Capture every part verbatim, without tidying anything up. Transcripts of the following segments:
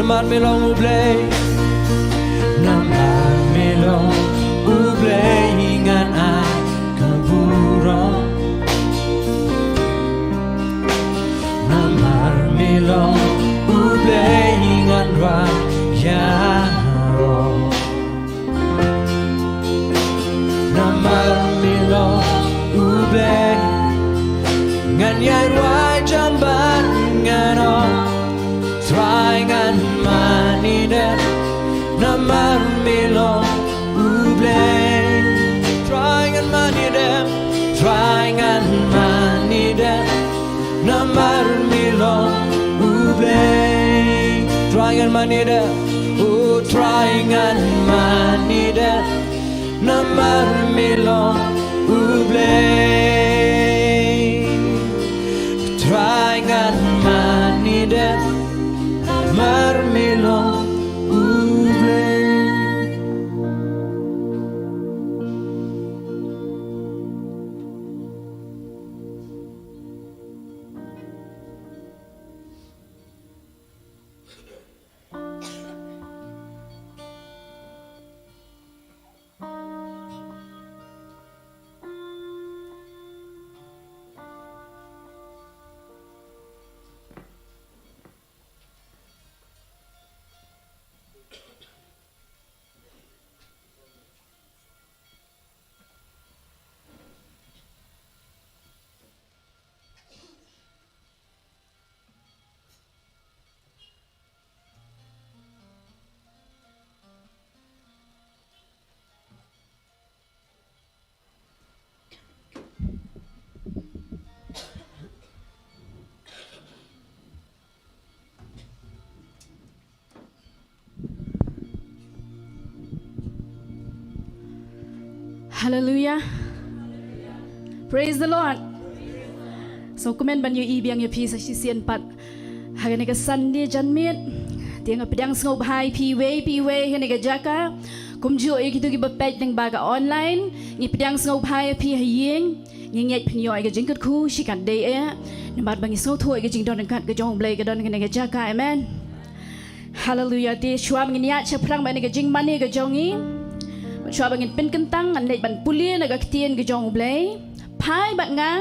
Namar me long U Blei, namar me long U Blei ngan ai ka burom. Namar me long U Blei ngan rwai ïaroh. Namar me long U Blei ngan ïai rwai jamban ngan ong, Trai ngan mane dem. Namar me long U Blei, Trai ngan mane dem. Trai ngan mane dem. Namar me long U Blei, Trai ngan mane dem. O Trai ngan mane dem. Namar me long U Blei, Trai ngan mane dem. Namar me long U Blei. Hallelujah. Praise the Lord. Sngewkmen ban ïohi biang ïa phi sa shisien pat ha kane ka Sunday janmiet. Te nga pdiang sngewbha ïa phi iwei pa iwei ha kane ka jaka. Kumjuh ïa kito kiba peit lyngba ka online. Ngi pdiang sngewbha ïa phi ha ïing. Ngi ngeit phin ïoh ïa ka jingkyrkhu shikatdei eh. Namar ba ngi sngewthuh ïa ka jingdon ryngkat ka jong U Blei ka don ha kane ka jaka. Amen. Haleluya. Te shuwa ba ngin ïaid shaphrang bad kane ka jingmane ka jong ngi, shuwa ba ngin pynkyntang, ngan leit ban pule na ka ktien ka jong U Blei. Phai bad nga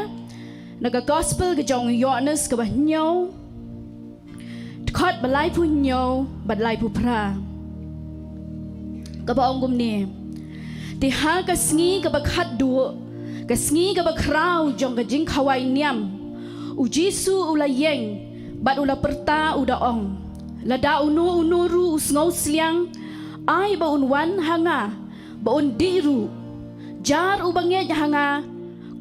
na ka gospel ka jong u Ïoannis kaba hynñiew, dkhot ba laiphew hynñiew bad laiphew phra, kaba ong kumne: Te ha ka sngi kaba khatduh, ka sngi kaba khraw jong ka jingkhawai niam, U Jisu u la ïeng bad u la pyrta, u da ong: Lada uno uno ruh u sngewsliang, ai ba un wan ha nga, ba un dih ruh. Jar uba ngeit ha nga,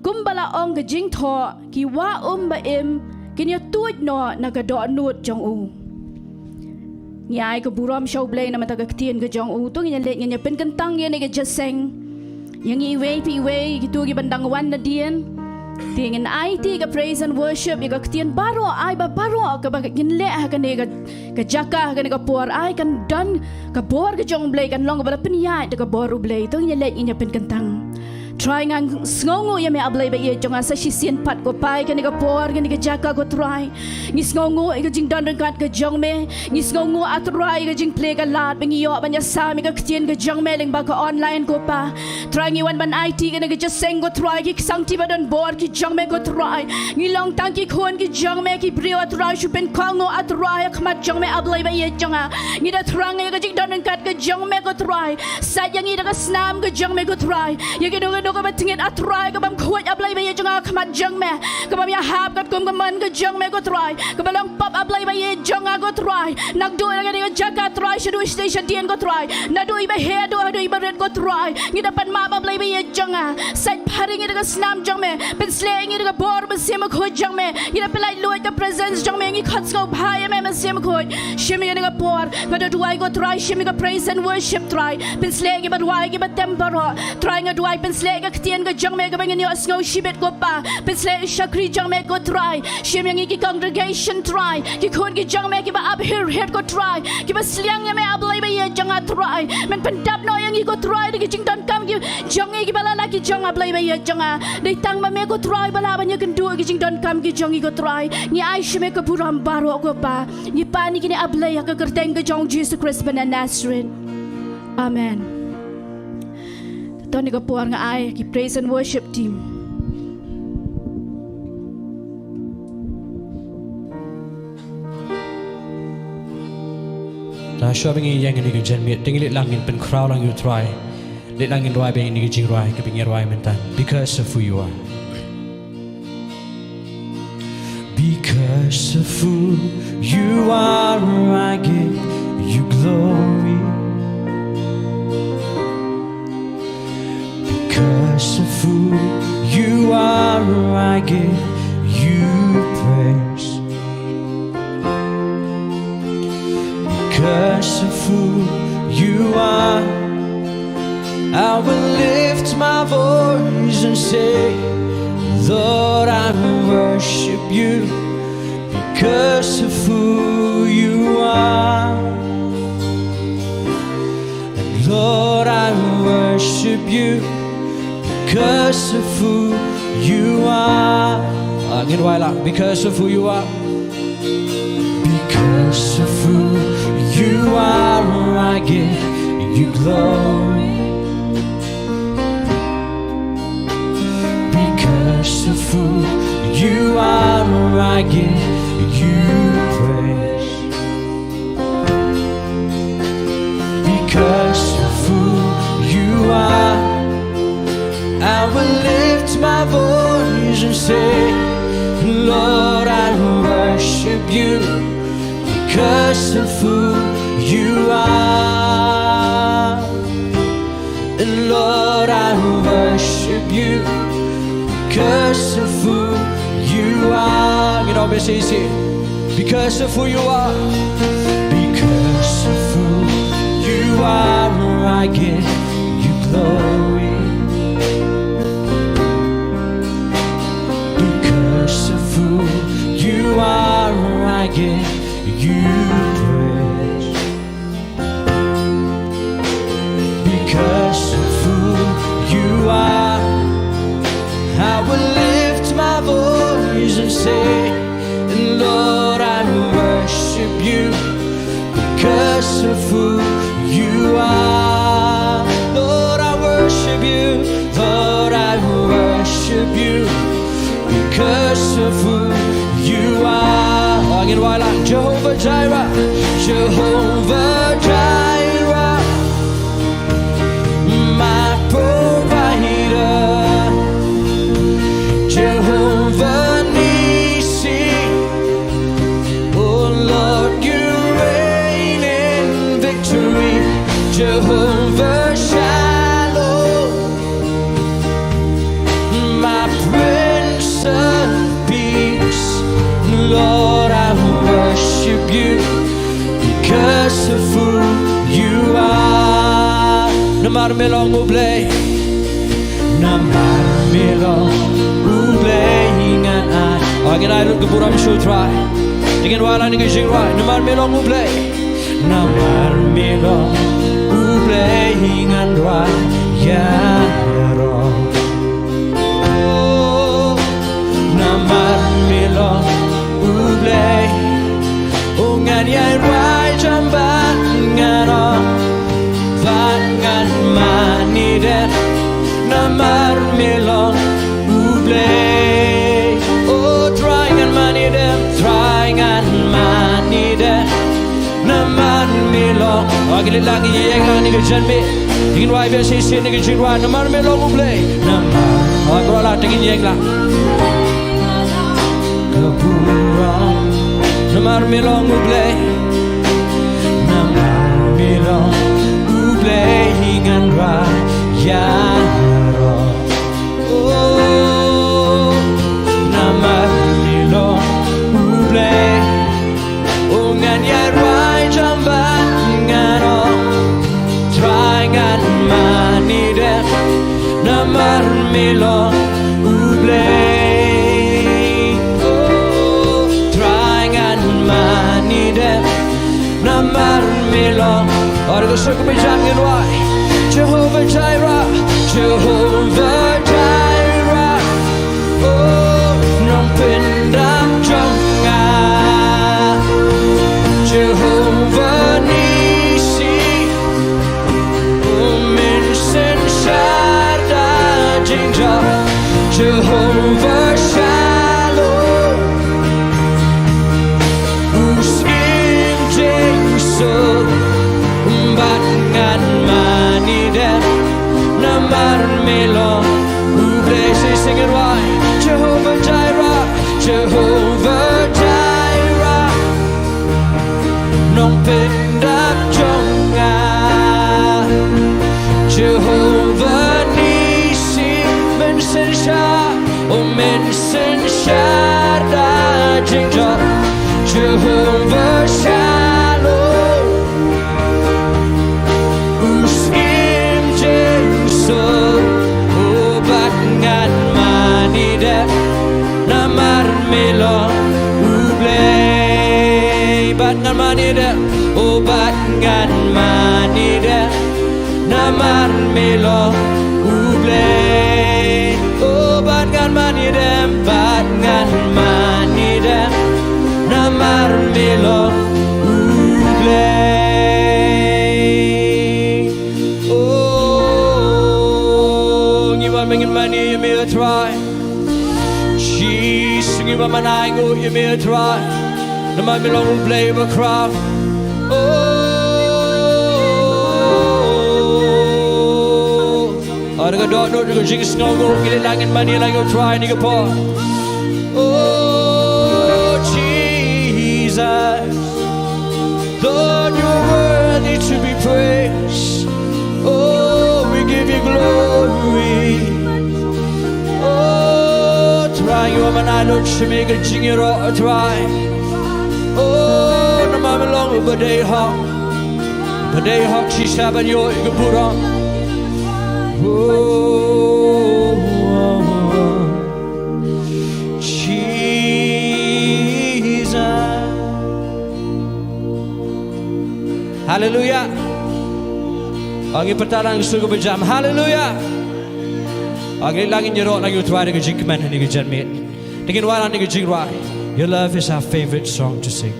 kumba la ong ka jingthoh, ki wah um ba im kin ïa tuid noh na ka dohnud jong u. Ngi ai ka burom sha U Blei namar ka ktien ka jong u. To ngin ïa leit, ngin ïa pynkyntang ïa kane ka jingïaseng. Ïa ngi iwei pa iwei, kito kiban dang wan nadien. Te ngin aiti ka praise and worship ïa ka ktien baroh, ai ba baroh kaba ngin leh ha kane ka, ka jaka, ha kane ka por, ai kan don ka bor ka jong U Blei, kan long kaba la pynïaid da ka bor U Blei. To ngin ïa leit, ngin ïa pynkyntang. Trai, nga sngewnguh ïa me, A Blei ba ïeit jong nga, sa shisien pat ko Pa, ïa kane ka por, kane ka jaka ko Trai. Ngi sngewnguh ïa ka jingdon ryngkat ka jong me. Ngi sngewnguh, A Trai, ïa ka jingplie ka lad ba ngi ïoh ban ïasam ïa ka ktien ka jong me lyngba ka online ko Pa. Trai, ngi wan ban aiti kane ka jingïaseng ko Trai, ki sangti ba don bor ki jong me ko Trai. Ngi long tang ki khun ki jong me, ki briew A Trai shu pynkohnguh A Trai ha khmat jong me, A Blei ba ïeit jong nga. Ngi da thrang ïa ka jingdon ryngkat ka jong me ko Trai. Sait ïa ngi da ka snam ka jong me ko Trai. Ïa kano kano kaba tyngeh A Trai, kabym khuid A Blei ba ïeit jong nga ha khmat jong me, kabym ïahap katkum ka mon ka jong me ko Trai, kaba long pop A Blei ba ïeit jong nga ko Trai. Naduh na kane ka jaka Trai, shaduh shatei shadien ko Trai, naduh iba heh haduh iba rit ko Trai, ngi da pan map A Blei ba ïeit jong nga. Sait pyrshah ïa ngi da ka snam jong me, pynshlei ïa ngi da ka bor Mynsiem Bakhuid jong me. Ngi da pynlait luid ka presence jong me, ngi khot sngewbha ïa me Mynsiem Bakhuid. Shim ïa kane ka por, nga da duwai ko Trai, shim ïa ka praise and worship Trai. Pynshlei ïa kiba duwai, kiba tem baroh. Trai, nga duwai, pynshlei ïa ka ktien ka jong me kaba ngin ïohsngew shibit ko Pa. Pynshlei ïa ki shakri jong me ko Trai. Shim ïa ngi ki congregation Trai, ki khun ki jong me kiba ap hir hir ko Trai, kiba sliang ïa me A Blei ba ïeit jong nga Trai. Men pyndap noh ïa ngi ko Trai da ki jingdonkam ki jong ngi kiba la lah ki jong A Blei ba ïeit jong nga. Dei tang ma me ko Trai ba lah ban ïakynduh ïa ki jingdonkam ki jong ngi ko Trai. Ngi ai sha me ka burom baroh ko Pa. Ngi pan ïa kine, A Blei, ha ka kyrteng ka jong Jisu Khrist ba na Nasareth. Amen. Te to ha kane ka por nga ai ki praise and worship team. Te shuwa ba ngin ïeng ha kane ka janmiet, to ngin leit lang, ngin pynkhraw lang ïa U Trai. Leit lang ngin rwai bad ïa kane ka jingrwai kaba ngi rwai mynta, Because of Who You Are. Because of who you are, I give you glory. Because of who you are, I give you praise. Because of who you are, I will lift my voice and say, Lord, I worship you because of who you are. And Lord, I worship you because of who you are. Ah, ngin rwai lang, because of who you are. Because of who you are, I give you glory. Because of who you are, I give you praise. Because of who you are, I will lift my voice and say, Lord, I worship you because of who you are. And Lord, I worship you because of who you are. You know, we say, say, because of who you are. Because of who you are, I give you glory. Because of who you are, I give you praise. Because of who you are, I will lift my voice and say, Lord, I worship you because of who you are. Lord, I worship you. Lord, I worship you because of who you are. Ong in wai lang, Jehovah Jireh, Jehovah Jireh, my provider, Jehovah Nissi. Oh Lord, you reign in victory, Jehovah Shalom, my Prince of Peace. Lord, I worship you because of who you are. Namar me long U Blei, namar me long U Blei ngan ai. Ong in ai lut ka burom sha U Trai. Te ngin wai lang ïa ka jingrwai, namar me long U Blei. Namar me long U Blei ngan rwai ïaroh. Oh, namar me long U Blei. Oh, ngan ïai rwai jam bad ngan ong, bad ngan mane dem, namar me long U Blei. Oh, Trai ngan mane dem, Trai ngan mane dem, namar me long. Ong in leit lang, ïeng lang ha kane ka janmiet. Ngin wai biang shisien ïa ka jingrwai, namar me long U Blei. Namar, ong in rwai lang, te ngin ïeng lang. Ka burom, namar me long U Blei. Namar me long U Blei ngan rwai ïaroh. Oh, namar me long U Blei. Oh, ngan ïai rwai jam bad ngan ong, Trai ngan mane dem, namar me long U Blei. Oh, Trai ngan mane dem, namar me long. Ong ka suk me jam ngin wai. Jehovah Jireh, Jehovah Jireh. Oh, nongpyndap jong nga. Jehovah Nissi, u mynsiem shata jingjop. Jehovah Shalom, u syiem jingsuk. Bad ngan mane dem namar me long U Blei. Sing it right. Jehovah Jireh, Jehovah Jireh, nongpyndap jong nga. Jehovah Nissi, mynsiem sha, u mynsiem shata jingjop. Jehovah Shalom, u syiem jingsuk. O bad ngan mane dem namar me long U Blei. Bad ngan mane dem, o bad ngan mane dem namar me long U Blei. O bad ngan mane dem, bad ngan mane dem namar me long U Blei. O ngi wan, ngin mane ïa me, Trai. Jisu, ngi wan ban ai nguh ïa me, Trai, namar me long U Blei bakhraw. O, ha ka dohnud ka jingsngewnguh, ngi leit lang, ngin mane lang ïa u Trai ha kane ka por. O Jesus, Lord, you're worthy to be praised. Oh, we give you glory. O Trai, ngi wan ban ai lut sha me ka jingïaroh, Trai. O, namar me long uba dei hok, uba dei hok shisha ban ïoh ïa ka burom. O Jesus. Haleluya. O, ngin pyrta lang sha ka ba jam. Haleluya. O, ngin leit lang, ngin ïaroh lang ïa u Trai da ka jingkmen ha kane ka janmiet. Te ngin wan lang da ka jingrwai, Your Love Is Our Favorite Song to Sing.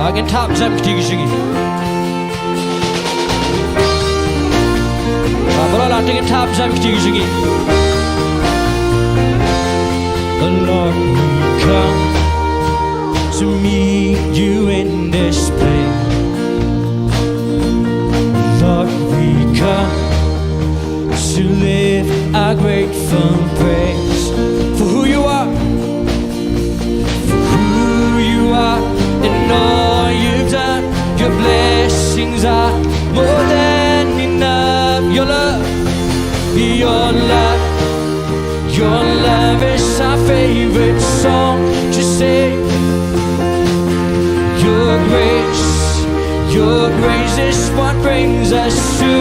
O, ngin thap jam kti ki jong ngi. O, baroh lang, te ngin thap jam kti ki jong ngi. Oh Lord, we come to meet you in this place. Lord, we come to lift our grateful praise for who you are, for who you are and all you've done. Your blessings are more than enough. Your love, your love, your love is our favorite song to sing. Your grace, your grace is what brings us to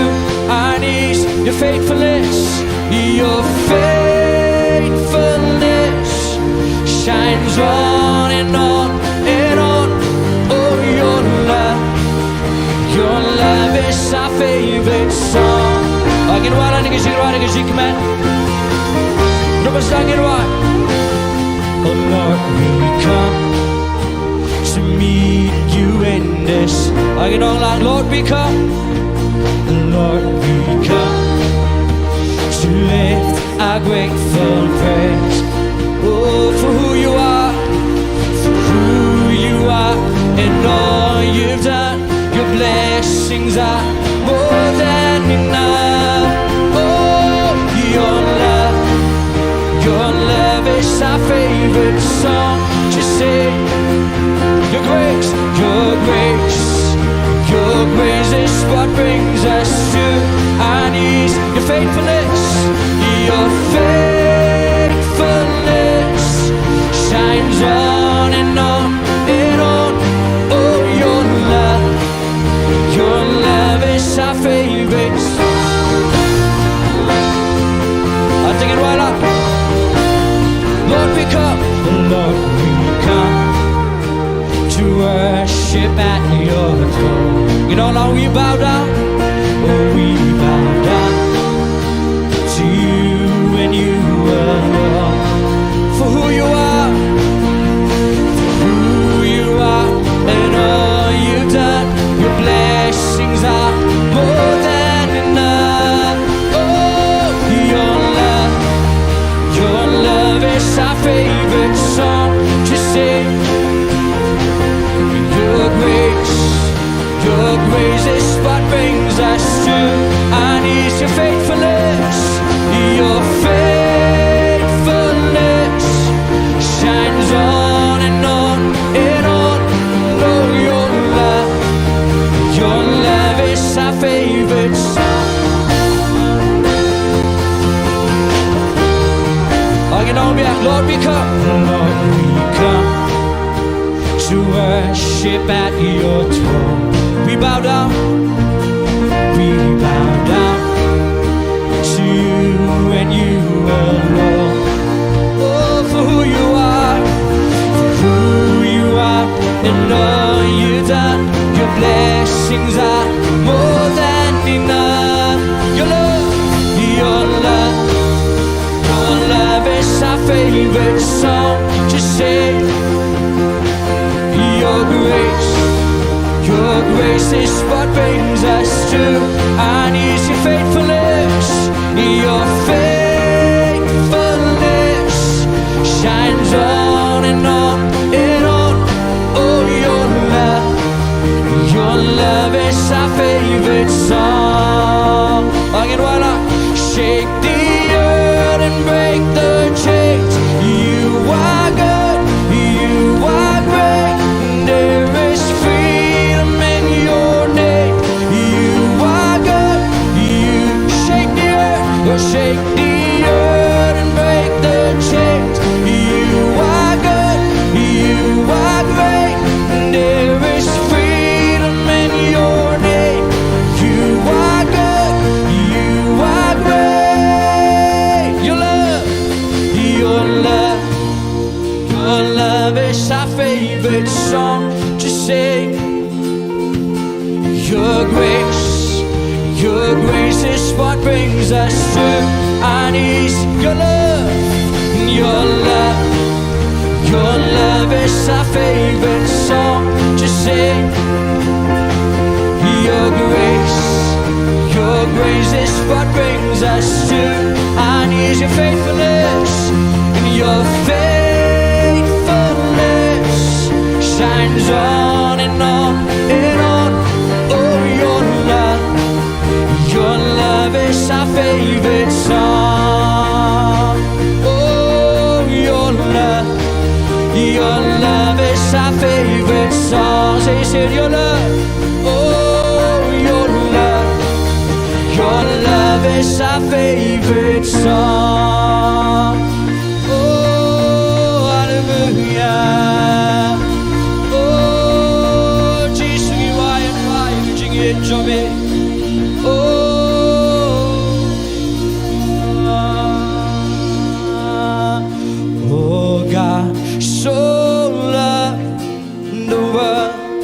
our knees. Your faithfulness, your faithfulness shines on and on and on. Oh, your love, your love is our favorite song. O, ngin wan lang da ka jingrwai da ka jingkmen. Naba sdang, ngin wan. Oh Lord, we come to meet you in this. O, ngin ong lang, Lord, we come. Lord, we come to lift our grateful praise. Oh, for who you are, for who you are, and all you've done. Your blessings are more than enough. Oh, your love, your love is our favorite song to sing. Your grace, your grace, your grace is what brings us to our knees. Your faithfulness, your faithfulness shines on and on and on. Oh, your love, your love is our favorite song. Lord, we come. Lord, we come to worship at your throne. You know, Lord, we bow down. Oh, we bow down to you and you Lord, we come. Lord, we come to worship at your throne. We bow down. We bow down to you and you alone. Oh, for who you are, for who you are, and all you've done. Your blessings are more than enough. Your love, your love, your love is our favorite song to sing. Your grace, your grace is what brings us to our knees. Your faithfulness, your faithfulness shines on and on and on. Oh, your love, your love is our favorite song. Again, why not? Shake the earth and break the chains. You are good, you are great. There is freedom in your name. You are good, you shake the earth, oh, shake the earth and break the chains. You are good, you are great. There is freedom in your name. You are good, you are great. Your love, your love, your love is our favorite song to sing. Your grace, your grace is what brings us to our knees. Your love, your love, your love is our favorite song to sing. Your grace, your grace is what brings us to our knees. Your faithfulness, your faithfulness shines on and on and on. Oh, your love, your love is our favorite song. Oh, your love, your love is our favorite song. Say, say, your love. Oh, your love, your love is our favorite song. Oh, hallelujah. Oh, Jisu, you are, you are, you are, you are, you are. Oh, oh, God, so loved the world,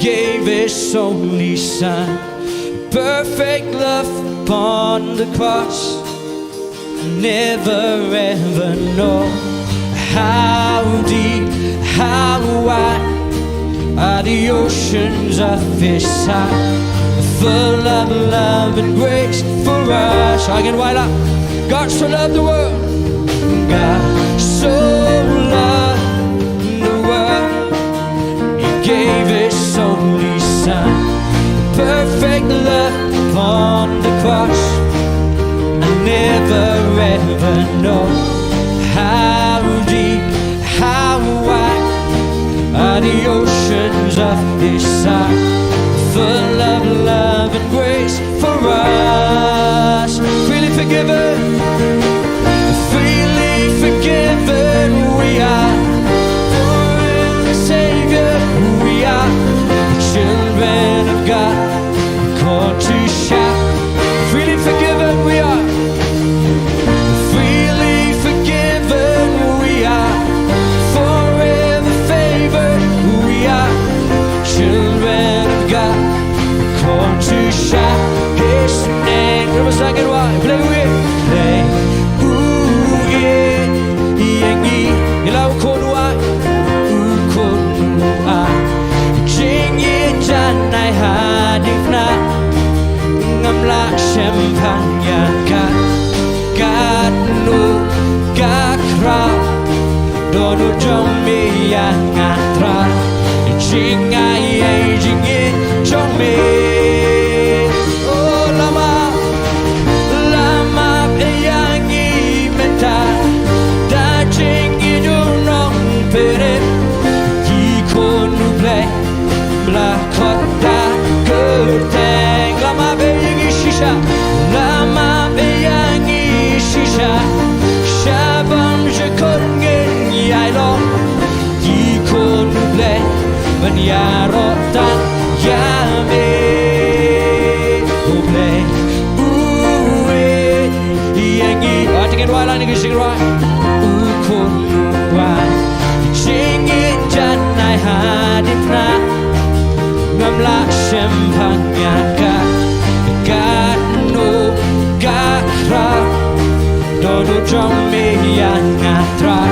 gave his only son. Perfect love upon the cross. Never ever know how deep, how wide are the oceans of his sight. Full of love and grace for us. Again, why not? God so loved the world. God so loved the world. He gave his only son. Perfect love upon the cross. I never ever know how deep, how wide are the oceans of his sight. Full of love and grace for us. Freely forgiven, freely forgiven we are. For in the Savior we are, the children of God, called to shout. Freely forgiven we are. Freely forgiven we are. Forever favored we are. Children of God, called to shout his name. Ngin ym sangeh wai, play with. Play. Ooh, yeah, yeah, yeah. Ïa la u khun u ai, u khun u ai. Jingïeit jan ai ha ding na. Ngam lah shem pang ïa ka. Katno ka khraw. Don u jong me ïa nga Trai. Jingai ei jingïeit jong me. Oh, la map, la map ïa ngi mynta. Da jingïeit u Nongpynim. Ki khun u Blei ba la khot da kyrteng. La map ïa ngi shisha. La map ïa ngi shisha. Sha ba Ïaroh tang ïa me, U Blei, uei ïa ngi. Wat ngin wai lang ïa ka jingrwai. U khun u wan, jingïeit jan ai hadien na. Ngam lah shemphang ïa ka, katno ka khraw. Don u jong me ïa nga Trai.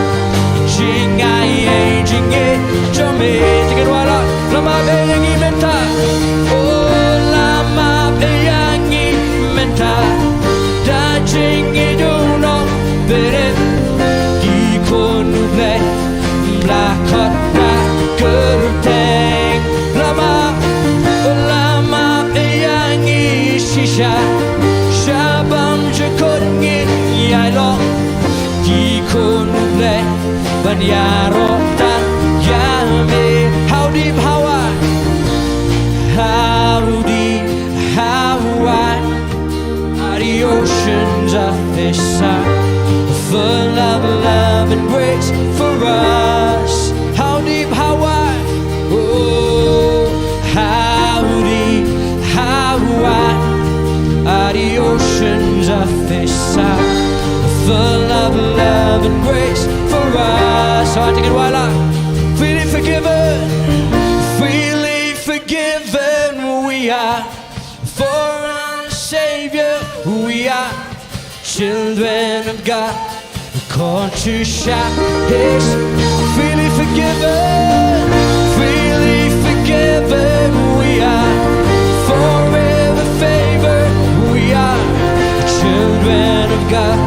Jingaiei jingïeit jong me. Te kin wai la. La map ïa ngi mynta. Oh, la map ïa ngi mynta. Da jingïeit u Nongpynim. Ki khun U Blei. Ba la khot da kyrteng. La map, la map ïa ngi shisha. Sha bam jukut ngin ïai long. Ki khun U Blei ban ïaroh tang ïa me. How deep, how wide? How deep, how wide? Are the oceans of this side full of love and grace for us? How deep, how wide? Oh, how deep, how wide are the oceans of this side full of love and grace for us? Sa te kin wai la. Freely forgiven, freely forgiven we are. For our Savior, we are children of God, called to share His. Freely forgiven, freely forgiven, we are forever favored. We are children of God,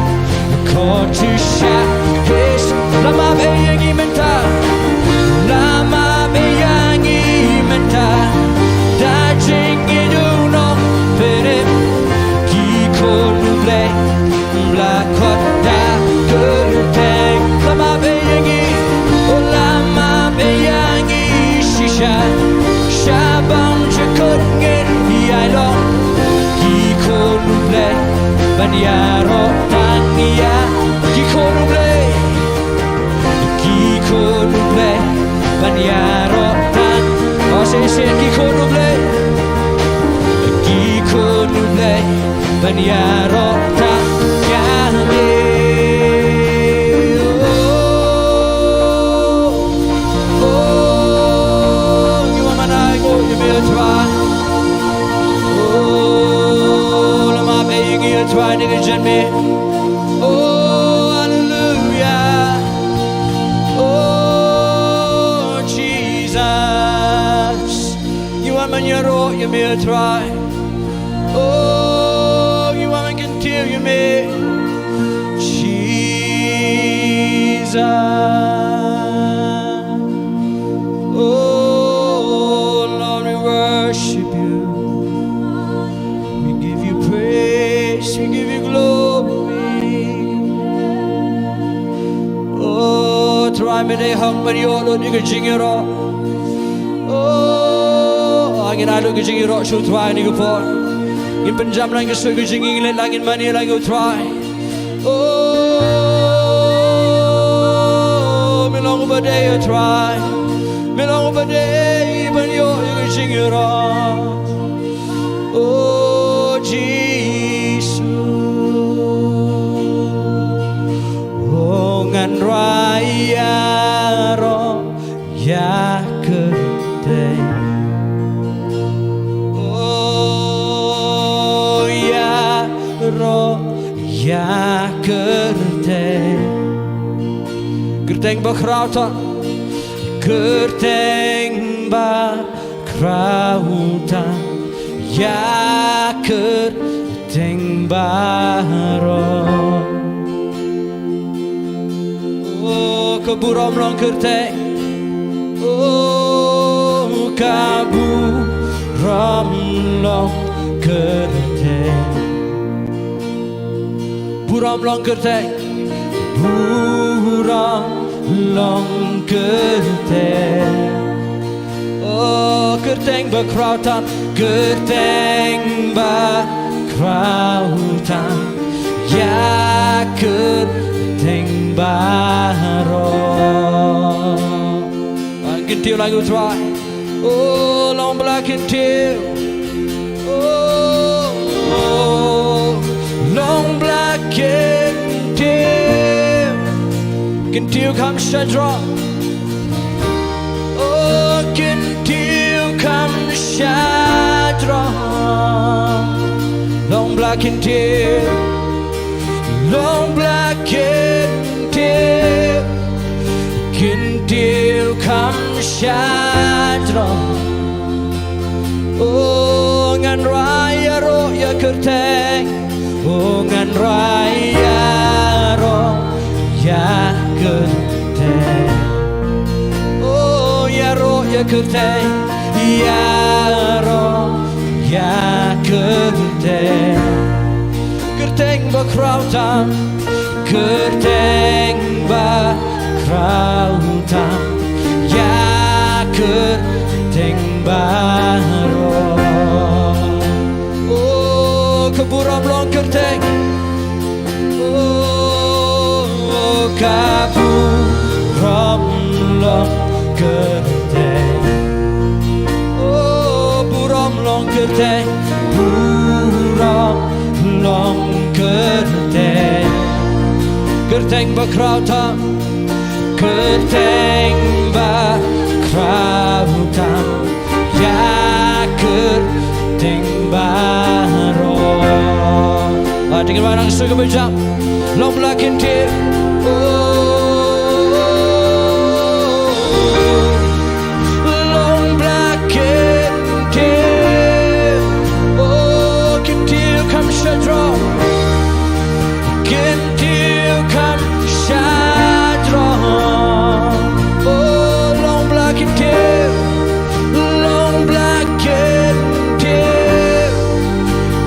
called to share His. La map ïa ngi mynta, la map ïa ngi mynta. Da jingïeit u Nongpynim, ki khun U Blei, ba la khot da kyrteng. La map ïa ngi, oh la map ïa ngi shisha. Sha bam jukut ngin ïai long. Ki khun U Blei ban ïaroh tang ïa. Ki khun U Blei. Ki khun U Blei ban ïaroh tang. Oh, shisien ki khun U Blei. Ki khun U Blei ban ïaroh tang ïa me. Oh, oh, ngi wan ban ai nguh ïa me, Trai. Oh, la map ïa ngi, Trai, na ka jingim. Oh, hallelujah. Oh, Jesus. Ngi wan ban ïaroh ïa me, Trai. Oh, ngi wan ban kyntiew ïa me, Jesus. Oh, Lord, we worship you. We give you praise, we give you glory. Oh, Trai, me dei hok ban ïoh lut ïa ka jingïaroh. Oh, ngin ai lut ka jingïaroh sha u Trai ha kane ka por. Ngin pynjam lang ka sur ka jingïaroh, ngin leit lang, ngin mane lang ïa u Trai. Oh, me long uba dei, oh Trai. Me long uba dei ban ïoh ïa ka jingïaroh. Oh Jisu, oh ngan rai ïaroh ïa kyrteng. Oh ïaroh ïa kyrteng. Kyrteng ba khraw tam. Kyrteng ba khraw tam ïa kyrteng baroh. Oh, ka burom long kyrteng. Oh, ka burom long kyrteng. Burom long kyrteng. Burom long kyrteng. Oh, kyrteng ba khraw tam, kyrteng ba khraw tam ïa kyrteng baroh. Ban kyntiew lang ïa u Trai. Oh, long ba la kyntiew. Oh, oh, long ba la kyntiew. Kyntiew kham shajrong. Oh, kyntiew kham shajrong. Long ba la kyntiew. Long ba la kyntiew. Kyntiew kham shajrong. Oh, ngan rai ïaroh ïa kyrteng. Oh, ngan rai ïaroh ïa kyrteng. Oh, ïaroh ïa kyrteng. Ïaroh ïa kyrteng. Kyrteng ba khraw tam. Kyrteng ba khraw tam. Ïa kyrteng baroh. Oh, ka burom long kyrteng. Oh, ka burom long kyrteng. Oh, burom long kyrteng. Burom long kyrteng. Kyrteng ba khraw tam. Kyrteng ba khraw tam. Ïa kyrteng baroh. Ah, dang ïa nang shu ka ba jam. Long ba la kyntiew. Oh, long ba la kyntiew. Oh, kyntiew kham shajrong. Kyntiew kham shajrong. Oh, long ba la kyntiew. Long ba la kyntiew.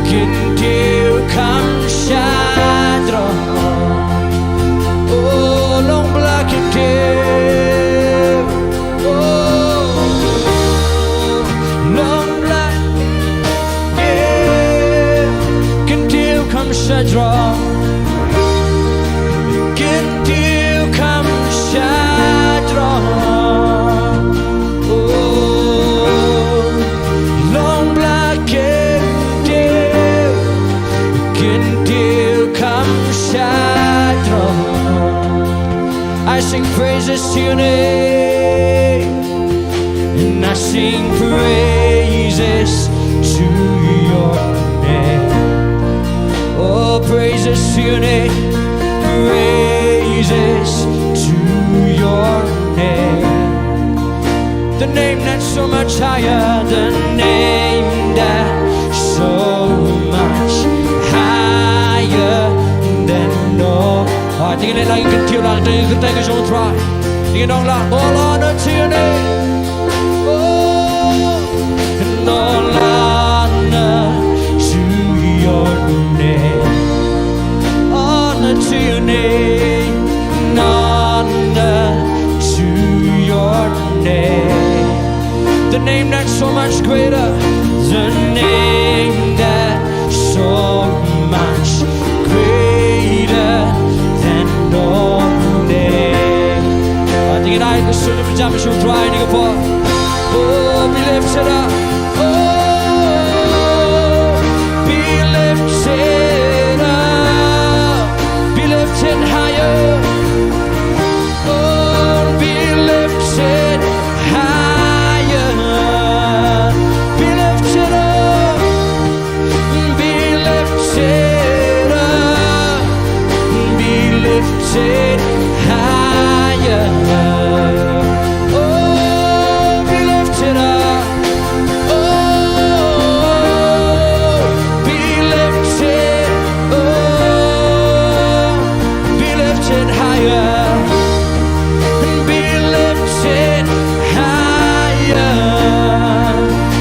Kyntiew kham shajrong. Oh, long ba la kyntiew. Oh, long ba la kyntiew. Kyntiew kham shajrong. Kyntiew kham shajrong. Oh, long ba la kyntiew. Kyntiew kham shajrong. I sing praises to your name. And I sing praises to your name. Oh, praises to your name. Praises to your name. The name that's so much higher, the name that's so much higher than all. Ah, dang ïa leh lang, kyntiew lang, dang ïa kyrteng ka jong U Trai. Dang ïa ong lang, all honor to your name. Oh, and all honor to your name. Honor to your name, honor to your name. The name that's so much greater, the name that's so much greater than all names. Ah, dang ïa nang shu jam shu try ni ka por. Oh, be lifted up. Oh, be lifted up. Be lifted higher. Oh, be lifted higher. Be lifted up. Be lifted up. Be lifted higher. Oh, be lifted up. Oh, be lifted. Oh, be lifted higher. Be lifted higher.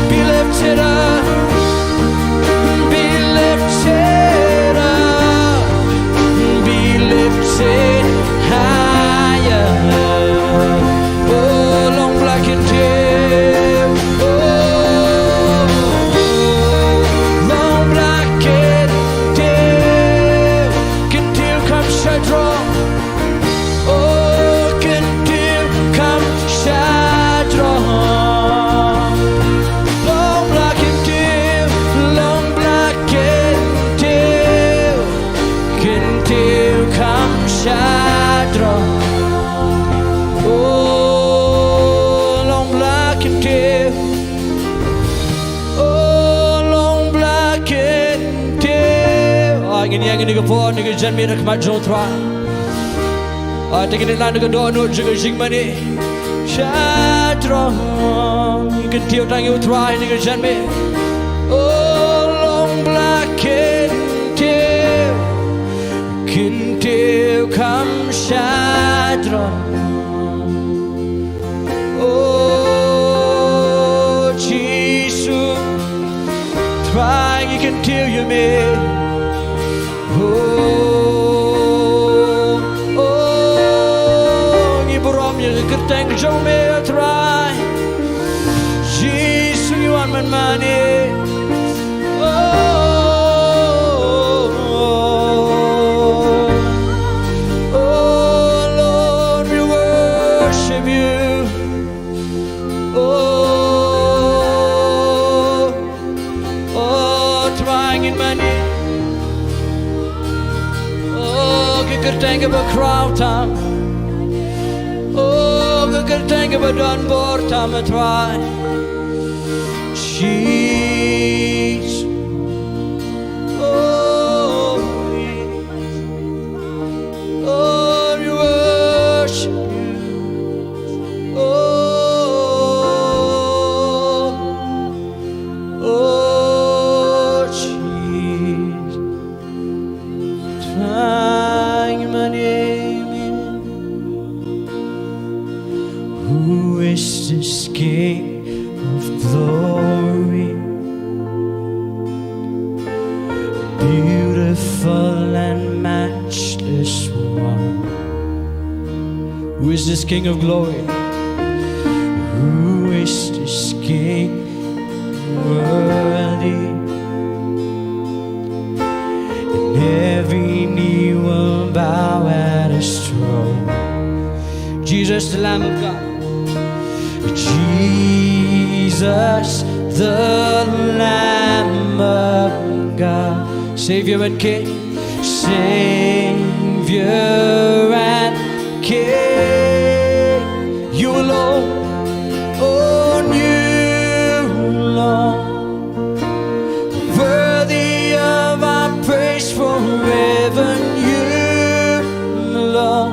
Be lifted up. Be lifted up. Be lifted higher. Oh, long ba la kyntiew. Oh, long ba la kyntiew. Kyntiew kham shajrong. Oh, kyntiew kham shajrong. Kane ka por, kane ka janmiet ha khmat jong u Trai. Ah, te ngin ïa leit na ka dohnud jong ka jingmane. Sha trai, ngi kyntiew tang ïa u Trai ha kane ka janmiet. Oh, long ba la kyntiew, kyntiew kham sha trai. Oh, Jisu, Trai ngi kyntiew ïa me. Oh, oh, ngi burom ïa ka kyrteng jong me, oh Trai. Jisu ngi wan ban mane. Oh, oh, oh, Lord, we worship you. Oh, oh, Trai ngin mane. Oh, ka kyrteng kaba khraw tam. Oh, ka kyrteng kaba don bor tam, Trai. She's, oh, oh, we worship you. Oh, oh, she's trying my name. Who is this King of glory? Beautiful and matchless one. Who is this King of glory? Who is this King worthy? And every knee will bow at his throne. Jesus, the Lamb of God. Jesus, the Lamb of God. Savior and King. Savior and King. You alone. Oh, you alone. Worthy of our praise forever, you alone.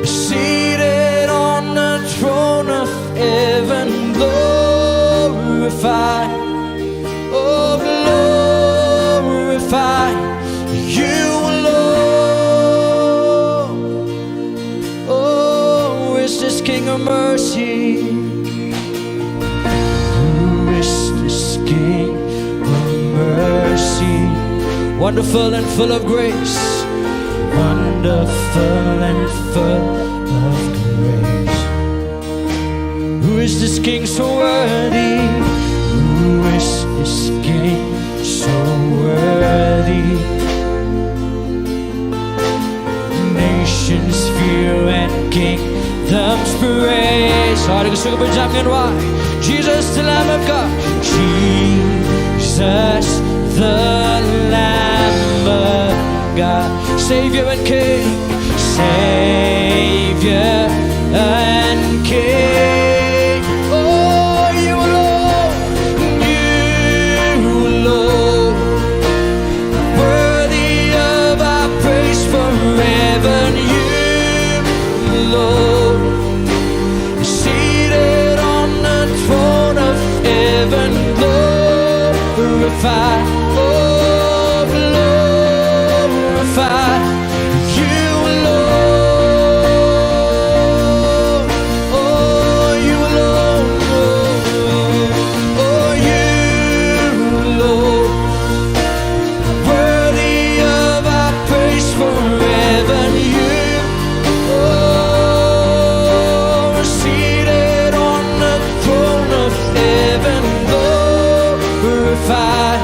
Seated on the throne of heaven, glorified. Oh, glorified, you alone. Oh, is this King of mercy? Who is this King of mercy? Wonderful and full of grace. Wonderful and full of grace. Who is this King so worthy? Who is this King so worthy? Nations fear and kingdoms praise. Sorry, gusto ko ba jam yan, why? Jesus, the Lamb of God. Jesus, the Lamb of God. Savior and King. Savior and King. Oh, you alone, you alone, worthy of our praise forever, you alone, seated on the throne of heaven, glorified, oh, glorified, you alone, oh, you alone, oh, you alone, worthy of our praise forever. You are seated on the throne of heaven, glorified.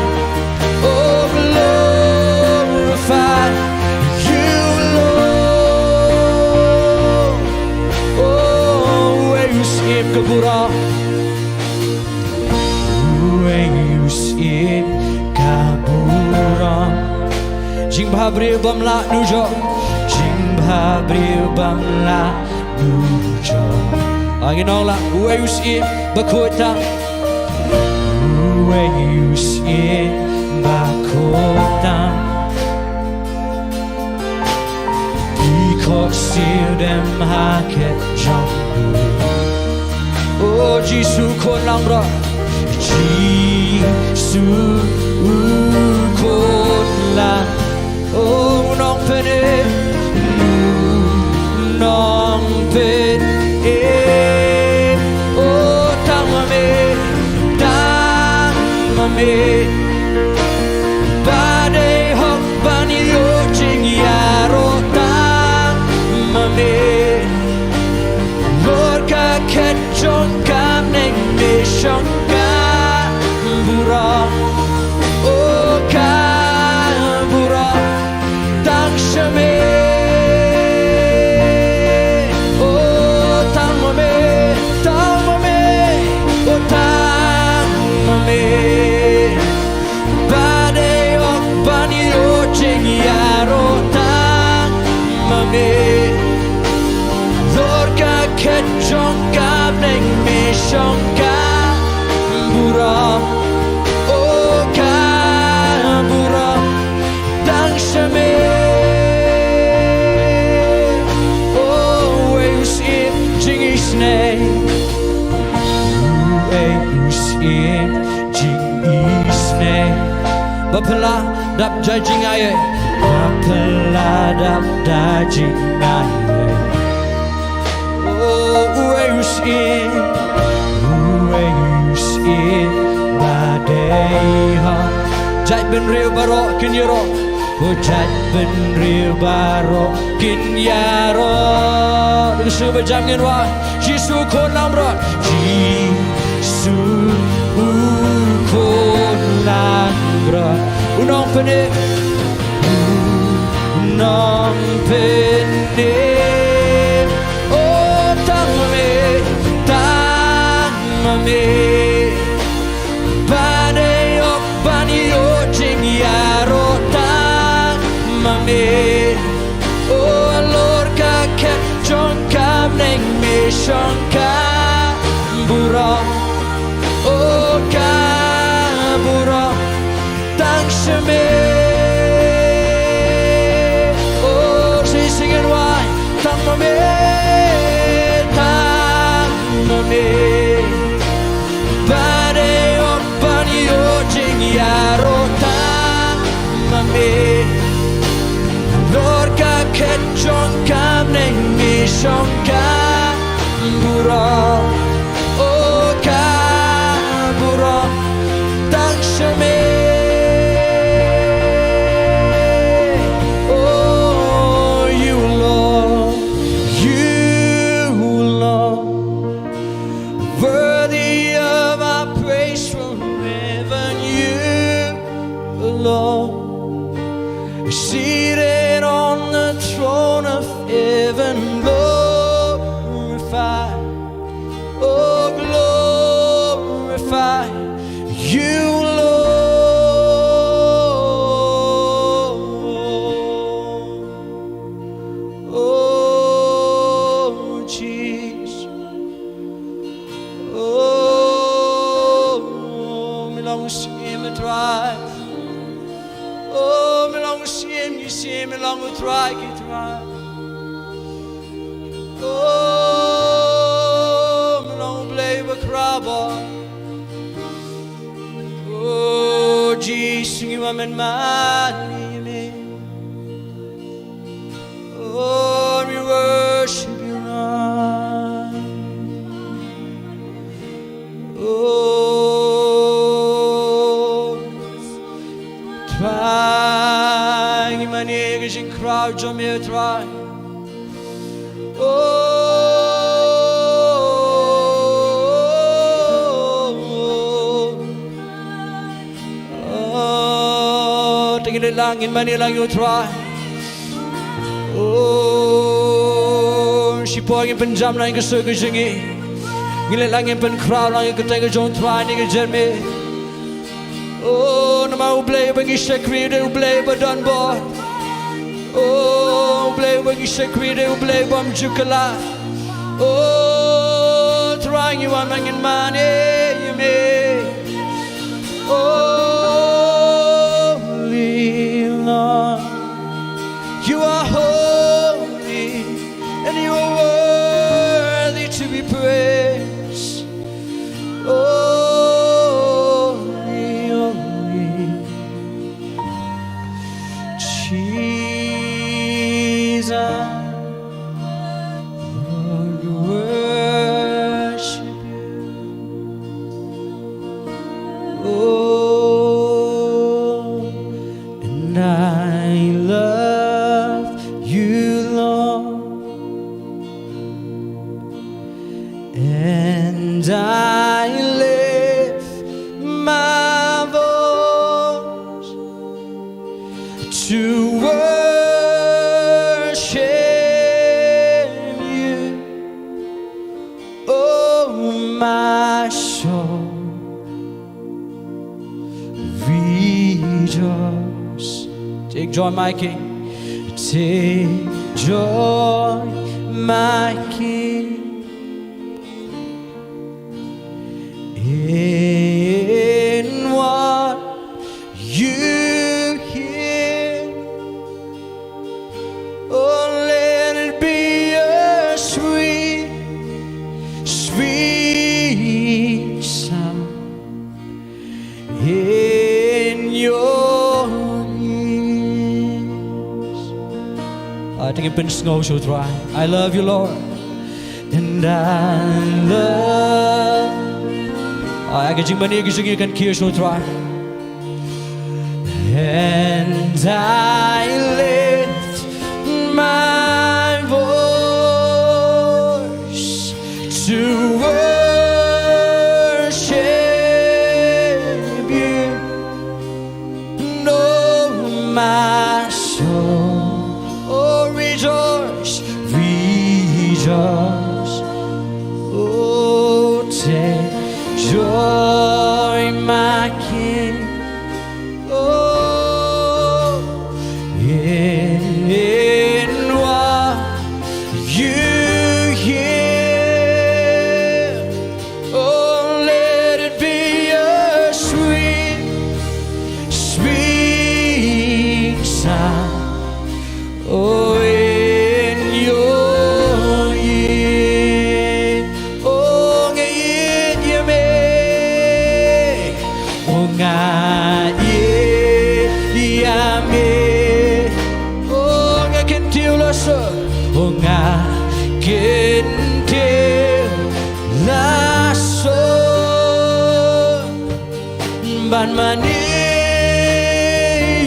Oh, glorified, you alone. Oh, wei u syiem ka burom. Wei u syiem ka burom. Jingbhabriew bym lah nujor. Jingbhabriew bym lah nujor. Ngin ong lah, wei u syiem bakhuid tam. Wei u syiem bakhuid tam. Hok siew dem ha khet jong u. O Jisu khun langbrot. Jisu u khun lang. O nongpynim. Nongpynim. O tang ma me. Tang ma me. Ba dei hok ban ïoh jingïaroh tang ma me. Lor ka khet jong ka bneng me shong ka burom. O ka burom tang sha me. O tang ma me, tang ma me, o tang ma me. Ba dei hok ban ïoh jingïaroh tang ma me. Lor ka khet jong ka bneng me shong ka burom. O ka burom tang sha me. O wei u syiem jingisynei. Wei u syiem jingisynei. Ba phylla dap da jingaiei. Ba phylla dap da jingaiei. O uei u syiem. Uei u syiem. Ba dei hok. Jaitbynriew baroh kin ïaroh. O jaitbynriew baroh kin ïaroh. Dang shu ba jam ngin wad. Jisu khun langbrot. Jisu u khun langbrot. U nongpynim. U nongpynim. O tang ma me. Tang ma me. Ba dei hok ban ïoh jingïaroh tang ma me. O lor ka khet jong ka bneng me shong ka burom. O ka burom tang sha me. O shisha ngin wad. Tang ma me. Tang ma me. Ba dei hok ban ïoh jingïaroh tang ma me. Lor ka khet jong ka bneng me shong ka burom. O ka burom tang sha me. Oh, you Lord, you Lord, worthy of our praise forever, you Lord, seated on the throne of heaven, glorified, oh, glorified, you Lord. Oh, Jesus. Oh, mi long u syiem, Trai. Oh, mi long u syiem ki syiem, mi long u Trai ki trai. Oh, mi long u Blei ba khraw bor. Oh, Jesus, ngi wan mynmiet ïa me. Oh, we worship you, Lord. Oh, Trai, ngi mane ïa ka jingkhraw jong me, Trai. Oh, oh, te ngin leit lang, ngin mane lang ïa u Trai. Oh, shipor ngin pynjam lang ïa ka sur ka jong ngi. Ngin leit lang, ngin pynkhraw lang ïa ka kyrteng ka jong u Trai ha kane ka janmiet. Oh, namar u Blei uba ngi shakri u dei u Blei uba don bor. Oh, u Blei uba ngi shakri u dei u Blei bym ju kylla. Oh, Trai, ngi wan ban ngin mane ïa me. Holy Lord, you are holy. And you are worthy to be praised. Holy, holy, Jesus, Lord, we worship you. Oh, and I love you, Lord. And I lift my voice to worship you. Oh, my soul, rejoice. Take joy, my King. Take joy, my King, in what you hear. Oh, let it be a sweet, sweet sound in your ears. Ah, te ngin pynsngew sha u Trai. I love you, Lord. And I love. Ah, ïa ka jingmane ka jingïakynduh sha u Trai. And I lift my voice to worship you. No, my soul, oh, rejoice, rejoice. Oh, take joy, my King. Oh, in what you hear. Oh, let it be a sweet, sweet sound. Oh, in your ear. Oh, nga ïeit ïa me. Oh, nga ïeit ïa me. Oh, nga kyntiew la sor. Oh, nga kyntiew la sor. Ban mane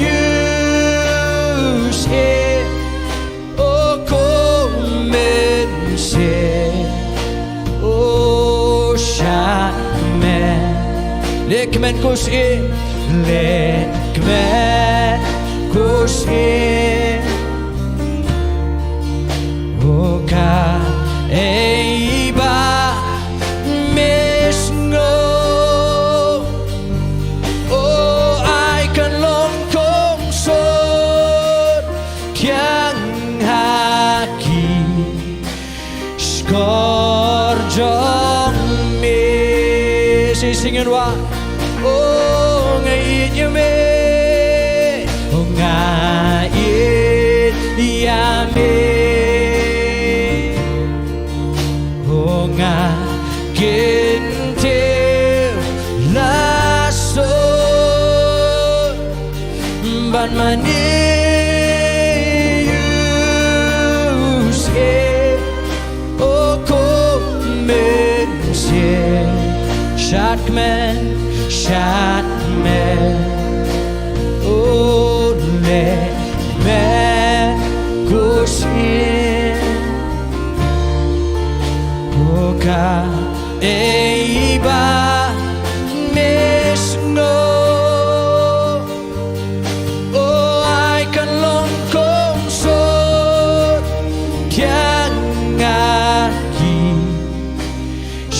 ïa u Mynsiem. Oh, ko Mynsiem, oh, shad kmen. Leh kmen ko Mynsiem, leh kmen ko Mynsiem. Oh, kaei ba me sngew. Oh, ai kan long kongsan thiang ha ki shkor jong me. Sa sdang ngan wad. Oh, nga ïeit ïa me. Oh, nga ïeit ïa me. Oh, nga kyntiew la sor. Ban mane ïa u Mynsiem, oh, ko Mynsiem. Shad kmen, shad kmen. Oh, leh kmen ko Mynsiem. Oh, kaei ba me sngew. Oh, ai kan long kongsan thiang ha ki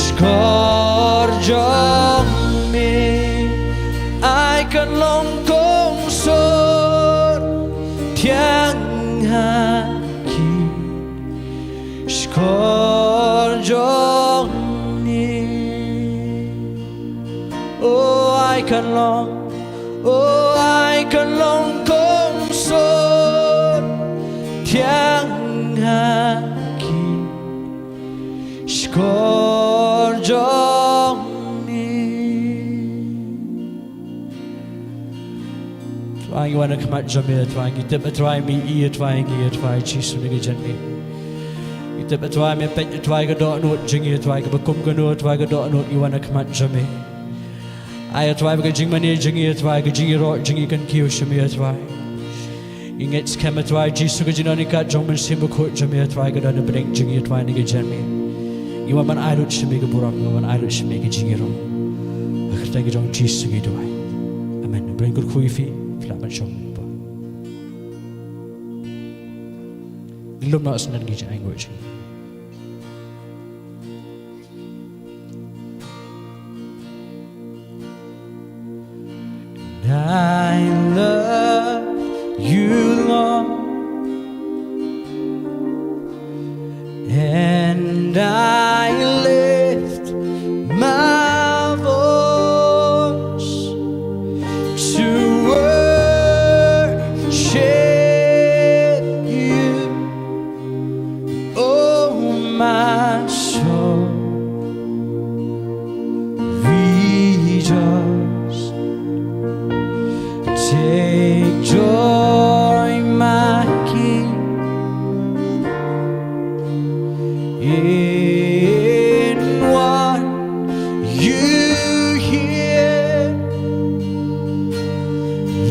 shkor jong me. Ai kan long kongsan thiang ha ki shkor jong me. Oh, ai kan long, oh, ai kan long kongsan thiang ha ki Kor jong ngi. Trai, ngi wan ha khmat jong me, Trai, ngi tip, Trai, me i, Trai, ngi, Trai, Jisu na ka jingim. Ngi tip, Trai, me peit, Trai, ka dohnud jong ngi, Trai, kaba kum kano, Trai, ka dohnud, ngi wan ha khmat jong me. Ai, Trai, ba ka jingmane jong ngi, Trai, ka jingïaroh jong ngi kan kiew sha me, Trai. Ngi ngeit skhem, Trai Jisu, ka jingdonkam jong U Mynsiem Bakhuid jong me, Trai, ka don hapdeng jong ngi, Trai, na ka jingim. Ngi wan ban ai lut sha me ka burom, ngi wan ban ai lut sha me ka jingïaroh. Ha ka kyrteng ka jong U Jisu ngi duwai. Amen. Bring kyrkhu ïa phi, phi lah ban shong. Lum noh sngewbha ïa ka jingainguh jong ngi. I love you, Lord, and I lift my voice to worship you. Oh, my soul, rejoice. Take joy, my King, in what you hear.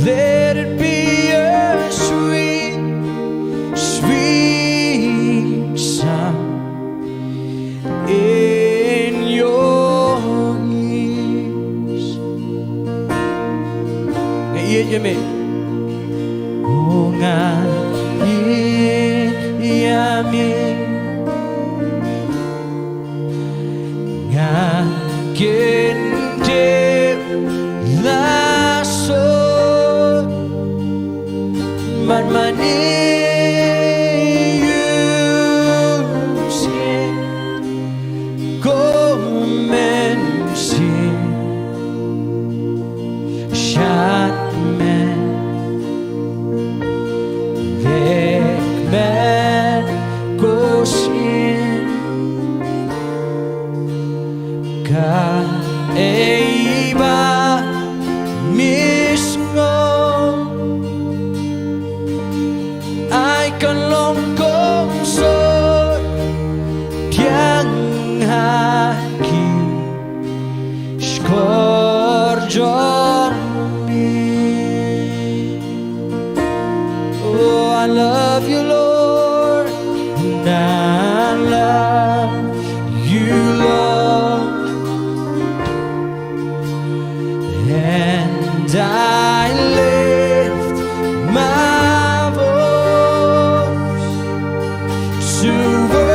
Let it be a sweet, sweet sound in your ears. Nga ïeit ïa me. Oh, nga ïeit ïa me. Nga kyntiew la sot ban mane ïa u Mynsiem, ko Mynsiem, shad me, leh me ko sien. Kaei ba me sngew, ai ka long kong sot pdiang ha ki shkor jong me. Oh, I love you, Lord, and I love you, Lord, and I lift my voice to worship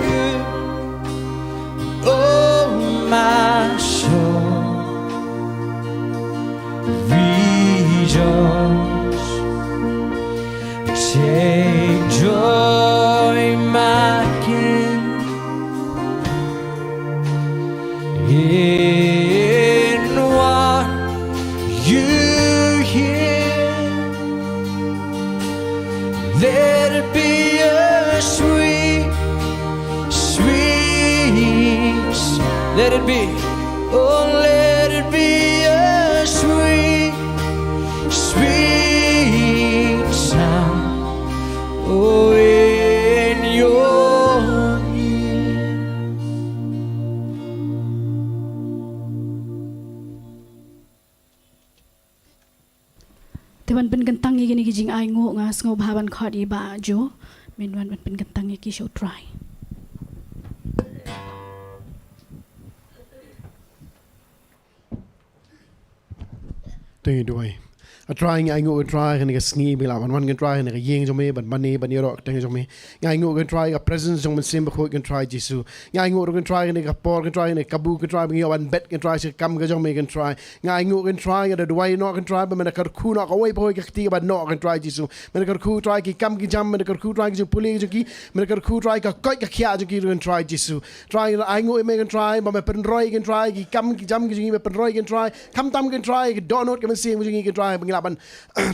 you. Oh, my soul, rejoice. Take joy, my King, in what you hear. Let it be a sweet, sweet, let it be, oh, let it be a sweet, sweet sound, oh, in your ear. Te ban pynkyntang ïa kine ki jingainguh, nga sngewbha ban khot ïa i Bah Jo, men wan ban pynkyntang ïa ki sha U Trai. Te ngi duwai. A Trai, ngi ainguh, a Trai, kane ka sngi ba ngi lah ban wan, a Trai, ha kane ka ïing jong me, ban mane, ban ïaroh ha ka kyrteng jong me. Ngi ainguh, a Trai, ka presence jong U Mynsiem Bakhuid, a Trai Jisu. Ngi ainguh ruh, a Trai, kane ka por, a Trai, kane ka kabu, a Trai, ba ngi ïoh ban bet, a Trai, sha ka kam ka jong me, a Trai. Ngi ainguh, a Trai, nga da duwai noh, a Trai, ba men da kyrkhu noh kawei pa kawei ka kti kaba noh, a Trai Jisu. Men da kyrkhu, a Trai, ki kam ki jam, men da kyrkhu, a Trai, ki jingpule jong ki, men da kyrkhu, a Trai, ka koit ka khiah jong ki ruh, a Trai Jisu. A Trai, nga ainguh ïa me, a Trai, ba me pynroi, a Trai, ki kam ki jam ki jong ngi, me pynroi, a Trai, khamtam, a Trai, ki dohnud, ki mynsiem jong ngi, a Trai, ba ngi ban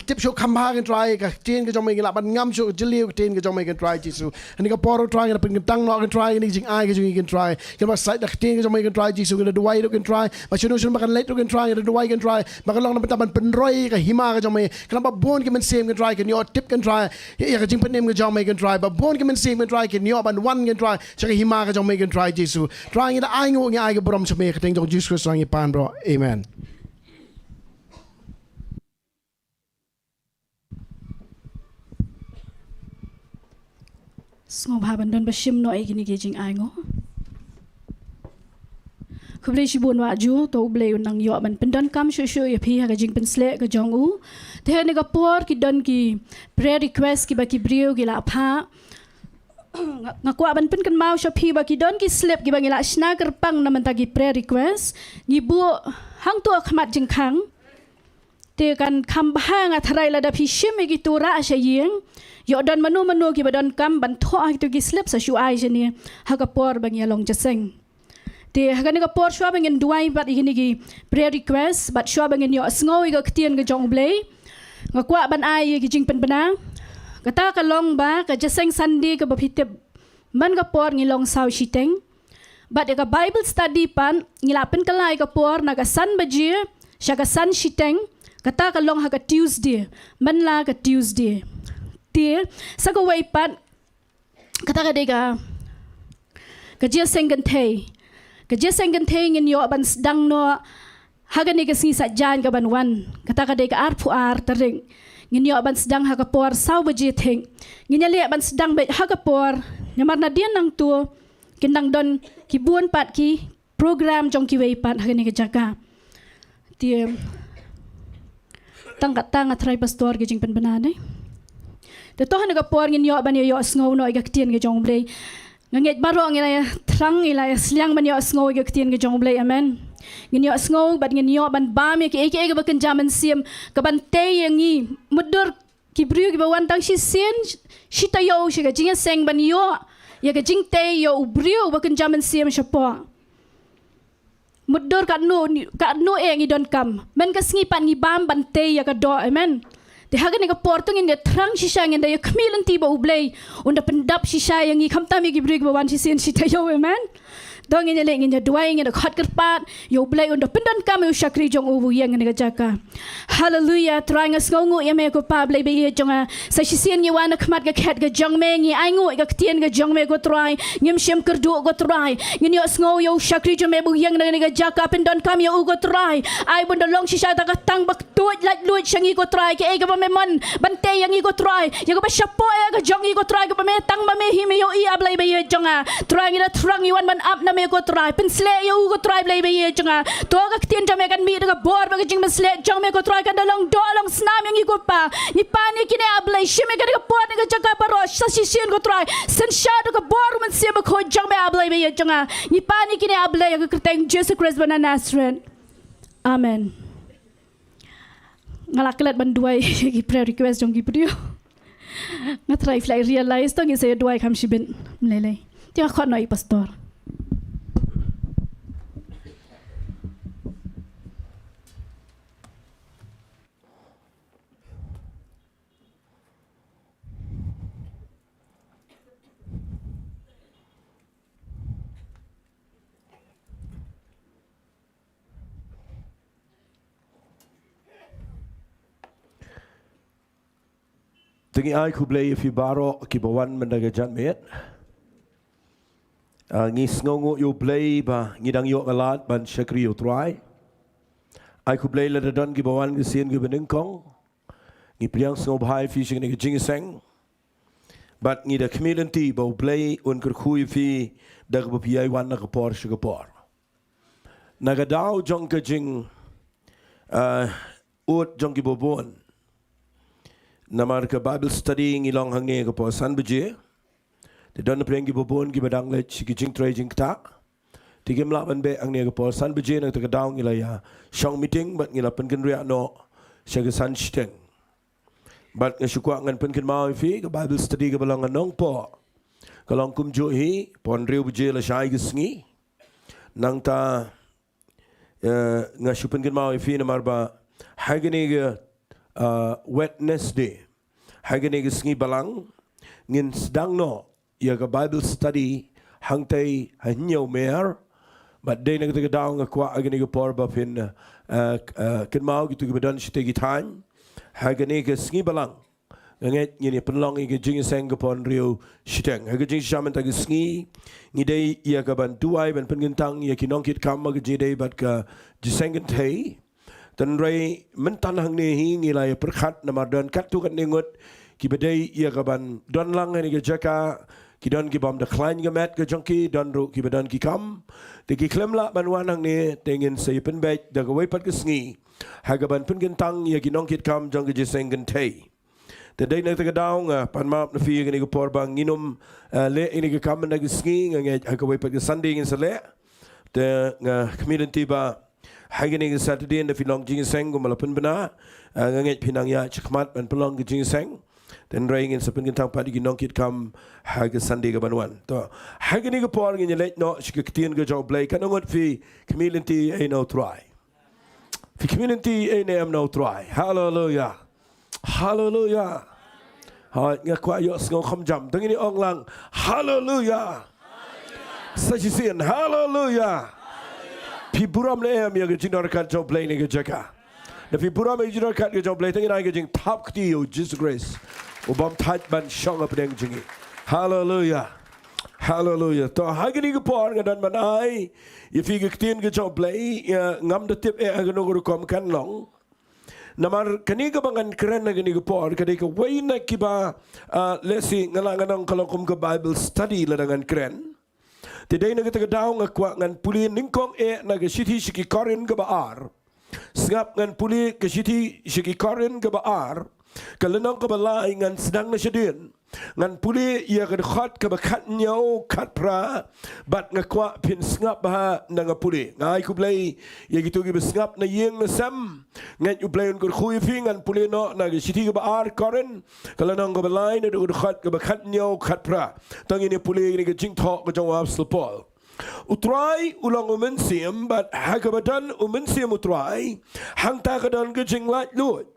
tip shuh kham bha, ko Trai, ka ktien ka jong me, ngi lah ban ngam shuh jylliew ka ktien ka jong me, ko Trai Jisu. Ha kane ka por, ko Trai, ngi la pynkyntang noh, ko Trai, ïa kane ka jingai ka jong ngi, ko Trai. Ngi la ban said da ka ktien ka jong me, ko Trai Jisu, ngi la duwai ruh, ko Trai, ba shano shano ba kan leit ruh, ko Trai, ngi la duwai, ko Trai, ba kan long na bynta ban pynroi ka hima ka jong me. Khnang ba bun ki mynsiem, ko Trai, kin ïoh tip, ko Trai, ïa, ïa ka jingpynim ka jong me, ko Trai, ba bun ki mynsiem, ko Trai, kin ïoh ban wan, ko Trai, sha ka hima ka jong me, ko Trai Jisu. Trai, ngi da ainguh, ngi ai ka burom sha me, ha ka kyrteng jong Jisu Khrist ngi pan, bro. Amen. Sngewbha ban don ba shim noh ïa kine ki jingainguh. Khublei shibun Wah Ju, to U Blei un nang ïoh ban pyndonkam shuh shuh ïa phi ha ka jingpynsleh ka jong u. Te ha kane ka por ki don ki prayer request kiba ki briew ki la phah. Nga, nga kwah ban pynkynmaw sha phi ba ki don ki slip kiba ngi la shna kyrpang na bynta ki prayer request. Ngi buh hangto ha khmat jingkhang. Te kan kham bha, nga tharai lada phi shim ïa kito rah sha ïing, ïoh don mano mano kiba donkam ban thoh ha kito ki slip sa shu ai shane ha ka por ba ngi ïa long jingïaseng. Te ha kane ka por, shuwa ba ngin duwai bad ïa kine ki prayer request, bad shuwa ba ngin ïohsngew ïa ka ktien ka jong U Blei, nga kwah ban ai ïa ki jingpynbna. Kata ka long ba ka jingïaseng Sunday kaba phi tip man ka por ngi long saw shiteng. Bad ïa ka Bible study pat ngi la pynkylla ïa ka por na ka san baje sha ka san shiteng, kata ka long ha ka Tuesday, man la ka Tuesday. Te sa kawei pat, kata ka dei ka, ka jingïaseng kynthei. Ka jingïaseng kynthei ngin ïoh ban sdang noh ha kane ka sngi Saitjaiñ kaban wan, kata ka dei ka arphew ar tarik. Ngin ïoh ban sdang ha ka por saw baje thik. Ngin ïaleh ban sdang beit ha ka por, namar nadien nangto kin dang don ki bun pat ki program jong kiwei pat ha kane ka jaka. Te tang kata nga tharai pastor ka jingpynbna ne. Te to ha kane ka por ngin ïoh ban ïa ïohsngew noh ïa ka ktien ka jong U Blei. Nga ngeit baroh ngi la ïa thrang, ngi la ïa sliang ban ïohsngew ïa ka ktien ka jong U Blei. Amen. Ngin ïohsngew bad ngin ïoh ban bam ïa kiei kiei kaba kynja mynsiem, kaban tei ïa ngi. Mutdur ki briew kiba wan tang shisien shi taïew sha ka jingïaseng ban ïoh ïa ka jingtei ïa u briew uba kynja mynsiem shapoh. Mutdur katno, katno eh ngi donkam. Man ka sngi pat ngi bam ban tei ïa ka doh. Amen. Te ha kane ka por to ngin da thrang shisha, ngin da ïa khmih lynti ba U Blei un da pyndap shisha ïa ngi, khamtam ïa ki briew kiba wan shisien shi taïew. Amen. To ngin ïaleh, ngin ïa duwai, ngin da khot kyrpad ïa U Blei un da pyndonkam ïa u shakri jong u ba u ïeng ha kane ka jaka. Haleluia. Trai, nga sngewnguh ïa me ko Pa Blei ba ïeit jong nga. Sa shisien ngi wan ha khmat ka khet ka jong me, ngi ainguh ïa ka ktien ka jong me ko Trai. Ngim shym kyrduh ko Trai. Ngin ïohsngew ïa u shakri jong me ba u ïeng na kane ka jaka, pyndonkam ïa u ko Trai. Ai ba un da long shisha kata ka tang ba ktuid laitluid sha ngi ko Trai, kaei kaba me mon ban tei ïa ngi ko Trai. Ïa kaba shapoh ïa ka jong ngi ko Trai, kaba me tang ba me hi me ïohi, A Blei ba ïeit jong nga. Trai, ngi da thrang, ngi wan ban ap na me ko Trai. Pynsleh ïa u ko Trai Blei ba ïeit jong nga. To ka ktien jong me kan mih da ka bor bad ka jingpynsleh jong me ko Trai, kan da long doh long snam ïa ngi ko Pa. Ngi pan ïa kine A Blei, shim ïa kane ka por ne ka jaka baroh sa shisien ko Trai. Synshar da ka bor u Mynsiem Bakhuid jong me A Blei ba ïeit jong nga. Ngi pan ïa kine A Blei ha ka kyrteng Jisu Khrist ba na Nasareth. Amen. Nga la klet ban duwai ki prayer request jong ki briew. Nga tharai phi la realize to ngin sa ïa duwai kham shibit. Mlei lei. Te nga khot noh ïa i pastor. Te ngi ai khublei ïa phi baroh kiba wan mynta ka janmiet. Ah, ngi sngewnguh ïa U Blei ba ngi dang ïoh ka lad ban shakri ïa U Trai. Ai khublei lada don kiba wan ka sien kiba nyngkong. Ngi pdiang sngewbha ïa phi sha kane ka jingïaseng. Bad ngi da khmih lynti ba U Blei un kyrkhu ïa phi da kaba phi ïai wan na ka por sha ka por. Na ka daw jong ka jing, ah, ud jong kiba bun. Namar ka Bible study ngi long hangne ka por san baje. Te don na pdeng kiba bun kiba dang leit sha ki jingtrei jingktah. Te kim lah ban beh hangne ka por san baje, na kata ka daw ngi la ïa shong meeting bad ngi la pynkynriah noh sha ka san shiteng. Bad nga shu kwah ngan pynkynmaw ïa phi ka Bible study kaba long ha Nongpoh. Ka long kumjuh hi, por hynriew baje lashai ka sngi. Nangta, eh, nga shu pynkynmaw ïa phi namar ba ha kane ka uh, Wednesday. Ha kane ka sngi balang ngin sdang noh ïa ka Bible study hangtei ha Hynñiewmer. Bad dei na kata ka daw nga kwah ha kane ka por ba phin, uh, uh, kynmaw kito kiba don shitei ki thaiñ. Ha kane ka sngi balang nga ngeit ngin ïa pynlong ïa ka jingïaseng ka por hynriew shiteng. Ha ka jingshisha mynta ka sngi ngi dei ïa ka ban duwai ban pynkyntang ïa ki nongkitkam ha ka jingïadei bad ka jingïaseng kynthei. Hynrei mynta hangne hi ngi la ïa pyrkhat namar don katto katne ngut kiba dei ïa ka ban don lang ha kane ka jaka, ki don ki bym da khlaiñ ka met ka jong ki, don ruh kiba don ki kam. Te ki khlem lah ban wan hangne, te ngin sa ïa pynbeit da kawei pat ka sngi ha ka ban pynkyntang ïa ki nongkitkam jong ka jingïaseng kynthei. Te dei na kata ka daw nga pan map na phi ha kane ka por ba ngin ym, eh, leh ïa kane ka kam mynta ka sngi, nga ngeit ha kawei pat ka Sunday ngin sa leh. Te nga khmih lynti ba ha kane ka Saturday ynda phi long jingïaseng kumba la pynbna, eh, nga ngeit phi nang ïaid shakhmat ban pynlong ka jingïaseng. Te hynrei ngin sa pynkyntang pat ïa ki nongkitkam ha ka Sunday ka ban wan. To, ha kane ka por ngin ïa leit noh sha ka ktien ka jong U Blei. Katno ngut phi khmih lynti ïa U Trai? Phi khmih lynti ïa U Trai. Haleluya. Haleluya. Hooid, nga kwah ïohsngew kham jam. To ngin ïa ong lang, haleluya. Sa shisien, haleluya. Phi burom ne em ïa ka jingdon ryngkat jong U Blei ha kane ka jaka? Lada phi burom ïa ka jingdon ryngkat ka jong U Blei, to ngin ai ka jingthap kti ïa U Jisu Khrist, U bym thait ban shong hapdeng jong ngi. Haleluya. Haleluya. To ha kane ka por nga don ban ai ïa phi ka ktien ka jong U Blei, ïa, ngam da tip eh ha kano ka rukom kan long. Namar kane kaba ngan kren ha kane ka por ka dei kawei na kiba, ah, lehse nga lah ngan ong ka long kum ka Bible study lada ngan kren. Te dei na kata ka daw nga kwah ngan pule nyngkong eh na ka shithi sha ki Korinth kaba ar. Sngap, ngan pule ka shithi sha ki Korinth kaba ar, ka lynnong kaba lai, ngan sdang na shadien. Ngan pule ïa ka dkhot kaba khathynñiew, khatphra, bad nga kwah phin sngap bha na nga pule. Nga ai khublei ïa kito kiba sngap na ïing na sem. Nga ngeit U Blei un kyrkhu ïa phi. Ngan pule noh na ka shithi kaba ar Korinth, ka lynnong kaba lai, naduh ka dkhot kaba khathynñiew, khatphra. To ngin ïa pule ïa kane ka jingthoh ka jong u Apostol Paul. U Trai u long U Mynsiem, bad ha kaba don U Mynsiem U Trai, hangta ka don ka jinglaitluid.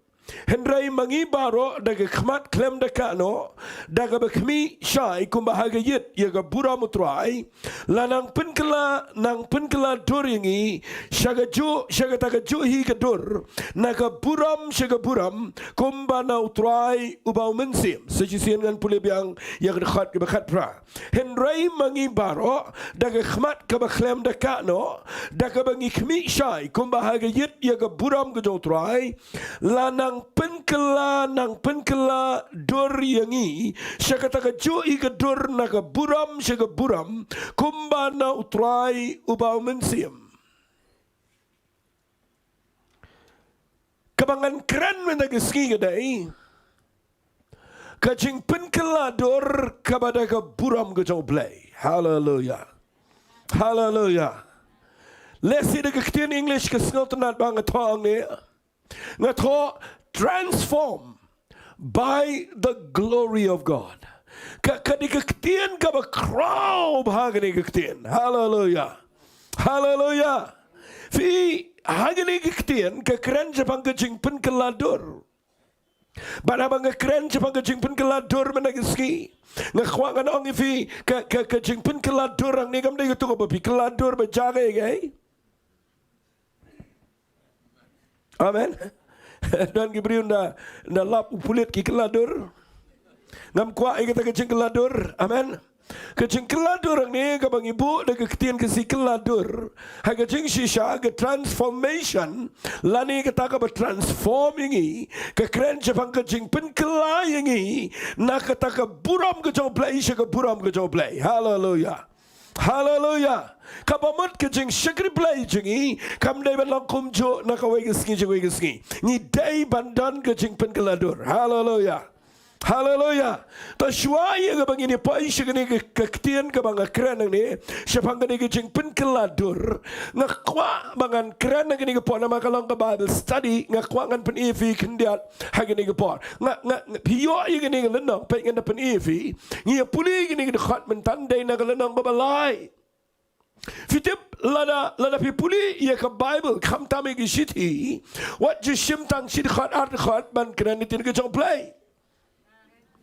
Hynrei ma ngi baroh, da ka khmat khlem da kah noh, da kaba khmih shai kumba ha ka ïit ïa ka burom U Trai, la nang pynkylla, nang pynkylla dur ïa ngi sha kajuh, sha kata kajuh hi ka dur, na ka burom sha ka burom, kumba na U Trai uba U Mynsiem. Sa shisien ngan pule biang ïa ka dkhot kaba khatphra. Hynrei ma ngi baroh, da ka khmat kaba khlem da kah noh, da kaba ngi khmih shai kumba ha ka ïit ïa ka burom ka jong U Trai, la nang pynkylla, nang pynkylla dur ïa ngi sha kata kajuh hi ka dur, na ka burom sha ka burom, kumba na U Trai uba U Mynsiem. Kaba ngan kren mynta ka sngi ka dei ka jingpynkylla dur kaba da ka burom ka jong U Blei. Haleluya. Haleluya. Lehse da ka ktien English ka sngewtynnad ba nga thoh hangne, nga thoh transformed by the glory of God. Ka, ka dei ka ktien kaba khraw bha kane ka ktien. Haleluya. Haleluya. Phi, ha kane ka ktien ka kren shaphang ka jingpynkylla dur. Bad haba nga kren shaphang ka jingpynkylla dur mynta ka sngi, nga kwah ngan ong ïa phi, ka, ka, ka jingpynkylla dur hangne kam dei kato kaba phi kylla dur ba jia kaei kaei. Amen. Don ki briew ynda, ynda lap u pulit ki kylla dur. Ngam kwah ïa kata ka jingkylla dur. Amen. Ka jingkylla dur hangne kaba ngi buh da ka ktien Khasi kylla dur, ha ka jingshisha ka transformation, lane kata kaba transform ïa ngi, ka kren shaphang ka jingpynkylla ïa ngi na kata ka burom ka jong U Blei sha ka burom ka jong U Blei. Haleluya. Haleluya. Kaba mut ka jingshakri Blei jong ngi kam dei ban long kumjuh na kawei ka sngi sha kawei ka sngi. Ngi dei ban don ka jingpynkylla dur. Haleluya. Haleluya. To shuwa ïa kaba ngin ïa poi sha kane ka, ka ktien kaba nga kren hangne shaphang kane ka jingpynkylla dur, nga kwah ba ngan kren ha kane ka por namar ka long ka Bible study, nga kwah ngan pyni ïa phi khyndiat ha kane ka por. Nga, nga, nga phi ïoh ïa kane ka lynnong, peit ngan da pyni ïa phi. Ngi ïa pule ïa kane ka dkhot mynta, dei na ka lynnong kaba lai. Phi tip lada, lada phi pule ïa ka Baibl, khamtam ïa ki shithi, wat ju shim tang shi dkhot ar dkhot ban kren ïa ka ktien ka jong U Blei.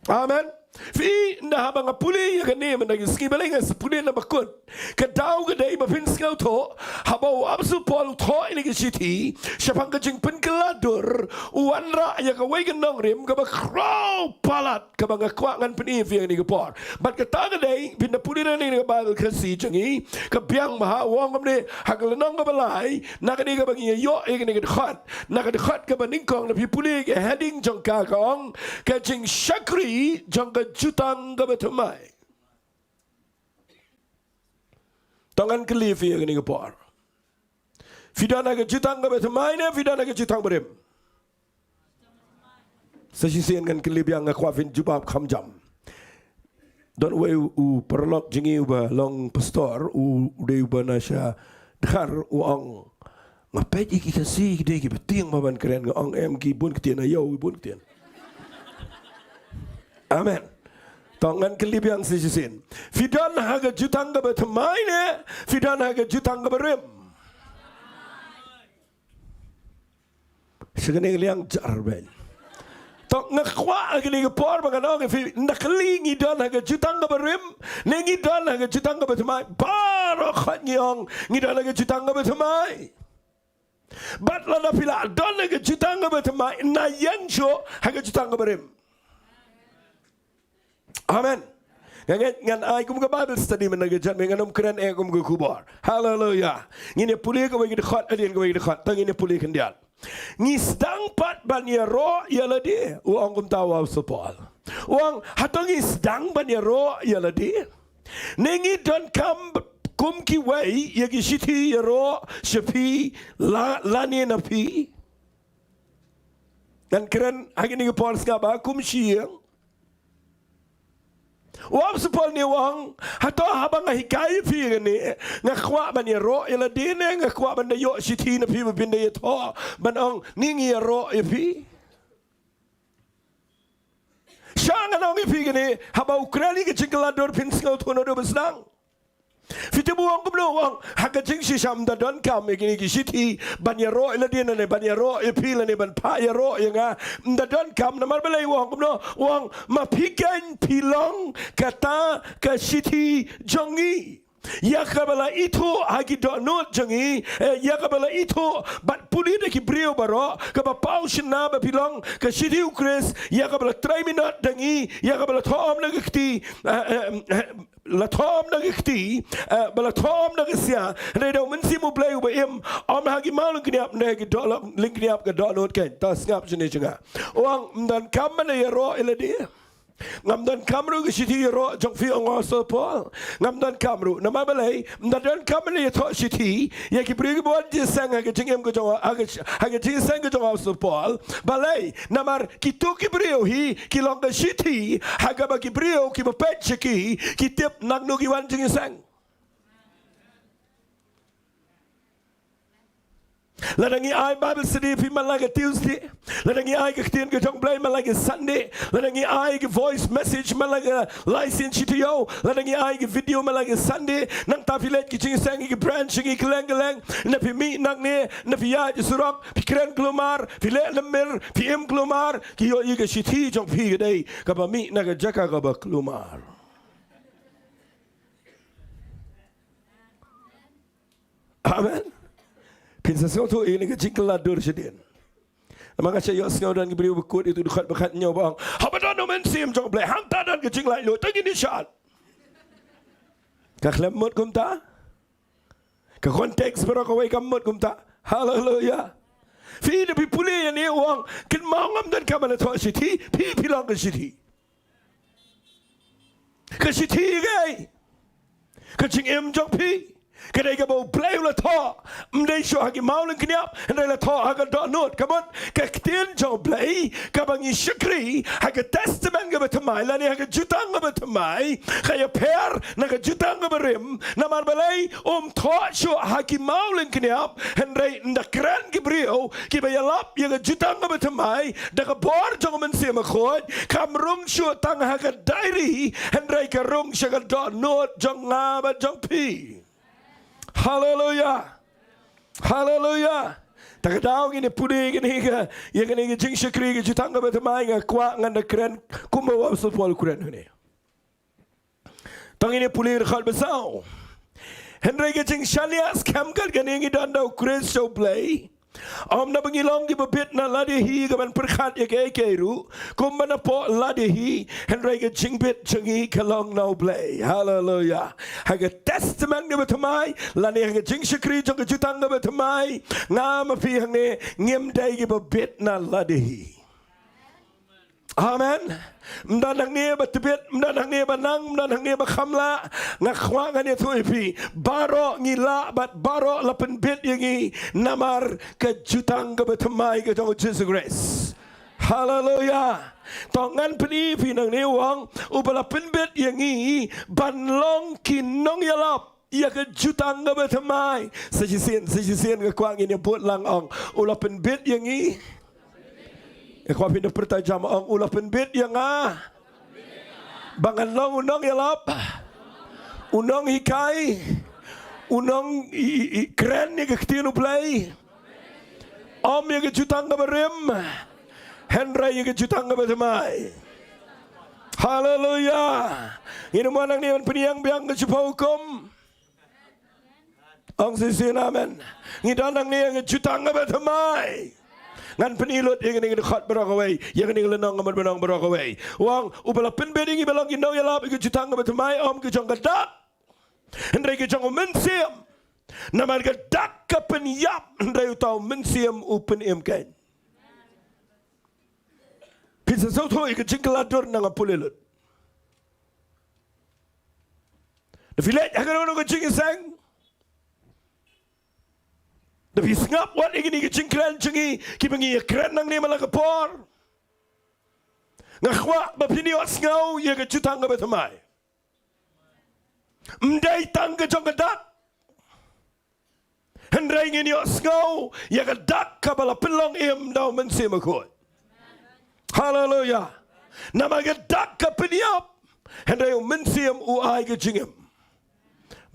Amen. Phi, ynda haba nga pule ïa kane mynta ka sngi, balei nga sa pule na bakut? Ka daw ka dei ba phin sngewthuh, haba u Apostol Paul u thoh ïa kane ka shithi shaphang ka jingpynkylla dur, u wanrah ïa kawei ka nongrim kaba khraw palat, kaba nga kwah ngan pyni ïa phi ha kane ka por. Bad kata ka dei, phin da pule na kane ka Baibl Khasi jong ngi, ka biang bha, u ong kumne, ha ka lynnong kaba lai, na kane kaba ngi ïoh ïa kane ka dkhot, na ka dkhot kaba nyngkong, lada phi pule ka heading jong ka, ka ong, ka jingshakri jong ka jutang kaba thymmai. To ngan kylli phi ha kane ka por. Phi don ha ka jutang kaba thymmai ne phi don ha ka jutang barim? Sa shisien ngan kylli biang, nga kwah phin jubab kham jam. Don uwei u paralok jong ngi uba long pastor, u, u dei uba na sha Dkhar, u ong, nga peit ïa ki Khasi ki dei kiba tieng bha ban kren, nga ong, em, ki bun ktien, ïa u bun ktien. Amen. To ngan kylli biang sa shisien. Phi don ha ka jutang kaba thymmai ne phi don ha ka jutang kaba rim? Sha kane ka liang jar beiñ. To nga kwah ha kane ka por ba ngan ong ïa phi, ynda kylli ngi don ha ka jutang kaba rim ne ngi don ha ka jutang kaba thymmai, baroh khoit ngi ong ngi don ha ka jutang kaba thymmai. Bad lada phi la don ha ka jutang kaba thymmai, na ïeng shuh ha ka jutang kaba rim. Amen. Nga ngeit ngan ai kum ka Bible study mynta ka janmiet, ngan ym kren eh kum ka khubor. Haleluya. Ngin ïa pule kawei ka dkhot, hadien kawei ka dkhot. To ngin ïa pule khyndiat. Ngi sdang pat ban ïaroh ïa lade, u ong kumta u Apostol Paul. U ong, hato ngi sdang ban ïaroh ïa lade? Ne ngi donkam kum kiwei ïa ki shithi ïaroh sha phi la, lane na phi? Ngan kren ha kine ki por sngap ba kum shi ïing. U Apostol Paul ne u ong, hato haba nga hikai ïa phi kane, nga kwah ban ïaroh ïa lade ne nga kwah ban da ïoh shithi na phi ba phin da ïathoh ban ong, ngi ngi ïaroh ïa phi? Sha ngan ong ïa phi kane, haba u kren ïa ka jingkylla dur phin sngewthuh naduh ba sdang. Phi tip u ong kumno? U ong, ha ka jingshisha ym da donkam ïa kine ki shithi ban ïaroh ïa lade ne ban ïaroh ïa phi lane ban phah ïaroh ïa nga. Ym da donkam, namar balei u ong kumno? U ong, ma phi keiñ phi long kata ka shithi jong ngi, ïa kaba la ithuh ha ki dohnud jong ngi, eh, ïa kaba la ithuh bad pule da ki briew baroh, kaba paw shynna ba phi long ka shithi u Khrist, ïa kaba la trei minot da ngi, ïa kaba la thoh ym na ka kti, eh, eh, eh, la thoh ym na ka kti, eh, ba la thoh ym na ka sia, hynrei da u Mynsiem u Blei uba im, ym ha ki maw lyngkniap, hynrei ha ki doh lyngkniap ka dohnud keiñ. To sngap shane jong nga. U ong, ym donkam ban da ïaroh ïa lade. Ngam donkam ruh ka shithi ïaroh jong phi, ong u Apostol Paul. Ngam donkam ruh. Namar balei? Ym da donkam ban da ïathoh shithi ïa ki briew kiba wan jingïaseng ha ka jingim ka jong, ha ka, ha ka jingïaseng ka jong u Apostol Paul. Balei? Namar kito ki briew hi ki long ka shithi ha kaba ki briew kiba peit sha ki, ki tip naduh ki wan jingïaseng. Lada ngi ai Bible study ïa phi man la ka Tuesday, lada ngi ai ka ktien ka jong u Blei man la ka Sunday, lada ngi ai ka voice message man la ka lai sien shi taïew, lada ngi ai ka video man la ka Sunday, nangta phi leit ka jingïaseng ïa ka branch, ïa ka kylleng kylleng, ne phi mih nangne, ne phi ïaid surok, phi kren kulmar, phi leh na mir, phi im kulmar, ki ïohi ka shithi jong phi ka dei kaba mih na ka jaka kaba kulmar. Amen. Phin sa sngewthuh ïa kane ka jingkylla dur shadien. Namar nga shait ïohsngew don ki briew ba kut ïa uto u dkhot ba khathynñiew ba ong, haba don u Mynsiem jong u Blei, hangta don ka jinglaitluid, to ngin ïa shad. Ka khlem mut kumta. Ka context baroh kawei kam mut kumta. Haleluya. Phi da phi pule ïa une u ong, kynmaw ngam donkam ban da thoh shithi, phi phi long ka shithi. Ka shithi ka dei ka jingim jong phi. Ka dei kaba u Blei u la thoh. Ym dei shuh ha ki maw lyngkniap, hynrei la thoh ha ka dohnud. Ka mut ka ktien jong u Blei kaba ngi shakri ha ka Testament kaba thymmai lane ha ka Jutang kaba thymmai, ka ïapher na ka Jutang kaba rim. Namar balei? Um thoh shuh ha ki maw lyngkniap, hynrei ynda kren ki briew kiba ïalap ïa ka Jutang kaba thymmai da ka bor jong u Mynsiem Bakhuid, kam rung shuh tang ha ka diary, hynrei ka rung sha ka dohnud jong nga bad jong phi. Haleluya. Haleluya. Ta ka daw ngin ïa pule ïa kane ka, ïa kane ka jingshakri ka jutang kaba thymmai, nga kwah ngan da kren kumba u Apostol Paul u kren hangne. To ngin ïa pule ïa ka dkhot ba saw. Hynrei ka jingshaniah skhem kat kane ngi don da u Khrist sha U Blei. Ym naba ngi long kiba bit na lade hi kaban pyrkhat ïa kaei kaei ruh kumba napoh lade hi, hynrei ka jingbit jong ngi ka long na U Blei. Haleluya. Ha ka Testament kaba thymmai lane ha ka jingshakri jong ka jutang kaba thymmai, nga ma phi hangne ngim dei kiba bit na lade hi. Amen. Ym don hangne ba tbit, ym don hangne ba nang, ym don hangne ba kham lah. Nga kwah ngan ïathuh ïa phi, baroh ngi lah bad baroh la pynbit ïa ngi namar ka jutang kaba thymmai ka jong u Jisu Khrist. Haleluya. To ngan pyni ïa phi nangne, u ong uba la pynbit ïa ngi ban long ki nongïalap ïa ka jutang kaba thymmai. Sa shisien, sa shisien nga kwah ngin ïa bud lang, ong u la pynbit ïa ngi. Nga kwah phin da pyrta jam, ong u la pynbit ïa nga ba ngan long u nongïalap, u nonghikai, u nong i, i, i kren ïa ka ktien U Blei. Ym ïa ka jutang kaba rim, hynrei ïa ka jutang kaba thymmai. Haleluya. Ngin ym wan nangne ban pynïeng biang ka jubab hukum. Ong shisien amen. Ngi don nangne ïa ka jutang kaba thymmai. Ngan pyni lut ïa kane ka dkhot baroh kawei, ïa kane ka lynnong kaba ong baroh kawei. U ong uba la pynbit ïa ngi ba long ki nongïalap ïa ka jutang kaba thymmai, ym ka jong ka dak, hynrei ka jong u Mynsiem. Namar ka dak ka pynïap, hynrei uta u Mynsiem u pynim keiñ. Phi sa sngewthuh ïa ka jingkylla dur, ngan pule lut. Da phi leit ha kano kano ka jingïaseng, da phi sngap wat ïa kine ki jingkren jong ngi kiba ngi ïa kren nangne man la ka por, nga kwah ba phin ïohsngew ïa ka jutang kaba thymmai. Ym dei tang ka jong ka dak, hynrei ngin ïohsngew ïa ka dak kaba la pynlong im da u Mynsiem Bakhuid. Haleluya. Namar ka dak ka pynïap, hynrei u Mynsiem u ai ka jingim.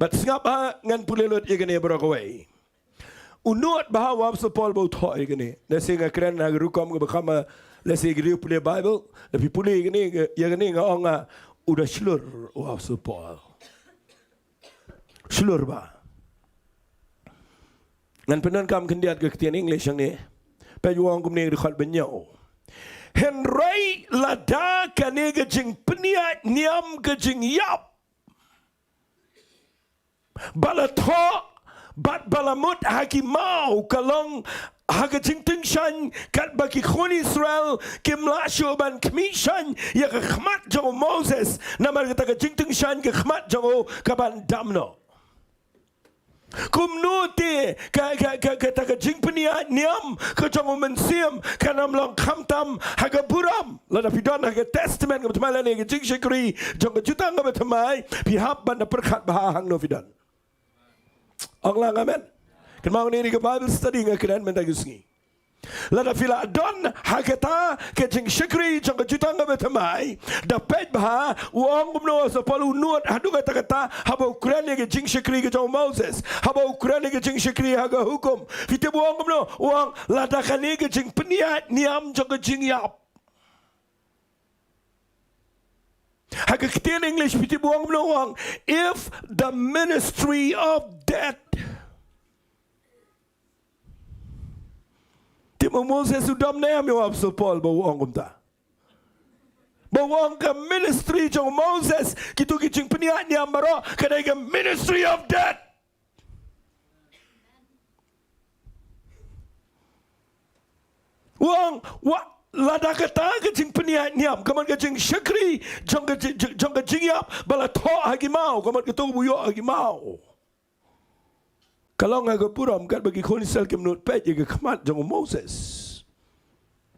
Bad sngap ha, ngan pule lut ïa kane baroh kawei. U nud bha u Apostol Paul ba u thoh ïa kane. Lehse nga kren ha ka rukom kaba kham, lehse ki riew pule Baibl, lada phi pule ïa kane, ïa kane nga ong nga u da shlur u Apostol Paul. Shlur bha. Ngan pyndonkam khyndiat ka ktien English hangne. Peit, u ong kumne ha ka dkhot ba hynñiew: Hynrei lada kane ka jingpynïaid niam ka jingïap ba la thoh bad ba la mut ha ki maw ka long ha ka jingtyngshaiñ katba ki khun Israel kim lah shuh ban khmih shaiñ ïa ka khmat jong u Moses, namar kata ka jingtyngshaiñ ka khmat jong u ka ban dam noh. Kumno te ka, ka, ka, kata ka jingpynïaid niam ka jong u Mynsiem kan ym long khamtam ha ka burom? Lada phi don ha ka Testament kaba thymmai lane ka jingshakri jong ka jutang kaba thymmai, phi hap ban da pyrkhat bha hangno phi don. Ong lang amen. Kynmaw, kane ka Bible study nga kren mynta ka sngi. Lada phi la don ha kata ka jingshakri jong ka jutang kaba thymmai, da peit bha, u ong kumno u Apostol Paul, u nud haduh katta katta haba u kren ïa ka jingshakri ka jong u Moses, haba u kren ïa ka jingshakri ha ka Hukum. Phi tip u ong kumno? U ong lada kane ka jingpynïaid niam jong ka jingïap. Ha ka ktien English phi tip u ong kumno? U ong, "If the ministry of death." Te ma u Moses u dom ne em ïa u Apostol Paul ba u ong kumta? Ba u ong ka ministry jong u Moses, kito ki jingpynïaid niam baroh, ka dei ka ministry of death. U ong, wa, lada kata ka jingpynïaid niam, ka mut ka jingshakri jong ka ji-, jong ka jingïap ba la thoh ha ki maw, ka mut kato ba u ïoh ha ki maw, ka long ha ka burom katba ki khun Israel kim nud peit ïa ka khmat jong u Moses.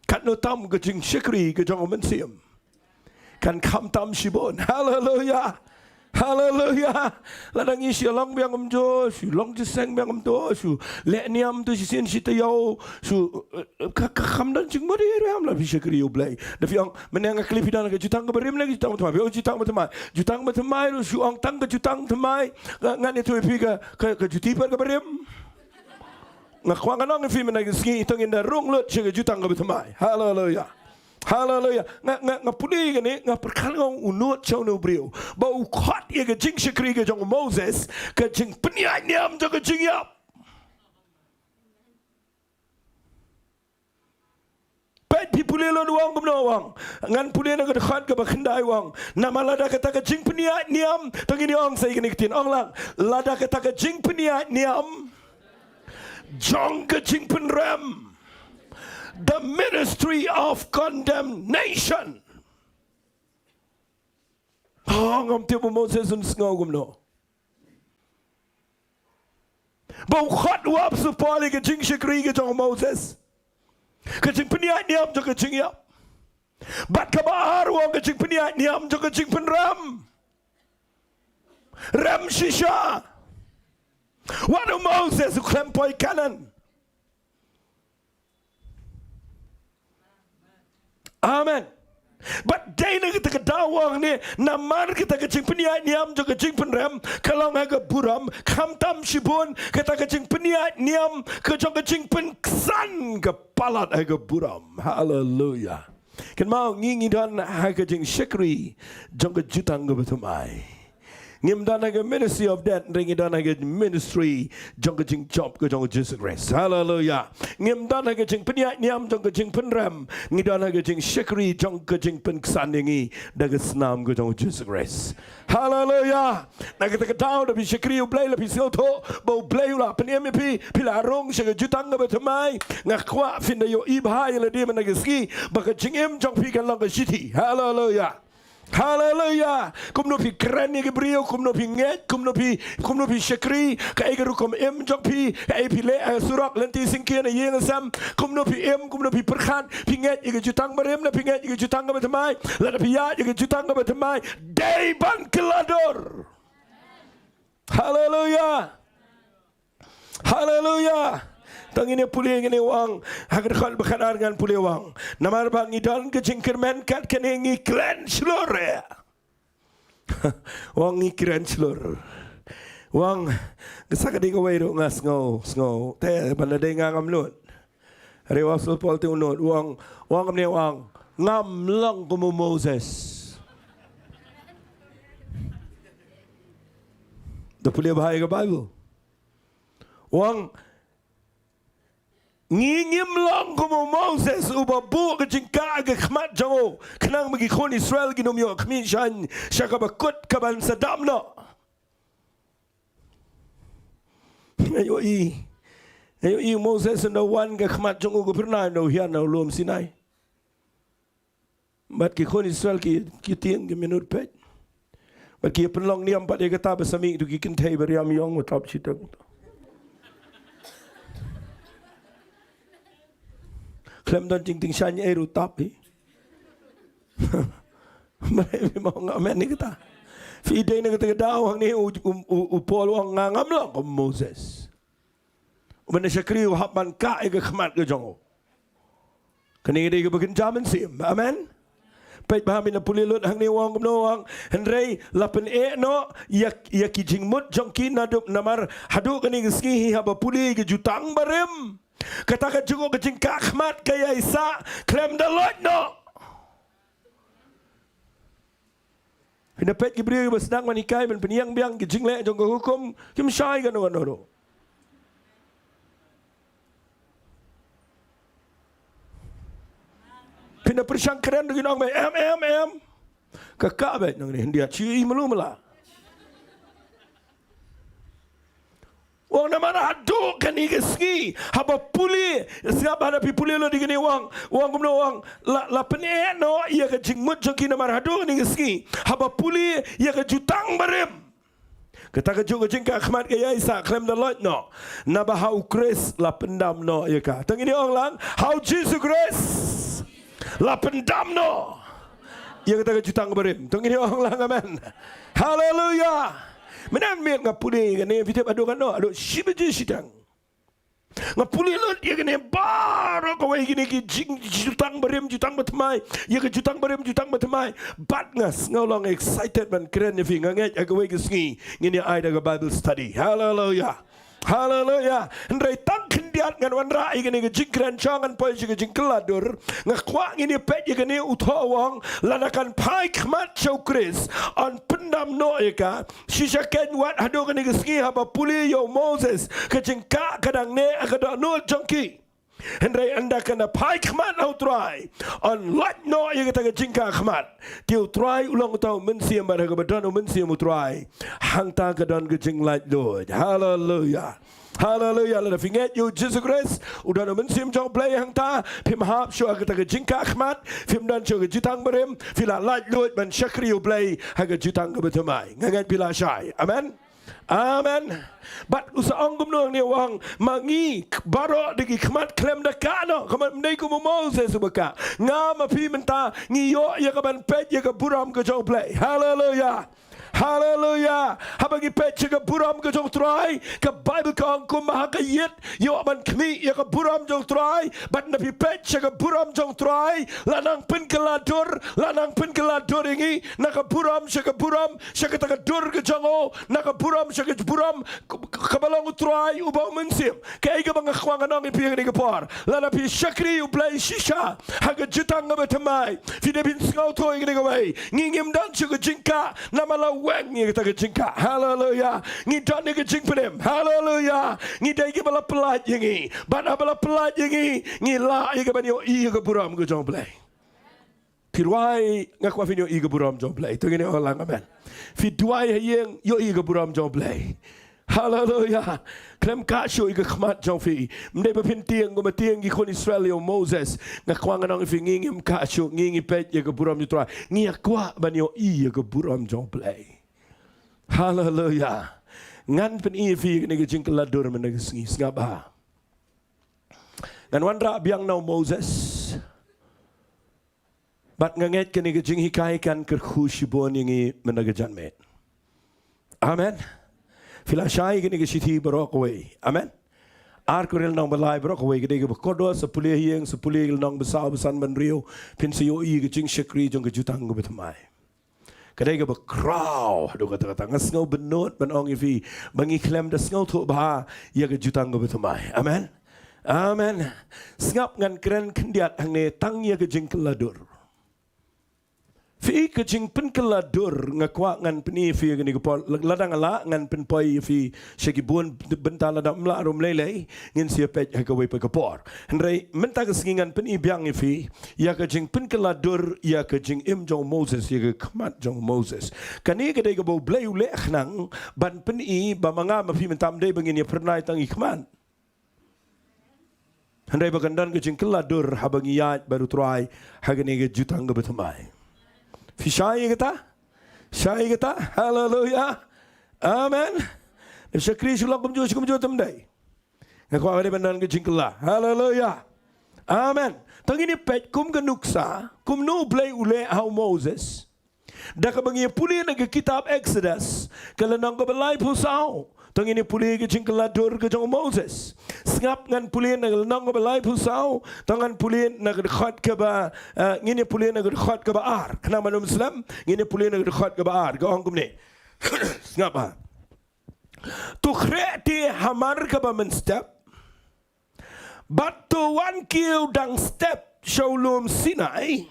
Katno tam ka jingshakri ka jong u Mynsiem kan khamtam shibun. Haleluya. Haleluya. Lada ngi shu long biang kumto, shu long shisien biang kumto, shu leh niam to shisien shi taïew, shu, eh, ka, ka, kam don jingmut ïa ruh em lada phi shakri ïa U Blei. Da phi ong, mynne nga kylli phi don ka jutang kaba rim ne ka jutang ba thymmai. Phi ong jutang ba thymmai. Jutang ba thymmai ruh shu ong tang ka jutang thymmai. Nga, ngan ïathuh ïa phi ka, ka, ka juti pat kaba rim. Nga kwah ngan ong ïa phi mynta ka sngi to ngin da rung lut sha ka jutang kaba thymmai. Haleluya. Haleluya. Nga, nga, nga pule kane, nga pyrkhat nga ong u nud sha une u briew ba u khot ïa ka jingshakri ka jong u Moses ka jingpynïaid niam jong ka jingïap. Peit phi pule lut u ong kumno u ong. Ngan pule na ka dkhot kaba khyndai u ong. Namar lada kata ka jingpynïaid niam, to ngin ong sa ïa kane ka ktien, ong lang. Lada kata ka jingpynïaid niam jong ka jingpynrem. The ministry of condemnation. Oh, ngam tip u Moses un sngew kumno. Ba u khot u Apostol Paul ïa ka jingshakri ka jong u Moses. Ka jingpynïaid niam jong ka jingïap. Bad kaba ar u ong ka jingpynïaid niam jong ka jingpynrem. Rem shisha. Wat u Moses u khlem poi Kanaan. Amen. Bad dei na kata ka daw u ong ne, namar kata ka jingpynïaid niam jong ka jingpynrem ka long ha ka burom, khamtam shibun kata ka jingpynïaid niam ka jong ka jingpynksan ka palat ha ka burom. Haleluya. Kynmaw ngi ngi don ha ka jingshakri jong ka jutang kaba thymmai. Ngim don ha ka ministry of death, hynrei ngi don ha ka ministry jong ka jingjop ka jong u Jisu Khrist. Haleluya. Ngim don ha ka jingpynïaid niam jong ka jingpynrem, ngi don ha ka jingshakri jong ka jingpynksan ïa ngi da ka snam ka jong u Jisu Khrist. Haleluya. Na kata ka daw da phi shakri U Blei la phi sngewthuh ba U Blei u la pynim ïa phi, phi la rung sha ka jutang kaba thymmai. Nga kwah phin da ïohi bha ïa lade mynta ka sngi ba ka jingim jong phi kan long ka shithi. Haleluya. Haleluya. Kumno phi kren ïa ki briew, kumno phi ngeit, kumno phi, kumno phi shakri, kaei ka rukom im jong phi, kaei phi leh ha surok lynti syngkien ïing sem, kumno phi im, kumno phi pyrkhat, phi ngeit ïa ka jutang barim ne phi ngeit ïa ka jutang kaba thymmai. Lada phi ïaid ïa ka jutang kaba thymmai, dei ban kylla dur. Haleluya. Haleluya. To ngin ïa pule ngin ïa ong ha ka dkhot ba khatar ngan pule u ong. Namar ba ngi don ka jingkyrmen kat kane ngi kren shlur. U ong ngi kren shlur. U ong ka sa ka dei kawei ruh nga sngew, sngew. Te ban da dei nga ngam nud. Hynrei u Apostol Paul te u nud. U ong, u ong kumne u ong. Ngam long kum u Moses. Da pule bha ïa ka Bible. U ong, ngi ngim long kum u Moses uba buh ka jingkah ha ka khmat jong u khnang ba ki khun Israel kin ym ïoh khmih sha, sha kaba kut kaban sa dap noh. Nga ïohi, nga ïohi u Moses ynda u wan ka khmat jong u ka phyrnai ynda u hiar na u lum Sinai. Bad ki khun Israel ki, ki tieng ki minot peit. Bad ki pynlong niam pat ïa kata ba sa mih tu ki kynthei ba riam ïong ba tap shiteng. Khlem don jingtieng shaiñ ei ruh tap hi. Balei phi ym ong amen ïa kata? Phi dei na kata ka daw hangne u, u, u, u Paul u ong nga ngam long kum Moses. Uba na shakri u hap ban kah ïa ka khmat ka jong u. Kane ka dei kaba kynja mynsiem. Amen. Peit bha mynta pule lut hangne u ong kumno u ong. Hynrei la pyneh noh ïa, ïa ki jingmut jong ki naduh namar haduh kane ka sngi hi haba pule ïa ka jutang barim. Kata ka jingkah ka jingkah khmat ka ïai sah khlem da loit noh. Phin da peit ki briew kiba sdang ban hikai ban pynïeng biang ki jingleh jong ka hukum, kim shai kano kano ruh. Phin da pyrshang kren ruh kin ong beit em em em. Ka kah beit nangne hyndiat shu i malu mala. U ong namar haduh kane ka sngi haba pule, sngap haba phi pule lut ïa kane u ong, u ong kumno u ong, la, la pyneh noh ïa ka jingmut jong ki namar haduh kane ka sngi haba pule ïa ka jutang barim. Kata ka juh ka jingkah khmat ka ïai sah khlem da loit noh. Naba ha u Khrist la pyndam noh ïa ka. To ngin ïa ong lang, ha u Jisu Khrist la pyndam noh. ïa kata ka jutang barim. To ngin ong lang amen. Haleluya. Mynta mynmiet nga pule ïa kane, phi tip haduh katno, haduh shi baje shiteng. Nga pule lut ïa kane baroh kawei kine ki jing, jutang barim, jutang bathymmai, ïa ka jutang barim, jutang bathymmai. Bad nga sngew long excited ban kren ïa phi, nga ngeit ha kawei ka sngi ngin ïa ai da ka Bible study. Haleluya. Haleluya. Hynrei tang khyndiat ngan wanrah ïa kane ka jingkren, shuwa ngan poi sha ka jingkylla dur, nga kwah ngin ïa peit ïa kane u thoh u ong, lada kan phai khmat sha u Khrist, yn pyndam noh ïa ka. Shisha kein wat haduh kane ka sngi haba pule ïa u Moses, ka jingkah ka dang neh ha ka dohnud jong ki. Hynrei ynda kan da phai khmat ha u Trai, yn lait noh ïa kata ka jingkah khmat. Te u Trai u long uta u mynsiem, bad ha kaba don u mynsiem u Trai, hangta ka don ka jinglaitluid. Haleluya. Haleluya. Lada phi ngeit ïa u Jisu Khrist, u don u mynsiem jong u Blei hangta, phim hap shuh ha kata ka jingkah khmat, phim don shuh ka jutang barim, phi la laitluid ban shakri ïa u Blei ha ka jutang kaba thymmai. Nga ngeit phi la shai. Amen. Amen. Bad u sa ong kumno, hangne u ong, ma ngi baroh da ki khmat khlem da kah noh, kumno, ym dei kum u Moses uba kah. Nga ma phi mynta ngi ïoh ïa kaban peit ïa ka burom ka jong u Blei. Haleluya. Haleluya. Haba ngi peit sha ka burom ka jong u Trai, ka Baibl ka ong kumba ha ka ïit ïoh ban khmih ïa ka burom jong u Trai. Bad ynda phi peit sha ka burom jong u Trai, la nang pynkylla dur, la nang pynkylla dur ïa ngi na ka burom sha ka burom, sha kata ka dur ka jong u, na ka burom sha ka burom, k-, k-, kaba long u Trai uba u mynsiem. Kaei kaba nga kwah ngan ong ïa phi ha kane ka por, lada phi shakri ïa u Blei shisha ha ka jutang kaba thymmai, phi dei ban sngewthuh ïa kane kawei, ngi ngim don shuh ka jingkah namar la weng ïa kata ka jingkah. Haleluya. Ngi don ïa ka jingpynim. Haleluya. Ngi dei kiba la pyllait ïa ngi. Bad haba la pyllait ïa ngi, ngi lah ïa kaban ïohi ïa ka burom ka jong u Blei. Phi duwai, nga kwah phin ïohi ka burom jong u Blei. To ngin ong lang amen. Phi duwai ha ïing, ïohi ka burom jong u Blei. Haleluya. Khlem kah shuh ïa ka khmat jong phi. Ym dei ba phin tieng kumba tieng ki khun Israel ïa u Moses. Nga kwah ngan ong ïa phi, ngi ngim kah shuh, ngi ngi peit ïa ka burom jong u Trai. Ngi ïa kwah ban ïohi ïa ka burom jong u Blei. Haleluya. Ngan pyni ïa phi kane ka jingkylla dur mynta ka sngi, sngap bha. Ngan wanrah biang na u Moses. Bad nga ngeit kane ka jinghikai kan kyrkhu shibun ïa ngi mynta ka janmiet. Amen. Phi la shai kane ka shithi baroh kawei. Amen. Ar Korinth lynnong ba lai baroh kawei, ka dei kaba kordor, sa pule ha ïing, sa pule lynnong ba saw, ba san, ba hynriew, phin sa ïohi ka jingshakri jong ka jutang kaba thymmai. Ka dei kaba khraw haduh katta katta. Nga sngew bynnud ban ong ïa phi ba ngi khlem da sngewthuh bha ïa ka jutang kaba thymmai. Amen. Amen. Sngap, ngan kren khyndiat hangne tang ïa ka jingkylla dur. Phi, ka jingpynkylla dur nga kwah ngan pyni ïa phi ha kane ka por. Lada nga lah ngan pynpoi ïa phi sha ki bun bynta, lada ym lah ruh ym lei lei, ngin sa ïa peit ha kawei pat ka por. Hynrei mynta ka sngi ngan pyni biang ïa phi ïa ka jingpynkylla dur ïa ka jingim jong u Moses, ïa ka khmat jong u Moses. Kane ka dei kaba u Blei u leh khnang ban pyni ba ma nga ma phi mynta ym dei ba ngin ïa phyrnai tang ïa ki khmat, hynrei ba kan don ka jingkylla dur haba ngi ïaid bad u Trai ha kane ka jutang kaba thymmai. Phi shai ïa kata? Shai ïa kata? Haleluya. Amen. Shakri shu long kumjuh shu kumjuh te ym dei. Nga kwah ka dei ban don ka jingkylla. Haleluya. Amen. To ngin ïa peit kum ka nuksa kumno u Blei u leh ha u Moses. Da kaba ngi ïa pule na ka kitab Exodus, ka lynnong kaba laiphew saw. To ngin ïa pule ka jingkylla dur ka jong u Moses. Sngap, ngan pule na ka lynnong kaba laiphew saw, to ngan pule na ka dkhot kaba, eh, ngin ïa pule na ka dkhot kaba ar. Khnang ba ym slem, ngin ïa pule na ka dkhot kaba ar. Ka ong kumne. Sngap bha. To khreh te hamar kaba mynstep, bad to wan kiew dang step sha u lum Sinai,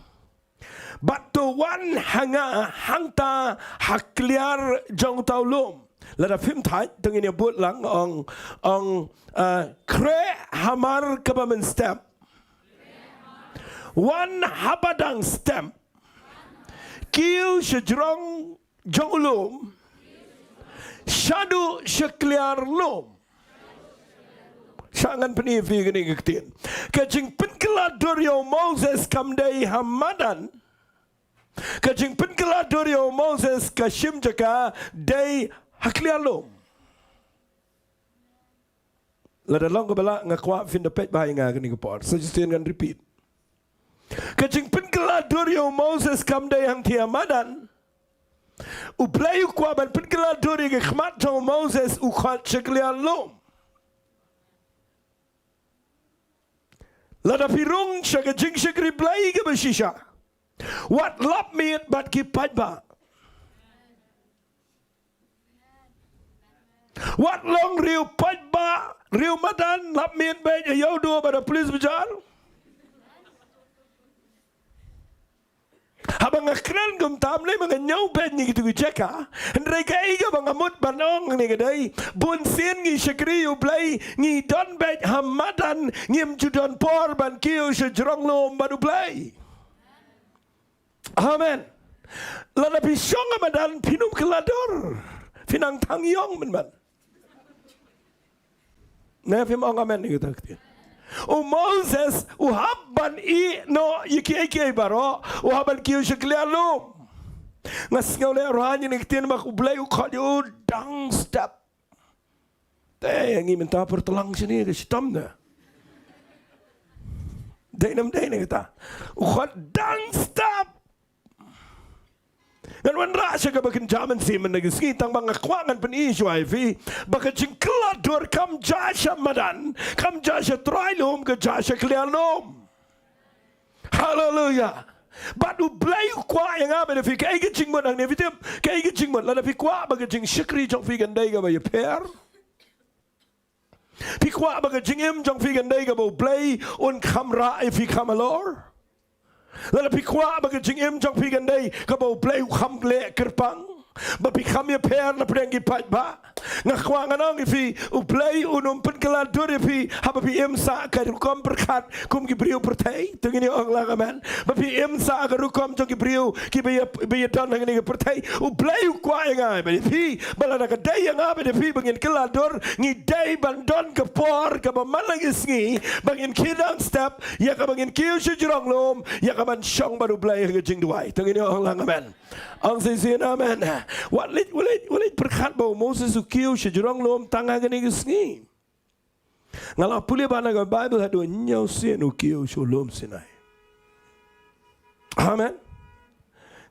bad to wan ha nga hangta ha kliar jong uta u lum. Lada phim thait, to ngin ïa bud lang, ong, ong, eh, khreh hamar kaba mynstep, wan haba dang step, kiew sha jrong jong u lum, shaduh sha kliar lum. Sha ngan pyni ïa phi kane ka ktien. Ka jingpynkylla dur ïa u Moses kam dei ha madan. Ka jingpynkylla dur ïa u Moses ka shim jaka dei ha kliar lum. Lada long kaba lah nga kwah phin da peit bha ïa nga kane ka por. Sa shisien ngan repeat. Ka jingpynkylla dur ïa u Moses kam dei hangtei ha madan. U Blei u kwah ban pynkylla dur ïa ka khmat jong u Moses, u khot sha kliar lum. Lada phi rung sha ka jingshakri Blei kaba shisha, wat lap miet bad ki paidbah. Wat long riew paidbah, riew madan, lap miet beit ïa u dei bad da police bajar. Haba nga kren kumta, ym dei ba nga ñiew beit na kitu ki jaka. Hynrei kaei kaba nga mut ban ong ne ka dei, bunsien ngi shakri ïa u Blei, ngi don beit ha madan, ngim ju don por ban kiew sha jrong lum bad u Blei. Amen. Lada phi shong ha madan phin ym kylla dur. Phin nang thang ïong mynman. Ne phim ong amen ïa kata ka ktien. U Moses u hap ban ïeh noh ïa kiei kiei baroh, u hap ban kiew sha kliar lum. Nga sngew lehrain ïa kane ka ktien ba u Blei u khot ïa u dang step. Te ngi mynta pyrtlang shane ka shitom ne. Dei ne ym dei ne kata. U khot dang step. Ngan wanrah sha kaba kynja mynsiem mynne ka sngi, tang ba nga kwah ngan pyni shuwa ïa phi ba ka jingkylla dur kam jia sha madan, kam jia sha trai lum, ka jia sha kliar lum. Haleluya. Bad u Blei u kwah ïa nga bad ïa phi, kaei ka jingmut hangne, phi tip, kaei ka jingmut? Lada phi kwah ba ka jingshakri jong phi kan dei kaba ïapher, phi kwah ba ka jingim jong phi kan dei kaba u Blei un kham rah ïa phi kham halor, lada phi kwah ba ka jingim jong phi kan dei kaba u Blei u kham leh kyrpang, ba phi kham ïapher na pdeng ki paidbah, nga kwah ngan ong ïa phi, u Blei un ym pynkylla dur ïa phi haba phi im sah ka rukom pyrkhat kum ki briew pyrthei. To ngin ïa ong lang amen. Ba phi im sah ka rukom jong ki briew kiba ïa, ba ïa don hangne ka pyrthei. U Blei u kwah ïa nga bad ïa phi ba lada ka dei ïa nga bad ïa phi ba ngin kylla dur, ngi dei ban don ka por kaba man la ki sngi ba ngin khie dang step ïa kaba ngin kiew sha jrong lum, ïa kaban shong bad u Blei ha ka jingduwai. To ngin ïa ong lang amen. Ong shisien amen. Wat leit, wat leit, wat leit pyrkhat ba u Moses u kiew sha jrong lum tang ha kane ka sngi. Nga la pule ba na ka Baibl haduh hynñiew sien u kiew sha u lum Sinai. Amen.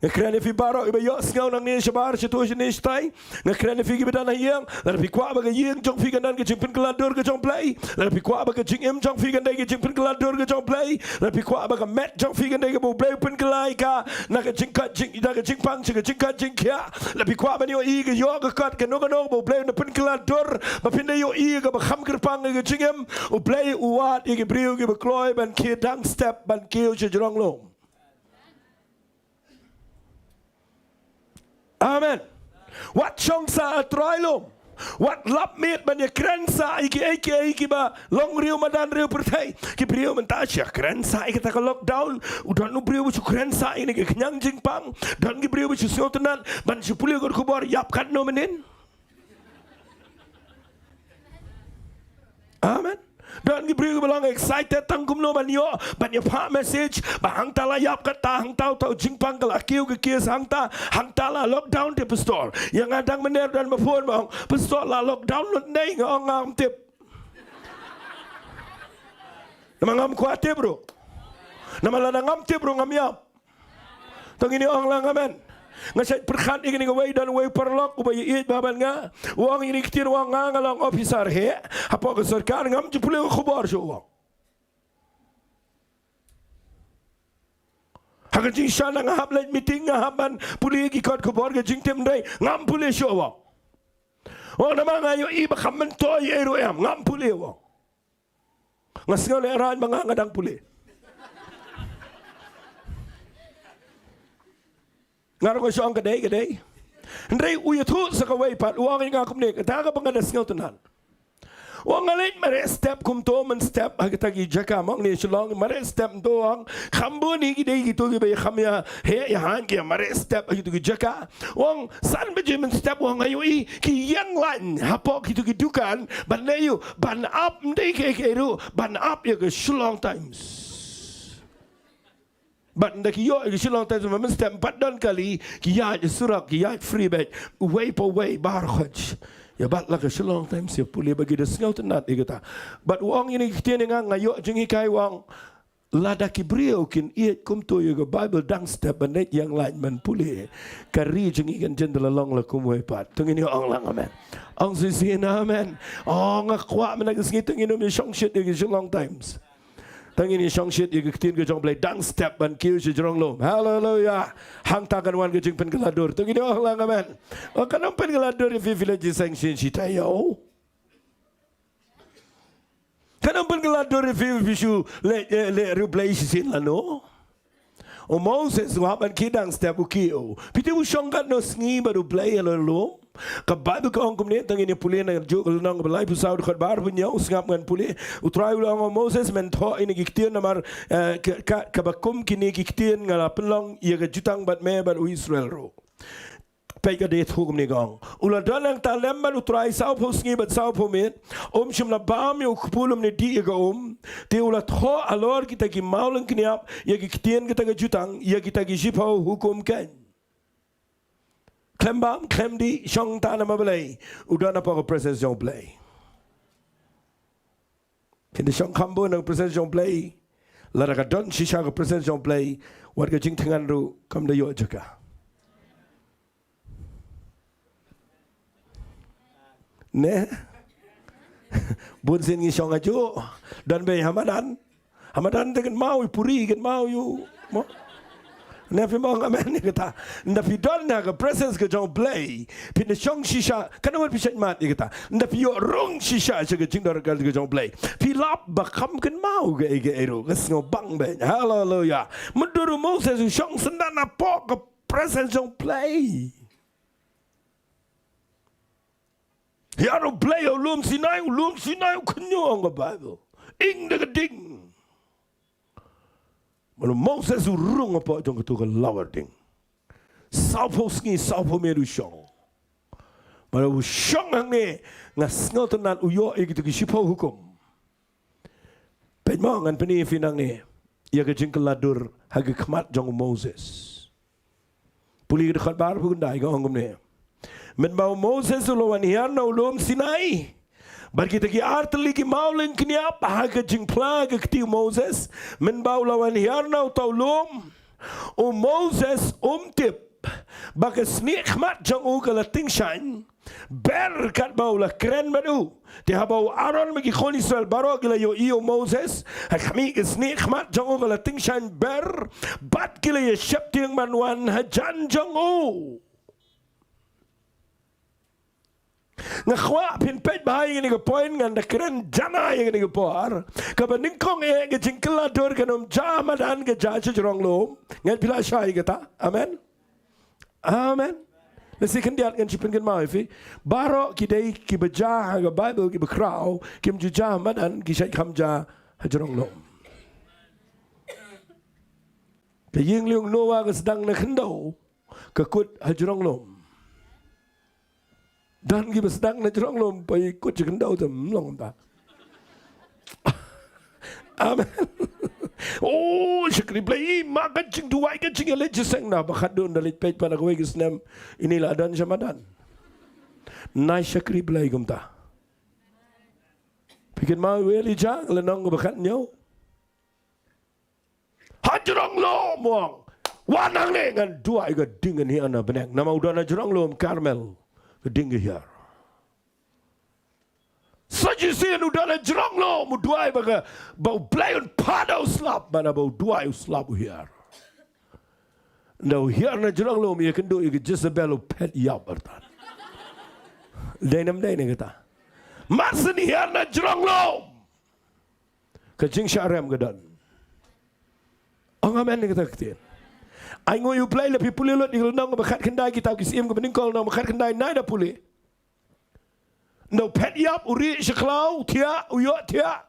Nga kren ïa phi baroh kiba ïohsngew nangne shabar, shato shane shatai. Nga kren ïa phi kiba don ha ïing, lada phi kwah ba ka ïing jong phi kan don ka jingpynkylla dur ka jong u Blei, lada phi kwah ba ka jingim jong phi kan dei ka jingpynkylla dur ka jong u Blei, lada phi kwah ba ka met jong phi kan dei kaba u Blei u pynkylla ïa ka na ka jingkoit jing, na ka jingpang sha ka jingkoit jingkhiah, lada phi kwah ban ïohi ka ïoh ka kot kano kano kaba u Blei un da pynkylla dur ba phin da ïohi kaba kham kyrpang ïa ka jingim, u Blei u wad ïa ki briew kiba kloi ban khie dang step ban kiew sha jrong lum. Amen. Wat shong sah ha trai lum. Wat lap miet ban ïa kren sah ïa kiei kiei kiba long riew madan riew pyrthei. Ki briew mynta shu kren sah ïa kata ka lockdown. U don u briew ba shu kren sah ïa kane ka khñiang jingpang. Don ki briew ba shu sngewtynnat ban shu pule kot khubor ïap katno mynnin. Amen. Don ki briew ba long excited tang kumno ban ïoh, ban ïa phah message ba hangta la ïap kata, hangta uta u jingpang ka la kiew ka case hangta, hangta la lockdown te pastor. Ïa nga dang mynner don ba phone ba ong, pastor la lockdown lut nei, nga ong ngam tip. Namar ngam kwah tip ruh. Namar lada ngam tip ruh ngam ïap. To ngin ong lang amen. Nga shait pyrkhat ïa kane kawei, don uwei u paralok uba ïeit bha bad nga. U ong ïa kine ki ktien, u ong nga, nga long officer heh hapoh ka sorkar, ngam ju pule ka khubor shuh, u ong. Ha ka jingshisha nga hap leit meeting, nga hap ban pule ki kot khubor ka jingtip, hynrei ngam pule shuh, u ong. U ong namar nga ïohi ba kham myntoi ei ruh em, ngam pule, u ong. Nga sngew lehrain ba nga, nga dang pule. Nga ruh nga shu ong ka dei, ka dei. Hynrei u ïathuh sa kawei pat, u ong ïa nga kumne, kata kaba nga da sngewtynnat. U ong nga leit mareh step kumto, mynstep ha kita ki jaka, mo, hangne Shillong, mareh step kumto, u ong kham bun hi ki dei kito kiba ïa kham ïa heh ïa haiñ ki ïa mareh step ha kito ki jaka. U ong san baje mynstep, u ong nga ïohi ki ïeng lain hapoh kito ki dukan ban leh ïa u, ban ap, ym dei kiei kiei ruh, ban ap ïa ka Shillong Times. Bad ynda ki ïoh ïa ka Shillong Times mynstep, ym pat don kali, ki ïaid surok, ki ïaid free beit, uwei pa uwei, baroh khoit. Ïa bat la ka Shillong Times ïa pule, ba ki da sngewtynnat ïa kata. Bad u ong ïa kine ki ktien ïa nga, nga ïoh jinghikai, u ong Lada ki briew kin ïeit kumto ïa ka Bible dang step ban leit ïeng lait ban pule, ka ri jong ngi kan jin da la long la kumwei pat. To ngin ong lang amen. Ong shisien amen. Ong nga kwah mynta ka sngi to ngin ym ïa shong shit ïa ka Shillong Times. To ngin ïa shong shit ïa ka ktien ka jong U Blei dang step ban kiew sha jrong lum. Haleluya. Hangta kan wan ka jingpynkylla dur. To ngin ong lang amen. Ong kan ym pynkylla dur ïa phi phi la jiseng shisien shi taïew. Kan ym pynkylla dur ïa phi phi shu leh, eh, leh ri U Blei shisien lano. U Moses u hap ban kiew dang step u kiew. Phi tip u shong katno sngi bad U Blei ïa la lum. Ka Bible ka ong kumne, to ngin ïa pule na juh ka lynnong kaba laiphew saw dkhot ba arphew hynñiew, sngap ngan pule. U Trai u la ong, Moses, men thoh ïa kine ki ktien namar, eh, ka, ka, kaba kum kine ki ktien nga la pynlong ïa ka jutang bad me bad u Israel ruh. Peit ka dei thoh kumne ka ong. U la don hangta lem bad U Trai sawphew sngi bad sawphew miet, um shym la bam ïa u kpu lymne dih ïa ka um, te u la thoh halor kita ki mawlyngkniap ïa ki ktien kata ka jutang, ïa kita ki shiphew hukum keiñ. Khlem bam, khlem dih, shong hangta namar balei? U don hapoh ka presence jong U Blei. Phin da shong kham bun ha ka presence jong U Blei. Lada ka don shisha ka presence jong U Blei, wat ka jingthngan ruh kam da ïoh jaka. Ne? Bun sien ngi shong ha juh. Don beit ha madan. Ha madan te kynmaw ïa u puri, kynmaw ïa u, mo? Ne, phi ong amen ïa kata? Ynda phi don ha ka presence ka jong U Blei, phin da shong shisha, katno ngut phi shait mad ïa kata? Ynda phi ïoh rung shisha sha ka jingdon ryngkat ka jong U Blei, phi lap ba kam kynmaw kaei kaei ruh, ka sngewbang beit. Haleluya. Mynta ruh u Moses u shong syndon hapoh ka presence jong U Blei. Hiar U Blei ha u lum Sinai, u lum Sinai u khynñiuh, ong ka Bible. Ing da ka ding. Bad u Moses u rung hapoh jong katu ka lawar ding. Sawphew sngi, sawphew miet u shong. Bad u shong hangne, nga sngewtynnat u ïoh ïa kitu ki shiphew hukum. Peit mo, ngan pyni ïa phi nangne ïa ka jingkylla dur ha ka khmat jong u Moses. Pule ka dkhot ba arphew khyndai, ka ong kumne. Mynba u Moses u la wan hiar na u lum Sinai bad kita ki artylli ki mawlyngkniap ha ka jingphla ka kti u Moses, mynba u la wan hiar na uta u lum, u Moses um tip ba ka snieh khmat jong u ka la tyngshaiñ ber katba u la kren bad u. Te haba u Aaron bad ki khun Israel baroh ki la ïohi ïa u Moses, ha khmih, ka snieh khmat jong u ka la tyngshaiñ ber bad ki la ïa sheptieng ban wan hajan jong u. Nga kwah phin peit bha ïa kane ka point, ngan da kren janai ïa kane ka por. Kaba nyngkong eh, ka jingkylla dur kan ym jia ha madan, ka jia sha jrong lum. Ngan pynlashai ïa kata. Amen. Amen. Lehse khyndiat ngan shu pynkynmaw ïa phi. Baroh ki dei kiba jia ha ka Bible, kiba khraw, kim ju jia ha madan, ki shait kham jia ha jrong lum. Ka ïing lieng Noah ka sdang na khyndew, ka kut ha jrong lum. Don kiba sdang na jrong lum, poi kut sha khyndew te ym long kumta. Amen. Oh, shakri Blei, ma ka jingduwai, ka jingïaleit jingïaseng, na ba khatduh ynda leit peit pat ha kawei ka snem, ine la don sha madan. Nai shakri Blei kumta. Phi kynmaw ïa u Elijah, lynnong kaba khathynñiew. Ha jrong lum u ong. Wan hangne, ngan duwai, ka ding kan hiar na bneng. Namar u don ha jrong lum Karmel, ka ding ka hiar. Sa shisien u don ha jrong lum, u duwai ba ka, ba U Blei un phah da u slap, bad haba u duwai u slap u hiar. Ynda u hiar na jrong lum, ïakynduh ïa ka Jezebel, u phet ïap artat. Dei ne ym dei ne kata? Mar shen hiar na jrong lum, ka jingshah rem ka don. Ong amen ïa kata ka ktien. Ai nguh ïa U Blei, lada phi pule lut ïa ka lynnong kaba khatkhyndai, Kitab ki Syiem kaba nyngkong, lynnong kaba khatkhyndai, nai da pule. Ynda u phet ïap, u rieh sha khlaw, u thiah, u ïoh thiah.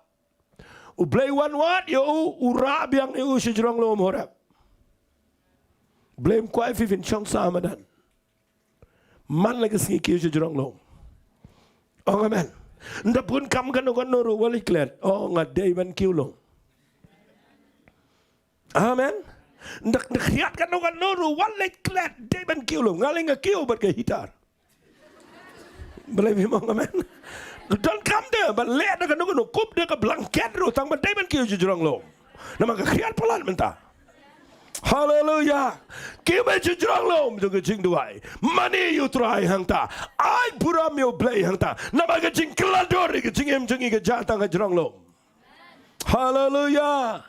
U Blei u wan wad ïa u, u rah biang ïa u sha jrong lum Horeb. U Blei um kwah ïa phi phin shong sah ha madan. Man la ka sngi kiew sha jrong lum. Ong amen. Ynda bun kam kano kano ruh, wat leit klet. Oh, nga dei ban kiew lum. Amen. Ynda, ynda khriat kano kano ruh, wat leit klet, dei ban kiew lum. Nga lei nga kiew bad ka heater. Balei phim ong amen? Don kam de ban leh da kano kano, kup da ka blanket ruh, tang ba dei ban kiew sha jrong lum. Namar ka khriat palat mynta. Haleluya. Ki ba jynjrong lum jong ka jingduwai. Mane ïa U Trai hangta. Ai burom ïa U Blei hangta. Namar ka jingkylla dur ïa ka jingim jong ngi ka jia tang ha jrong lum. Haleluya.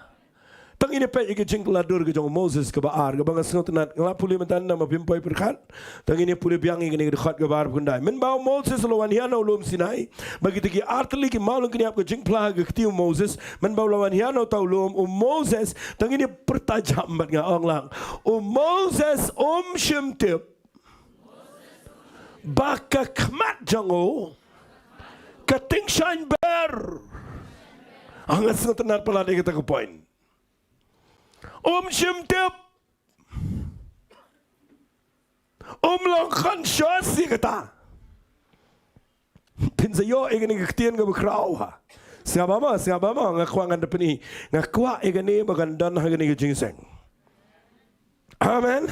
Tang ïa peit ïa ka jingkylla dur ka jong u Moses kaba ar, kaba nga sngewtynnat, nga la pule mynta namar phim poi pyrkhat. Tang ïa pule biang ïa kane ka dkhot kaba arphew khyndai. Mynba u Moses u la wan hiar na u lum Sinai, ba kita ki artylli ki mawlyngkniap ka jingphla ha ka kti u Moses, mynba u la wan hiar na uta u lum, u Moses, tang ïa pyrta jam bad nga ong lang. U Moses um shym tip ba ka khmat jong u ka tyngshaiñ ber. Ah, nga sngewtynnat palat ïa kata ka point. Um shym tip. Um long conscious ïa kata. Phin sa ïoh ïa kane ka ktien kaba khraw ha. Sngap ba ma, sngap ba ma, nga kwah ngan da pyni. Nga kwah ïa kane ba kan don ha kane ka jingïaseng. Amen.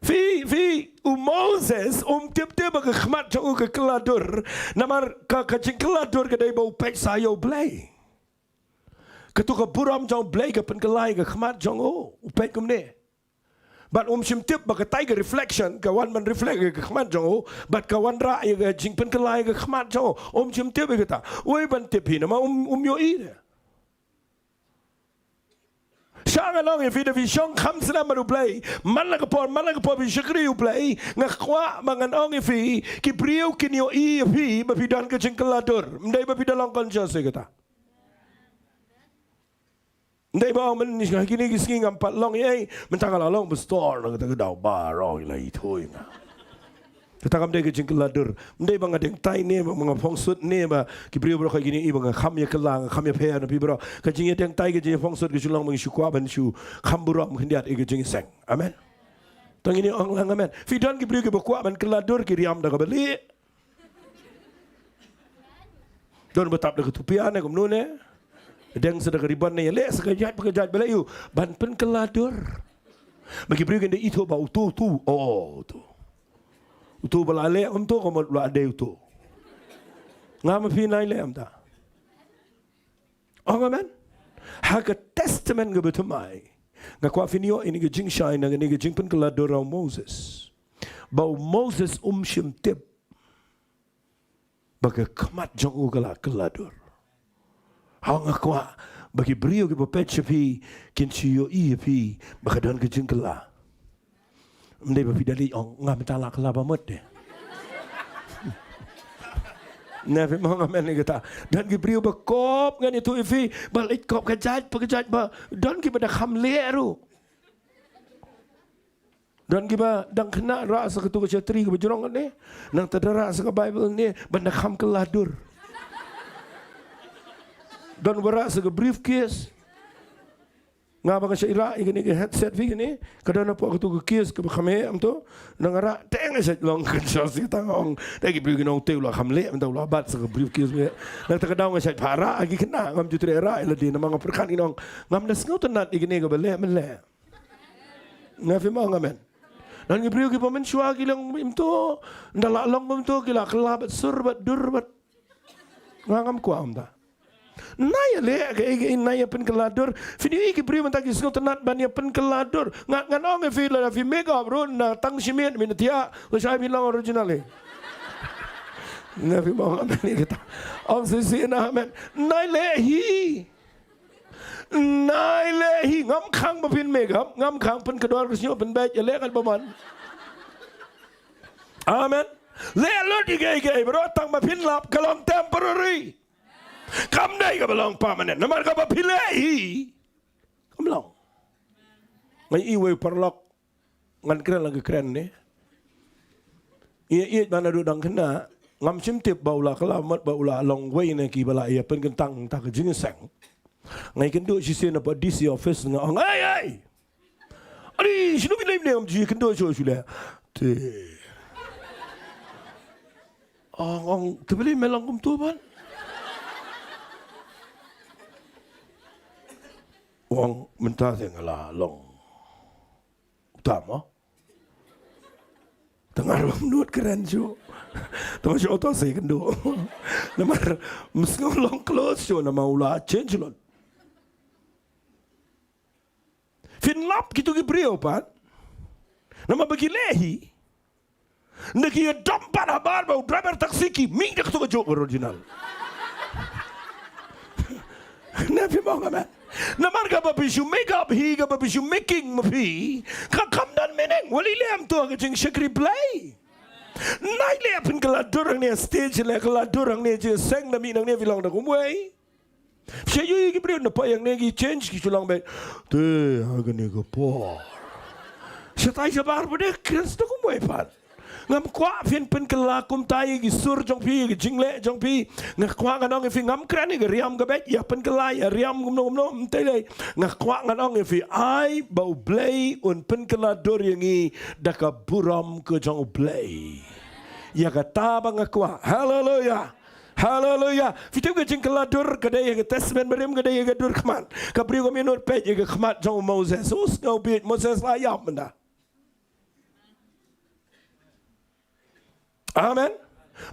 Phi, phi, u Moses um tip tip ba ka khmat jong u ka kylla dur. Namar ka, ka jingkylla dur ka dei ba u peit sa ïa U Blei. Kato ka burom jong U Blei ka pynkylla ïa ka khmat jong u, u peit kumne. Bad um shym tip ba katai ka reflection ka wan ban reflect ïa ka khmat jong u, bad ka wanrah ïa ka jingpynkylla ïa ka khmat jong u. Um shym tip ïa kata. Uei ban tip hi, namar um, um ïohi de. Sha ngan ong ïa phi, da phi shong kham snem bad U Blei, man la ka por, man la ka por phi shakri U Blei, nga kwah ba ngan ong ïa phi, ki briew kin ïohi ïa phi ba phi don ka jingkylla dur. Ym dei ba phi da long conscious ïa kata. Ym dei ba ong mynta kine ki sngi ngam pat long ei ei, mynta nga la long pastor na kata ka daw baroh i la ithuh ïa nga. Kata kam dei ka jingkylla dur. Ym dei ba nga deng tai ne ba nga phong sut ne ba ki briew baroh kine i ba nga kham ïa kylla, nga kham ïa pher na phi baroh. Ka jingïadeng tai, ka jingïaphong sut ka shu long ba ngi shu kwah ban shu kham burom khyndiat ïa ka jingïaseng. Amen. Tang ïa ong lang amen. Phi don ki briew kiba kwah ban kylla dur, ki riam da kaba lieh. Don ba tap da ka tupia ne kumno ne. Deng sa da ka ribon ne, ïaleh sa ka jait pa ka jait ba leh ïa u ban pynkylla dur. Ba ki briew kin da ithuh ba uto, uto, oh, uto. Uto ba la leh kumto ka mut la dei uto. Nga ma phi nai leh kumta. Ong amen. Ha ka testament kaba thymmai, nga kwah phin ïoh ïa kane ka jingshai na kane ka jingpynkylla dur u Moses. Ba u Moses um shym tip ba ka khmat jong u ka la kylla dur. Haba nga kwah ba ki briew kiba peit sha phi kin shu ïohi ïa phi ba ka don ka jingkylla. Ym dei ba phi da leit ong nga mynta la kylla ba mut de. Ne phi ong amen ïa kata. Don ki briew ba kop ngan ïathuh ïa phi ba leit kop ka jait pa ka jait ba don kiba da kham leh ruh. Don kiba dang khynnah rah sa katu ka shatri kaba jrong ne. Nangta da rah sa ka Bible ne ban da kham kylla dur. Don ba rah sa ka briefcase. Nga ba nga shait rah ïa kane ka headset phi kane, ka don hapoh katu ka case kaba kham heh kumto. Nang rah te nga shait long conscious ïa kata, nga ong te ki briew kin ong te u la kham leh mynta u la bat sa ka briefcase ne. Nangta ka daw nga shait pat rah ha ki khynnah, ngam ju treh rah ïa lade namar nga pyrkhat kin ong ngam da sngewtynnat ïa kane kaba leh mynleh. Nga phi ong amen. Don ki briew kiba mynshuwa ki long kumto, ynda la long kumto ki la kylla bad sur bad dur bad. Nga ngam kwah kumta. Nai ïaleh kaei kaei, nai ïa pynkylla dur. Phin ïohi ki briew mynta ki sngewtynnat ban ïa pynkylla dur. Nga, ngan ong ïa phi, lada phi make up ruh na tang shi miet, mynta thiah, lashai phin long original hi. Nga phi ong amen ïa kata. Ong shisien amen. Nai leh hi. Nai leh hi, ngam khang ba phin make up, ngam khang, pynkdor ka shñiuh pynbeit, ïaleh kat ba mon. Amen. Leh lut ïa kiei kiei baroh tang ba phin lap ka long temporary. Kam dei kaba long permanent. Namar kaba phi leh hi kam long. Nga ïohi wei u paralok. Ngan kren lang ka kren ne. Ïeit ïeit ba naduh dang khynnah ngam shym tip ba u la kylla mut ba u la long uwei na kiba la ïa pynkyntang ta ka jingïaseng. Nga ïakynduh shisien hapoh D C office nga ong, "Ei, ei! Ani shano ki lei ne ngam ju ïakynduh shuh shuh leh." Te ong, ong, "Te balei me long kumto ban?" Ong, "Mynta te nga la long uta mo." Tang ar bym nud kren shuh. Tang shuh to sa ïakynduh. Namar ym sngew long close shuh namar u la change lut. lap kito ki briew pat. Namar ba ki leh hi. Nda ki ïa dom pat habar ba u driver taxi ki mih da kato ka jok original. Na phi mong amen. Namar kaba phi shu make up hi, kaba phi shu making ma phi, ka kam don meaning. Wali lem to ka jingshakri Blei. Nai leh pynkylla dur hangne stage, leh kylla dur hangne jingseng, na mih nangne phi long da kumwei. Sha ïohi ki briew na poi hangne ki change ki shu long beit. Te ha kane ka por. Shatai shabar ba dei Khrist da kumwei pat. Ngam kwah phin pynkylla kumta ïa ki sur jong phi, ïa ki jingleh jong phi. Nga kwah ngan ong ïa phi, ngam kren ïa ka riam ka beit, ïa pynkylla ïa riam kumno kumno, ym tei lei. Nga kwah ngan ong ïa phi, ai ba U Blei un pynkylla dur ïa ngi da ka burom ka jong U Blei. Ïa kata ba nga kwah. Haleluia. Haleluia. Phi tip ka jingkylla dur ka dei ïa ka Testament Barim, ka dei ïa ka dur khmat. Ka briew kam ïanut peit ïa ka khmat jong u Moses. U sngew bieit, Moses la ïap mynta. Amen.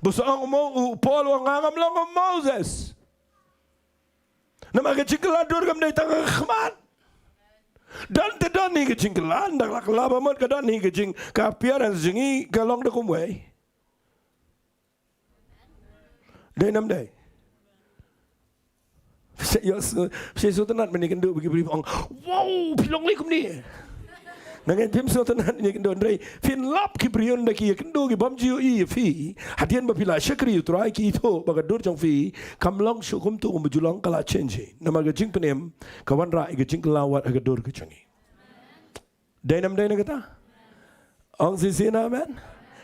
Ba sa ong u Mo-, u Paul u ong, nga ngam long u Moses. Namar ka jingkylla dur kam dei tang ka khmat. Don te don hi ka jingkylla, nda la kylla ba mut ka don hi ka jing, ka appearance jong ngi ka long da kumwei. Dei nam dei. Phi sa ïoh sngewtynnat mynne, kynduh ba ki briew ong, "Wow, phi long lei kumne." Nga ngeit phim sngewtynnat mynne, kynduh, hynrei phin lap ki briew nda ki ïa kynduh ki bym ju ïohi ïa phi. Hadien ba phi la shakri U Trai ki ithuh ba ka dur jong phi kam long shuh kumto, kumba ju long ka la change hi. Namar ka jingpynim ka wanrah ïa ka jingkylla wat ha ka dur ka jong ngi. Dei nam dei na kata? Ong shisien amen.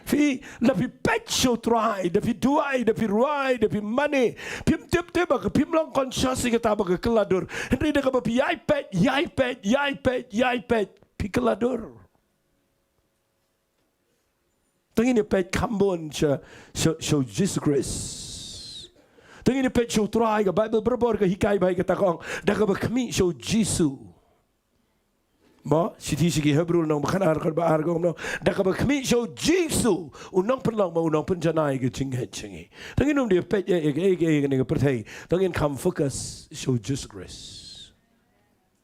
Phi, da phi peit sha U Trai, da phi duwai, da phi rwai, da phi mane, phim tip te ba ka phim long conscious ïa kata ba ka kylla dur. Hynrei da kaba phi ïai peit, ïai peit, ïai peit, ïai peit, phi kylla dur. Tang ngin ïa peit kham bun sha, sha, sha U Jisu Khrist. Tang ngin ïa peit sha U Trai, ka Baibl barabor ka hikai ba ïa kata ka ong, da kaba khmih sha U Jisu. Mo, shithi sha ki Hebru lynnong ba khatar, dkhot ba ar ka ong kumno, da kaba khmih sha U Jisu, u nongpynlong bad u nongpynjanai ka jingngeit jong ngi. Tang ngin ym dei peit ïa, ïa, ïa, ïa, ïa kane ka pyrthei. Tang ngin kham focus sha U Jisu Khrist.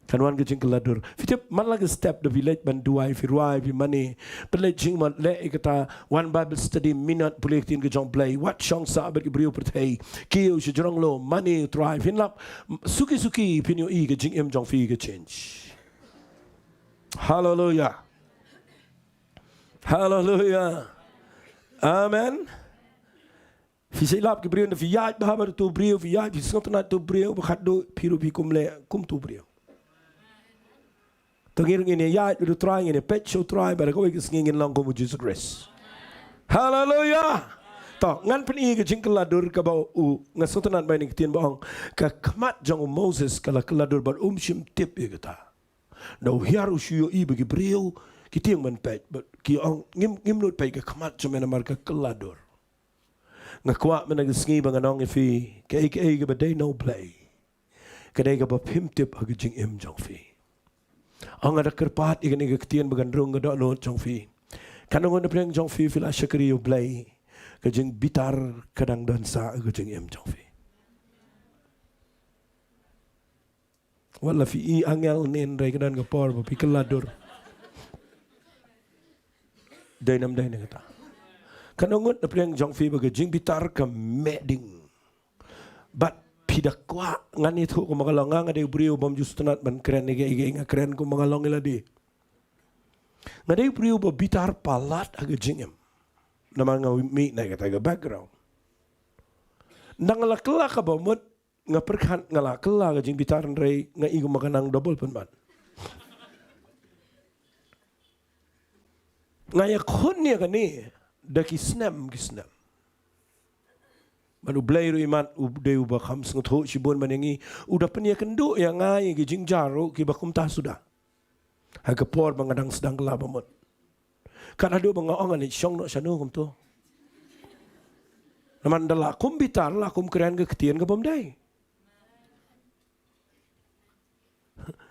Kan wan ka jingkylla dur. Phi tip, man la ka step da phi leit ban duwai, phi rwai, phi mane, pynleit jingmut, leh ïa kata, wan Bible study, minot, pule ktien ka jong U Blei, wat shong sah bad ki briew pyrthei, kiew sha jrong low, mane U Trai, phin lap, suki suki phin ïohi ka jingim jong phi ka change. Haleluia. Haleluia. Amen. Phi sa ïalap ki briew, nda phi ïaid bha bad uto u briew, phi ïaid, phi sngewtynnat uto u briew, ba khatduh phi ruh phi kum leh kum uto u briew. To ngin, ngin ïaid bad U Trai, ngin peit sha U Trai, bad ha kawei ka sngi ngin long kum U Jisu Khrist. Haleluia. To ngan pyni ka jingkylla dur kaba u, nga sngewtynnat ba ïa kane ka ktien ba ong, ka khmat jong u Moses ka la kylla dur bad um shym tip ïa kata. Da u hiar u shu ïohi ba ki briew ki tieng ban peit, bad ki ong, ngim, ngim nud peit ka khmat jong me namar ka kylla dur. Nga kwah mynta ka sngi ba ngan ong ïa phi, kaei kaei kaba dei na U Blei, ka dei kaba phim tip ha ka jingim jong phi. Ong, nga da kyrpad ïa kane ka ktien ba kan rung ka dohnud jong phi. Katno ngut na pdeng jong phi phi la shakri ïa U Blei, ka jingbitar ka dang don sah ha ka jingim jong phi. Wat la phi i angel ne, hynrei ka don ka por ba phi kylla dur. Dei nam dei na kata? Katno ngut na pdeng jong phi ba ka jingbitar ka meh ding? Bad phi da kwah, ngan ïathuh kumba nga long, nga, nga dei u briew bym ju sngewtynnat ban kren ïa kaei kaei, nga kren kumba nga long ïa lade. Nga dei u briew ba bitar palat ha ka jingim. Namar nga mih na kata ka background. Nda nga la kylla kaba mut, nga pyrkhat nga la kylla ka jingbitar, hynrei nga i kumba ka nang double pynban. Nga ïakhun ïa kane da ki snem ki snem. Bad U Blei ruh imat u dei uba kham sngewthuh shibun ban ïa ngi, u da pynïakynduh ïa nga ïa ki jingjia ruh kiba kumta suda. Ha ka por ba nga dang sdang kylla ba mut. Kat haduh ba nga ong, ngan leit shong noh shano kumto? Namar da la kum bitar, la kum kren ka ktien ka bym dei.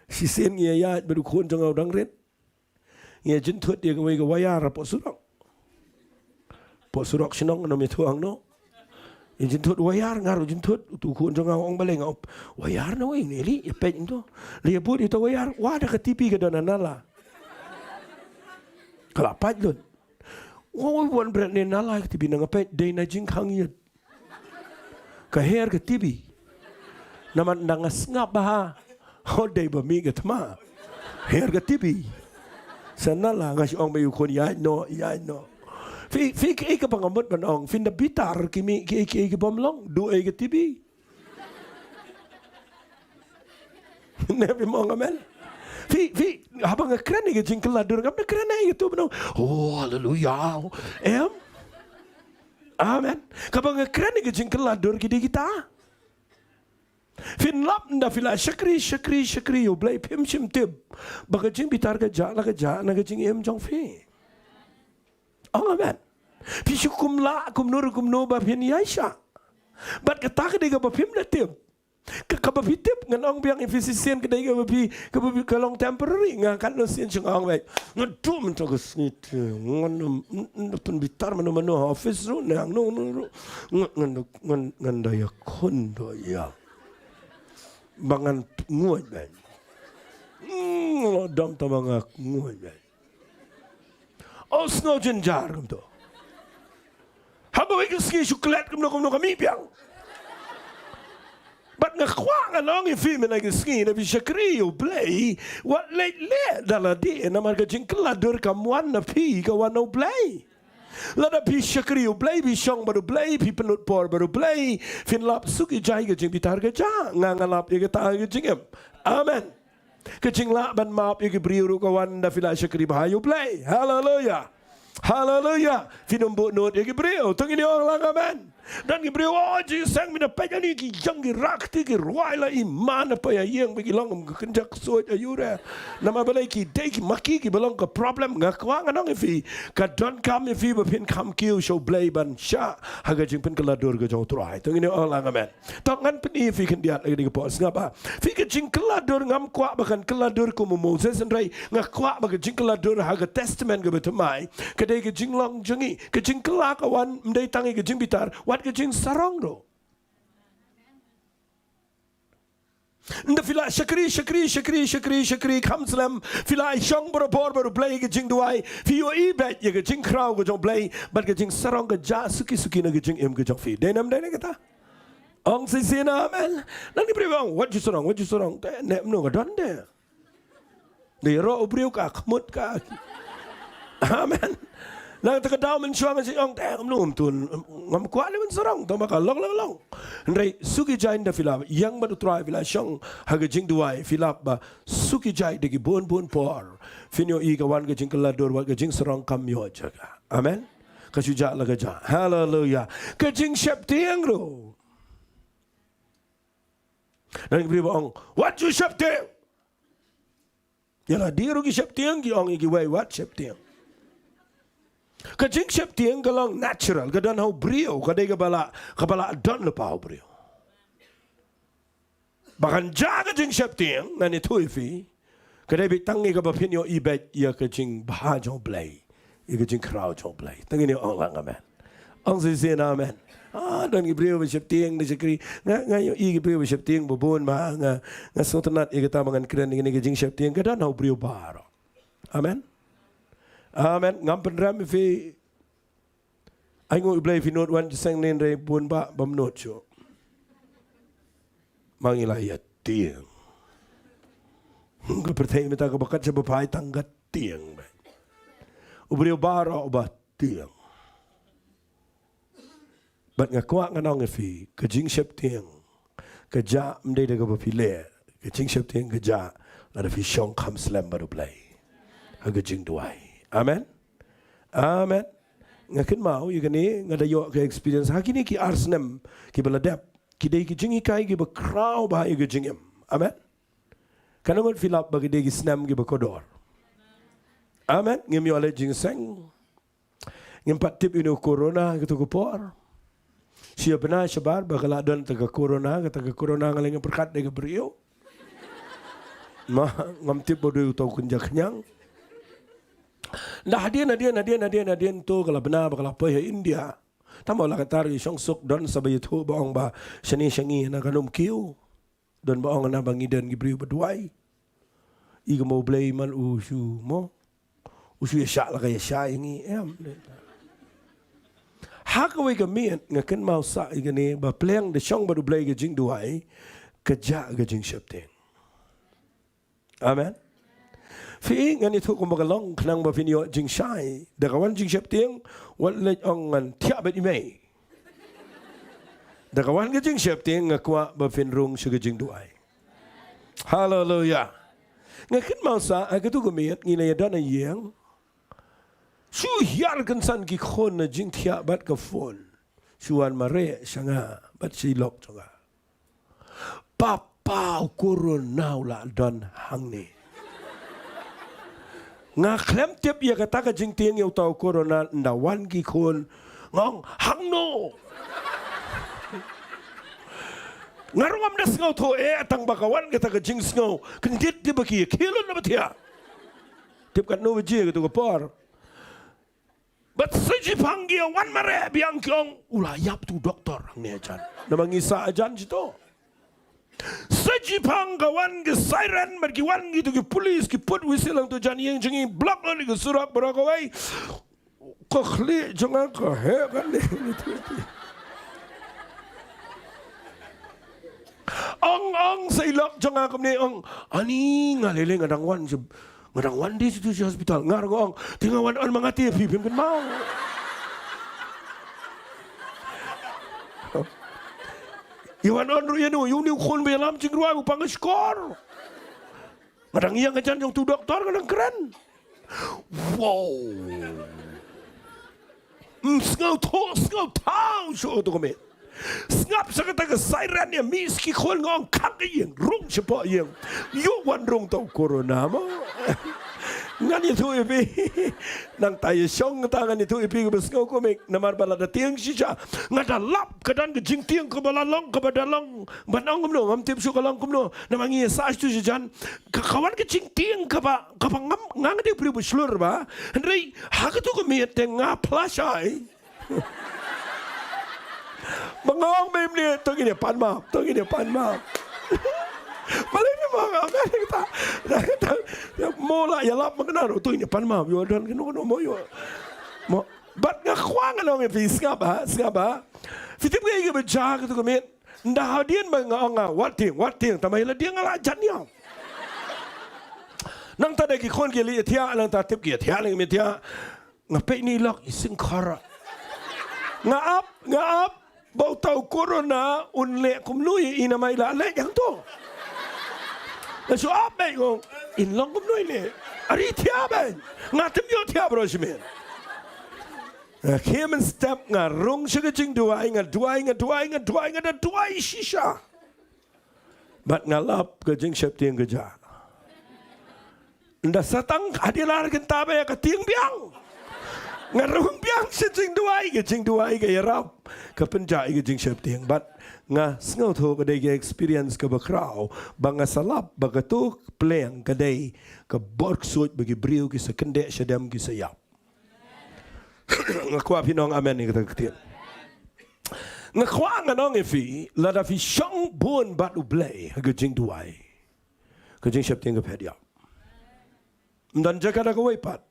Shisien ngi ïaid bad u khun jong nga u dang rit. Ngi ïa jynthut ïa kawei ka wire hapoh surok. Hapoh surok shnong, ngam ïathuh hangno. Ïa jingthut wire, nga ruh jingthut, utu u khun jong nga u ong balei nga ong, wire na wei ne lei, ïa peit nto. Lei ïa bud ïa uta wire, wah da ka T V ka don ha nala. Ka la pait lut. Wah, wah, wan bret ne nala ka T V, nga peit, dei na jingkhang ïit. Ka her ka T V. Namar nga sngap bha. Ho, dei ba mih ka thma. Her ka T V. Sa nala, nga shu ong bad u khun, ïaid noh, ïaid noh. Phi, phi, kiei kaba nga mut ban ong, phin da bitar ki mih kiei kiei ki bym long, duh ei ka T V. Ne phim ong amen? Phi, phi, haba nga kren ïa ka jingkylla dur, ngam da kren ïa kito ban ong, oh, haleluya. Em? Amen. Kaba nga kren ïa ka jingkylla dur ki dei kita. Phin lap ynda phi la shakri, shakri, shakri ïa U Blei, phim shym tip ba ka jingbitar ka jah la ka jah na ka jingim jong phi. Ong amen. Phi shu kum lah kumno ruh kumno ba phin ïai shah. Bad kata ka dei kaba phim da tip. Ka, kaba phi tip, ngan ong biang ïa phi shisien, ka dei kaba phi, kaba phi, ka long temporary. Nga katno sien shu nga ong beit, nga duh mynta ka sngi te, ngan, n-, n-, pynbitar mano mano ha office ruh, ne hangno hangno ruh. Ngan, ngan, ngan, ngan da ïakhun doh ïa. Ba ngan nguid beit. Hmm, dam tama nga nguid beit. Oh, sngewjynjar kumto. Haba wei ka sngi shu klet kumno kumno ka mih biang. Bad nga kwah ngan ong ïa phi mynta ka sngi, lada phi shakri ïa U Blei, wat leit leh da lade, namar ka jingkylla dur kam wan na phi, ka wan na U Blei. Lada phi shakri ïa U Blei, phi shong bad U Blei, phi pynlut por bad U Blei, phin lap suk ïa jai ka jingbitar ka jah. Nga, nga lap ïa kata ha ka jingim. Amen. Ka jinglah ban map ïa ki briew ruh ka wan ynda phi la shakri bha ïa U Blei. Haleluya. Haleluya. Phin ym buh nud ïa ki briew. To ngin ong lang amen. Don ki briew, oh, jingseng, mynta peit ïa kine ki ïeng ki rah kti ki rwai la i man, peit ïa ïing ba ki long kum ka kynja ksuid, aiu re. Namar balei? Ki dei ki ma ki kiba long ka problem. Nga kwah ngan ong ïa phi, ka donkam ïa phi ba phin kham kiew sha U Blei ban shah ha ka jingpynkylla dur ka jong U Trai. To ngin ong lang amen. To ngan pyni ïa phi khyndiat ha kane ka por, sngap bha. Phi, ka jingkylla dur ngam kwah ba kan kylla dur kum u Moses, hynrei nga kwah ba ka jingkylla dur ha ka Testament kaba thymmai ka dei ka jinglong jong ngi. Ka jingkylla ka wan ym dei tang ïa ka jingbitar, wat ka jingsarong ruh. Ynda phi la shakri, shakri, shakri, shakri, shakri kham slem, phi la shong barabor bad U Blei ha ka jingduwai, phi ïohi beit ïa ka jingkhraw ka jong U Blei, bad ka jingsarong ka jah suki suki na ka jingim ka jong phi. Dei ne ym dei ne kata? Ong shisien amen. Nang ki briew ong, wat ju sarong, wat ju sarong. Te ne mno ka don de. Dei ïaroh u briew ka khmut ka. Amen. Nangta ka daw mynshuwa ngan shu ong, te mno, ym tun, ngam kwah leh ban sarong, tang ba ka long long long. Hynrei suki jai ynda phi la ïeng bad U Trai, phi la shong ha ka jingduwai, phi lap ba suki jai da ki bun bun por phin ïohi ka wan ka jingkylla dur, wat ka jingsarong kam ïoh jaka. Amen. Ka shu jah la ka jah. Haleluya. Ka jingsheptieng ruh. Nang ki briew ba ong, wat ju sheptieng. Ïa lade ruh ki sheptieng, ki ong ïa kiwei, wat sheptieng. Ka jingsheptieng ka long natural, ka don ha u briew, ka dei kaba la, kaba la don lypa ha u briew. Ba kan jah ka jingsheptieng, ngan ïathuh ïa phi, ka dei beit tang ïa kaba phin ïohi beit ïa ka jingbha jong U Blei, ïa ka jingkhraw jong U Blei. Tang ïa ni, ong lang amen. Ong shisien amen. Ah, don ki briew ba sheptieng da shakri. Nga, nga ïohi ki briew ba sheptieng ba bun, ba nga, nga sngewtynnat ïa kata ba ngan kren ïa kane ka jingsheptieng, ka don ha u briew baroh. Amen. Amen. Ngam pynrem ïa phi. Ai nguh ïa U Blei phi nud wan jingïaseng ne, hynrei bun bah bym nud shuh. Ma ngi la ïa tieng. Ka pyrthei mynta kaba kat shaba phai tang ka tieng beit. U briew baroh uba tieng. Bad nga kwah ngan ong ïa phi, ka jingsheptieng ka jah ym dei da kaba phi leh, ka jingsheptieng ka jah lada phi shong kham slem bad U Blei ha ka jingduwai. Amen. Amen. Nga kynmaw ïa kane, nga da ïoh ka experience ha kine ki ar snem kiba la dep, ki dei ki jinghikai kiba khraw bha ïa ka jingim. Amen. Katno ngut phi lap ba ki dei ki snem kiba kordor? Amen. Ngim ïoh leit jingïaseng. Ngim pat tip ïa une u corona ha kato ka por. Shu ïa bna shabar ba ka la don kata ka corona, kata ka corona nga leh ngam pyrkhat da ka briew. Ma, ngam tip ba u dei uto u kynja khñiang. Nda hadien, hadien, hadien, hadien, hadien to ka la bna ba ka la poi ha India. Tang ba la kata ruh i shong suk, don sa ba ïathuh ba ong ba shane sha ngi na ka num kiew. Don ba ong na ba ngi don ki briew ba duwai. I ka mo Blei man u shu mo. U shu ïa shah la ka ïa shah ïa ngi em. Ha kawei ka miet nga kynmaw sa ïa kane ba pleng da shong bad U Blei ka jingduwai, ka jah ka jingsheptieng. Amen. Phi ngan ïathuh kumba ka long khnang ba phin ïoh jingshai. Da ka wan jingsheptieng, wat leit ong ngan thiah bad i mei. Da ka wan ka jingsheptieng nga kwah ba phin rung sha ka jingduwai. Haleluya. Nga kynmaw sa ha katu ka miet ngi la ïa don ha ïing. Shu hiar kynsan ki khun na jingthiah bad ka phone. Shu wan mareh sha nga bad sha i lok jong nga. Papa, u corona u la don hangne. Nga khlem tip ïa kata ka jingtieng ïa uta u corona, ynda wan ki khun nga ong hangno. Nga ruh ngam da sngewthuh eh, tang ba ka wan kata ka jingsngew kyndit, tip ba ki ïa khie lun na ba thiah. Tip katno baje katu ka por. Bad sa jiphang ki ïa wan mareh biang ki ong u la ïap tu doktor hangne hajan. Namar ngi sah hajan shito. Sa jiphang ka wan ki siren bad ki wan kitu ki pulit ki put whistle hangtu jan ïing jong ngi, block lut ïa ka surok baroh kawei. Ka khlieh jong nga ka heh kane. Ong ong sa i lok jong nga kumne ong, ani nga lei lei nga dang wan sha, nga dang wan dei sha tu sha hospital. Nga ruh nga ong, te nga wan on ma nga te phi phim kynmaw. Ïa wan on ruh ïa no, ïa une u khun ba ïalam jingrwai u pang shkor. Nga dang ïeng hajan jong tu doktor nga dang kren. Wow. Ym sngewthuh sngewthaw shuh tu ka miet. Sngap sa kata ka siren ïa mih sa ki khun, nga ong khang ka ïing, rung shapoh ïing. Ïoh wan rung tau corona mo. Ngan ïathuh ïa phi. Nangta ïa shong kata ngan ïathuh ïa phi kaba sngew kumne. Namar ba lada tieng shisha nga da lap ka don ka jingtieng kaba la long, kaba da long. Ban ong kumno ngam tip shuh ka long kumno. Namar ngi ïa sah sha tu sha jan. Ka, ka wan ka jingtieng kaba, kaba ngam, nga nga dei u briew ba shlur ba. Hynrei ha katu ka miet te nga plasha. Ba nga ong ba ym ne, to ngin ïa pan map, to ngin ïa pan map. Balei ne ba nga ong kata. Mo la ïalap ma kane ruh, to ngin ïa pan map. Ïoh don kano kano mo ïoh. Mo, bad nga kwah ngan ong ïa phi, sngap ha, sngap ha. Phi tip kaei kaba jia katu ka miet. Ynda hadien ba nga ong nga wat tieng, wat tieng, tang ba ïa lade nga la jan ïa. Nangta da ki khun ki leit ïathiah, nangta tip ki ïathiah, nang ki ïathiah. Nga peit ïa i lok i sngewkhara. Nga ap, nga ap ba uta u corona un leh kumno ïa i, namar i la leit hangto. Nga shu ap beit, nga ong in long kumno i leh. Are thiah beit. Nga tip ïoh thiah baroh shi miet. Nga khie mynstep nga rung sha ka jingduwai, nga duwai, nga duwai, nga duwai, nga da duwai shisha. Bad nga lap ka jingsheptieng ka jia. Ynda sa tang hadien ar kynta beit ka tieng biang. Nga rung biang sha jingduwai, ka jingduwai ka ïarap, ka pynjah ïa ka jingsheptieng. Bad nga sngewthuh ka dei ka experience kaba khraw ba nga sa lap ba katu ka pleng ka dei ka bor ksuid ba ki briew ki sa kyndit shadem, ki sa ïap. Nga kwah phin ong amen ïa kata ka ktien. Nga kwah ngan ong ïa phi, lada phi shong bun bad U Blei ha ka jingduwai, ka jingsheptieng ka phet ïap. Ym don jaka da kawei pat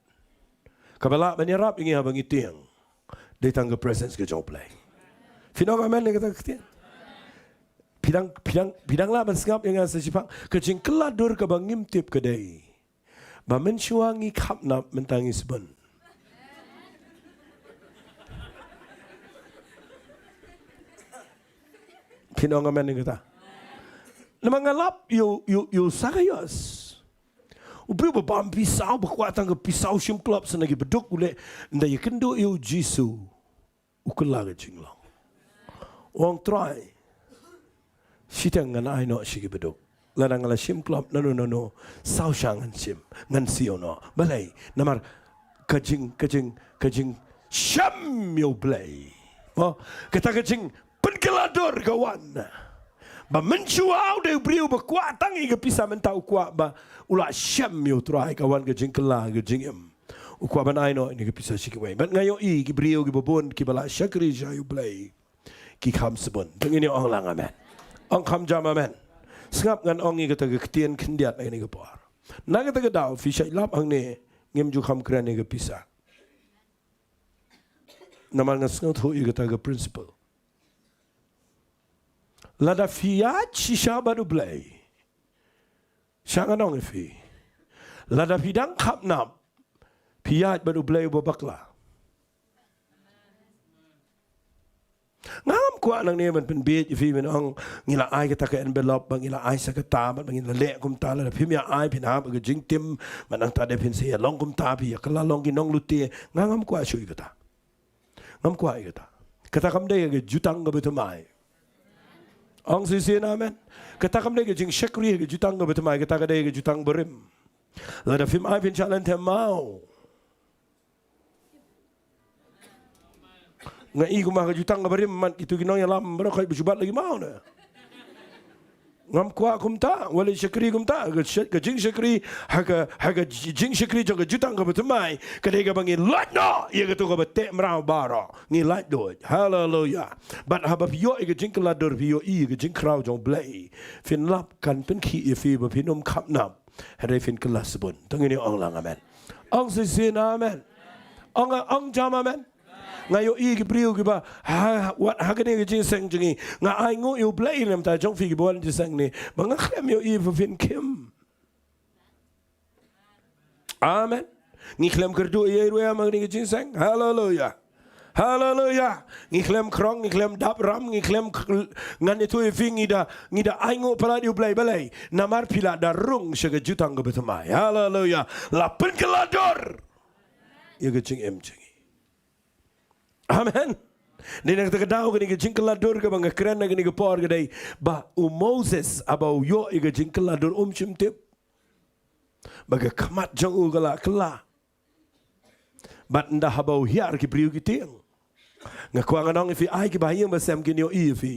kaba lah ban ïarap ïa ngi haba ngi tieng. Dei tang ka presence ka jong U Blei. Phin ong amen ïa kata ka ktien. Phi dang, phi dang, phi dang lah ban sngap ïa nga sa shiphang. Ka jingkylla dur kaba ngim tip ka dei ba mynshuwa ngi khapnap mynta ngi sbun. Phin ong amen ïa kata. Namar nga lap ïa u, ïa u, ïa u Sakaios. U briew ba bam pisa, ba kwah tang ka pisa, u shim klop sa na ki baduk, u leh, ynda ïakynduh ïa u Jisu. U kylla ka jinglong. U ong Trai, shiteng ngan ai noh sha ki baduk. Lada nga la shim klop nano nano, saw sha ngan shim, ngan siew noh. Balei, namar ka jing, ka jing, ka jingshem ïa U Blei. Mo, kata ka jingpynkylla dur ka wan. Ba mynshuwa u dei u briew ba kwah tang ïa ka pisa, mynta u kwah ba u la shem ïa U Trai, ka wan ka jingkylla ka jingim. U kwah ban ai noh ïa kane ka pisa sha kiwei. Bad nga ïohi ki briew kiba bun kiba la shakri sha U Blei ki kham sbun. To ngin ïa ong lang amen. Ong kham jam amen. Sngap, ngan ong ïa kata ka ktien khyndiat ha kane ka por. Na kata ka daw phi shait lap hangne, ngim ju kham kren ïa ka pisa. Namar nga sngewthuh ïa kata ka principle. Lada phi ïaid shisha bad U Blei, sha ngan ong ïa phi, lada phi dang khapnap, phi ïaid bad U Blei uba bakla. Ngam kwah nangne ban pynbieit ïa phi ban ong ngi la ai kata ka envelope, ba ngi la ai sa kata, ba ngi la leh kumta. Lada phim ïa ai, phin hap ka jingtim, ba nangta de phin sa ïa long kumta, phi ïa kylla long ki nonglute. Nga ngam kwah shuh ïa kata. Ngam kwah ïa kata. Kata kam dei ka jutang kaba thymmai. Ong shisien amen. Kata kam dei ka jingshakri ka jutang kaba thymmai, kata ka dei ka jutang barim. Lada phim ai phin shah lynter maw. Nga i kumba ka jutang kaba rim, mat kito ki nongïalam baroh khoit ba shu bat la ki maw ne. Ngam kwah kumta, wat la shakri kumta, ka sh-, ka jingshakri, ha ka, ha ka j-, jingshakri jong ka jutang kaba thymmai, ka dei kaba ngi lait noh ïa kato kaba teh mraw baroh, ngi lait noh. Haleluya. Bad haba phi ïoh ïa ka jingkylla dur, phi ïohi ïa ka jingkhraw jong U Blei, phin lap kan pynkhih ïa phi ba phin ym khapnap. Hynrei phin kylla sbun. To ngin ïa ong lang amen. Ong shisien amen. Ong, ong jam amen. Nga ïohi ki briew kiba, ha, wat ha kane ka jingïaseng jong ngi, nga ainguh ïa U Blei namar jong phi kiba wan jingïaseng ne. Ba nga khlem ïohi ba phin khim. Amen. Ngi khlem kyrduh ïa i ruh ïa ma kane ka jingïaseng. Haleluya. Haleluya. Ngi khlem khrong, ngi khlem dap ram, ngi khlem k-, ngan ïathuh ïa phi, ngi da, ngi da ainguh palat ïa U Blei. Balei? Namar phi la da rung sha ka jutang kaba thymmai. Haleluya. La pynkylla dur ïa ka jingim jong ngi. Amen. Dei na kata ka daw kane ka jingkylla dur kaba nga kren ha kane ka por ka dei ba u Moses haba u ïoh ïa ka jingkylla dur um shym tip ba ka khmat jong u ka la kylla. Bad ynda haba u hiar ki briew ki tieng. Nga kwah ngan ong ïa phi, ai kiba ha ïing ba sem kin ïohi ïa phi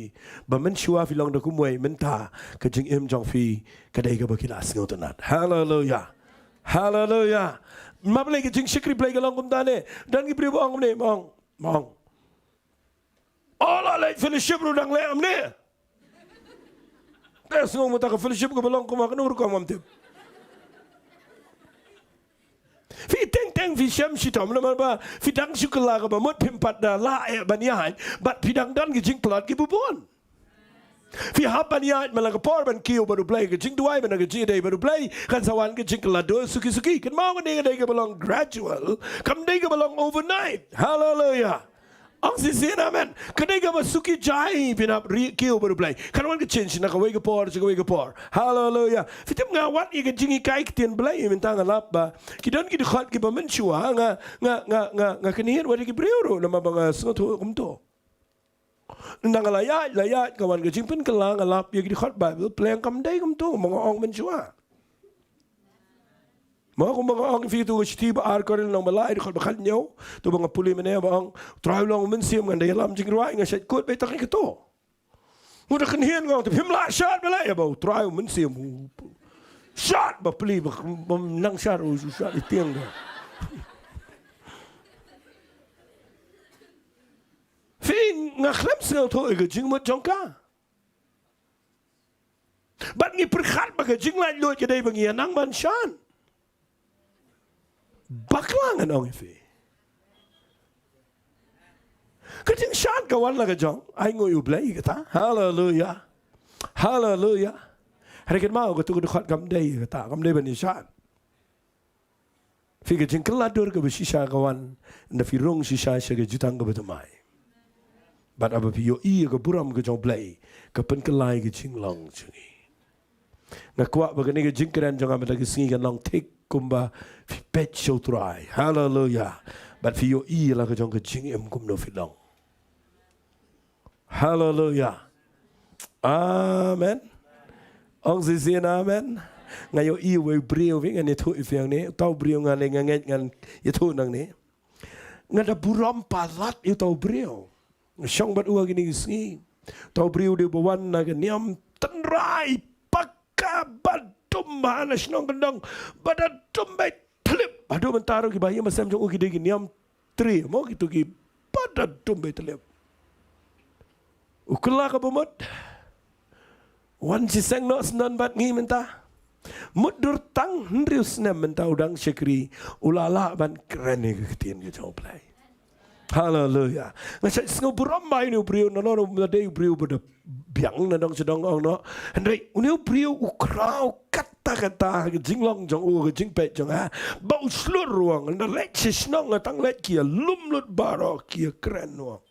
ba mynshuwa phi long da kumwei, mynta ka jingim jong phi ka dei kaba ki la sngewtynnat. Haleluya. Haleluya. Ma balei ka jingshakri Blei ka long kumta ne? Don ki briew ba ong kumne, ba ong, ba ong, o, la leit fellowship ruh dang leh kumne. Te sngew mynta ka fellowship kaba long kumno, kano rukom ngam tip. Phi teng teng phi shem shitom namar ba phi dang shu kylla kaba mut phim pat da lah eh ban ïaid, bad phi dang don ki jingtlot kiba bun. Phi hap ban ïaid man la ka por ban kiew bad U Blei, ka jingduwai, ban ka jingïadei bad U Blei, kan sa wan ka jingkylla dur suki suki. Kynmaw kane ka dei kaba long gradual, kam dei kaba long overnight. Haleluya. Ong shisien amen. Ka dei kaba suki jai phin hap ri kiew bad U Blei. Kan wan ka change na kawei ka por sha kawei ka por. Haleluya. Phi tip nga wad ïa ka jinghikai ktien Blei mynta nga lap ba ki don ki dkhot kiba mynshuwa nga, nga, nga, nga, nga kynhied wat ïa ki briew ruh namar ba nga sngewthuh kumto. Ynda nga la ïaid, la ïaid, ka wan ka jingpynkylla, nga lap ïa ki dkhot Baibl, pleng kam dei kumto, ma nga ong mynshuwa. Ma kumba nga ong ïa phi, to ka shithi ba ar Korinth lynnong ba lai, dkhot ba khathynñiew, to ba nga pule mynne ba ong, U Trai u long u mynsiem, ngan da ïalam jingrwai, nga shait kut beit tang ïa kato. Nga da kynhied nga ong, te phim lah shad balei, ïa ba U Trai u mynsiem, u shad ba plie, ba, ba nang shad, u shad ïa tieng ka. Phi, nga khlem sngewthuh ïa ka jingmut jong ka. Bad ngi pyrkhat ba ka jinglaitluid ka dei ba ngi ïa nang ban shad. Bakla ngan ong ïa phi. Ka jingshad ka wan la ka jong ainguh ïa U Blei kata. Haleluya. Haleluya. Hynrei kynmaw kato ka dkhot kam dei kata, kam dei ban ïa shad. Phi, ka jingkylla dur kaba shisha ka wan ynda phi rung shisha sha ka jutang kaba thymmai. Bad haba phi ïohi ïa ka burom ka jong U Blei, ka pynkylla ïa ka jinglong jong ngi. Nga kwah ba kane ka jingkren jong nga mynta ka sngi kan long thik kumba phi peit sha U Trai. Haleluya. Bad phi ïohi ïa la ka jong ka jingim kumno phi long. Haleluya. Amen. Ong shisien amen. Nga ïohi uwei u briew, phi, ngan ïathuh ïa phi hangne. Uta u briew nga lei nga ngeit ngan ïathuh nangne. Nga da burom palat ïa uta u briew. Nga shong bad u ha kine ki sngi. Uta u briew u dei uba wan na ka niam tynrai paka ba dum ha na shnong kyndong. Ba da dum beit thlip Haduh mynta ruh ki bahaïing basem jong u ki dei ki niam tri, mo, kito ki bad da dum Bethlehem. U kylla ka bamut. Wan shiseng noh shen bad ngi mynta. Mutdur tang hynriew snem mynta u dang shakri, u la lah ban kren ïa ka ktien ka jong U Blei. Haleluya. Nga shait sngew burom ba une u briew, nalor u la dei u briew ba da biang na dong sha dong, ong noh. Hynrei une u briew u khraw katta katta ha ka jinglong jong u, ka jingpeit jong u, ba u shlur, u ong, nga leit sha shnong, nga tang leit ki ïalum lut baroh, ki ïakren, u ong.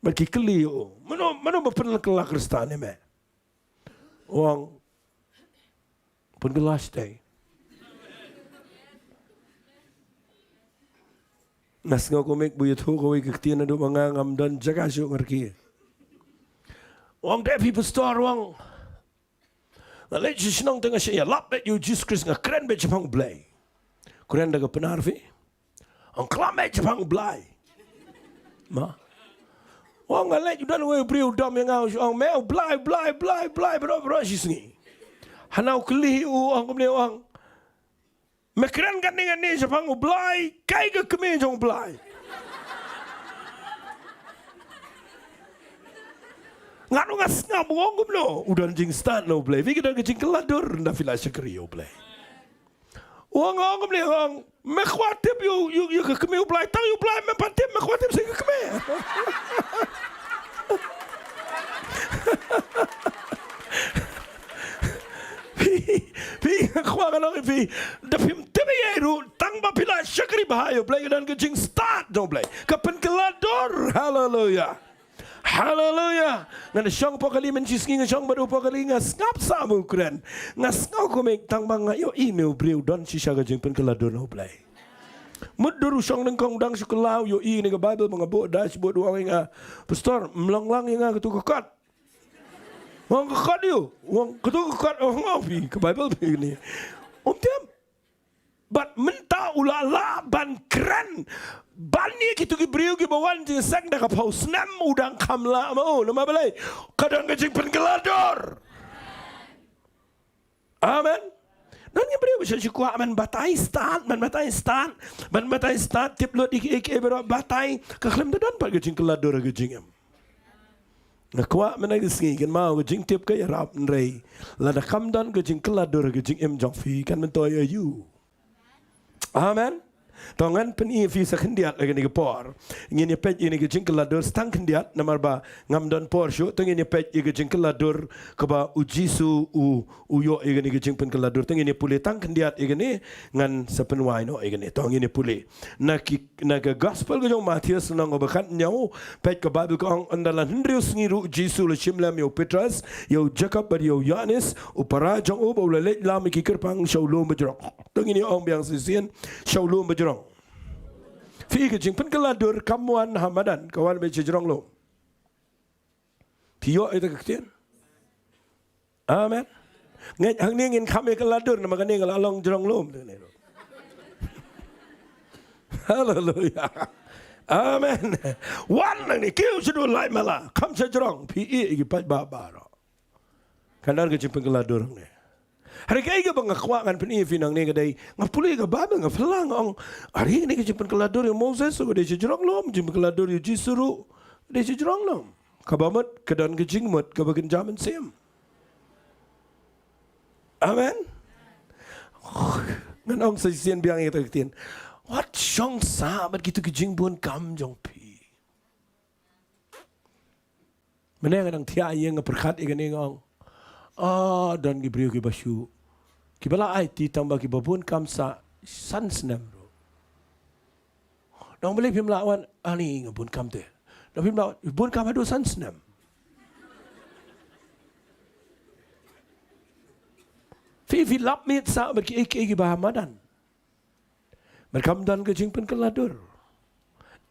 Bad ki kylli ïa u, mano, mano ba pynkylla Khristan ïa me? U ong, pynkylla shatei. Nga sngew kumne ba u ïathuh kawei ka ktien naduh ba nga ngam don jaka shuh, nga rkhie. U ong, dei phi pastor? U ong, nga leit sha shnong te nga shah ïalap beit ïa U Jisu Khrist, nga kren beit shaphang U Blei. Kren da ka Pnar phi? Ong, klam beit shaphang U Blei. Ma? U ong, nga leit, u don uwei u briew u dom ïa nga, u ong, me, U Blei, U Blei, U Blei, U Blei baroh baroh shi sngi. Hana u kylli u, ong kumne, u ong, me kren kane kane shaphang U Blei, kaei ka kmie jong U Blei? Nga ruh nga sngap, u ong kumno, u don jingstad na U Blei. Phi, ka don ka jingkylla dur ynda phi la shakri ïa U Blei. U ong, ong kumne, u ong, me kwah tip ïa u, ïa u, ïa ka kmie U Blei, tang ïa U Blei mem pat tip, me kwah tip sha ka kmie? Phi, phi, nga kwah ngan ong ïa phi, da phim tip ïa ei ruh, tang ba phi la shakri bha ïa U Blei, ka don ka jingstad jong U Blei, ka pynkylla dur. Haleluya. Haleluya. Nga da shong hapoh kali mynshisngi, nga shong bad u hapoh kali, nga sngap sah ba u kren. Nga sngew kumne, tang ba nga ïohi une u briew u don shisha ka jingpynkylla dur na U Blei. Mutdur u shong nyngkong, u dang shu kylla, u ïohi ïa kane ka Baibl ba nga buh dashboard, u ong ïa nga, pastor, ym long lang ïa nga kato ka kot. U ong, ka kot aïu? U ong, kato ka kot, u ong, phi, ka Baibl phi kane. Um tip. Bad mynta u la lah ban kren ban ïa kito ki briew kiba wan jingseng da ka phew snem, u dang kham lah ma u. Namar balei? Ka don ka jingpynkylla dur. Amen. Don ki briew ba shu kwah ban batai stad, ban batai stad, ban batai stad, tip lut ïa kiei kiei baroh, batai, ka khlem da don pat ka jingkylla dur ha ka jingim. Nga kwah mynta ka sngi, kynmaw, ka jingtip ka ïarap, hynrei lada kam don ka jingkylla dur ha ka jingim jong phi, kan myntoi aïu? Amen. To ngan pyni ïa phi sa khyndiat ha kane ka por. Ngin ïa peit ïa kane ka jingkylla dur sa tang khyndiat, namar ba ngam don por shuh. To ngin ïa peit ïa ka jingkylla dur kaba U Jisu u, u ïoh ïa kane ka jingpynkylla dur. To ngin ïa pule tang khyndiat ïa kane, ngan sa pynwai noh ïa kane. To ngin ïa pule. Na ki Na ka Gospel ka jong u Mathaios, lynnong kaba khathynñiew, peit, ka Baibl ka ong, ynda la hynriew sngi ruh U Jisu u la shim lem ïa u Petros, ïa u Jakob bad ïa u Ïoannis, u para jong u, bad u la leit lam ïa ki kyrpang sha u lum bajrong. To ngin ïa ong biang shisien, sha u lum bajrong. Phi, ka jingpynkylla dur kam wan ha madan, ka wan beit sha jrong lum. Phi ïoh ïa kata ka ktien? Amen. Ngeit hangne ngin kham ïa kylla dur, namar kane ka la long jrong lum. Haleluya. Amen. Wan nangne, kiew shaduh lai mala, kham sha jrong, phi ïeh ïa ki paidbah baroh. Kan don ka jingpynkylla dur hangne. Hynrei kaei kaba nga kwah ngan pyni ïa phi nangne ka dei, nga pule ka Baibl, nga phylla, nga ong, are, kane ka jingpynkylla dur ïa u Moses, ka dei sha jrong lum, jingpynkylla dur ïa u Jisu ruh, ka dei sha jrong lum. Kaba mut, ka don ka jingmut kaba kynja mynsiem. Amen. Ngan ong sa shisien biang ïa kata ka ktien. Wat shong sah bad kito ki jingbun kam jong phi. Mynne nga dang thiah ïing, nga pyrkhat ïa kane, nga ong, ah, don ki briew kiba shu, kiba la aiti tang ba kiba bun kam sa san snem ruh. Nang balei phim lah wan? Ani nga bun kam te. Nang phim lah wan, bun kam haduh san snem. Phi, phi lap miet sah bad kiei kiei kiba ha madan. Bad kam don ka jingpynkylla dur.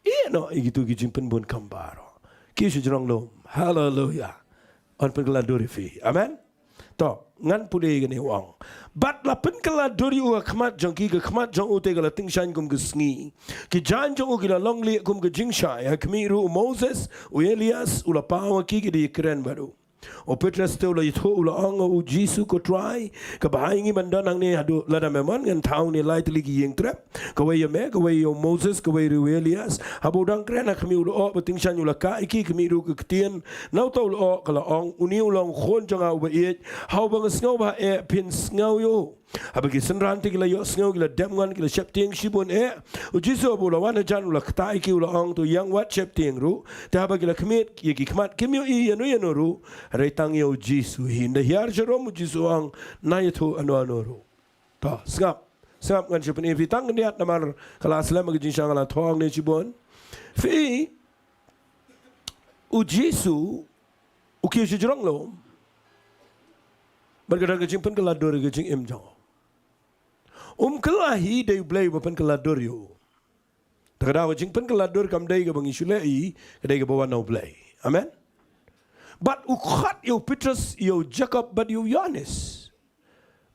Ïeh noh ïa kito ki jingpynbun kam baroh. Kiew sha jrong lum. Haleluya. Un pynkylla dur ïa phi. Amen. To, ngan pule ïa kane, u ong. Bad la pynkylla dur ïa u ha khmat jong ki, ka khmat jong u te ka la tyngshaiñ kum ka sngi. Ki jaiñ jong u ki la long lieh kum ka jingshai. Ha khmih ruh u Moses, u Elias, u la paw ha ki, ki da ïakren bad u. U Petros te u la ïathuh, u la ong, "O Jisu ko Trai, kaba ha ïa ngi ban don hangne haduh, lada me mon ngan thaw hangne lai tylli ki ïing trep. Kawei ïa me, kawei ïa u Moses, kawei ruh ïa u Elias." Haba u dang kren ha khmih, u lyoh ba tyngshaiñ u la kah ïa ki, khmih ruh ka ktien na uta u lyoh ka la ong, "Une u long u khun jong nga uba ïeit, ha uba nga sngewbha eh, phin sngew ïa u." Haba ki synran te ki la ïohsngew, ki la dem ngon, ki la sheptieng shibun eh. U Jisu haba u la wan hajan, u la ktah ïa ki, u la ong, "To ïeng wat sheptieng ruh." Te haba ki la khmih ïa ki khmat, kim ïohi ïano ïano ruh, hynrei tang ïa u Jisu hi. Ynda hiar sharum, u Jisu u ong, "Na ïathuh ïano ïano ruh." To, sngap. Sngap, ngan shu pyni ïa phi tang khyndiat namar ka la slem ka jingshang, ka la thong ne shibun. Phi, u Jisu u kiew shajrong lum. Bad ka don ka jingpynkylla dur ïa ka jingim jong u. Um kylla hi, dei U Blei uba pynkylla dur ïa u. Te ka daw ka jingpynkylla dur kam dei kaba ngi shu leh hi, ka dei kaba wan na U Blei. Amen. Bad u khot ïa u Petros, ïa u Jakob bad ïa u Ïoannis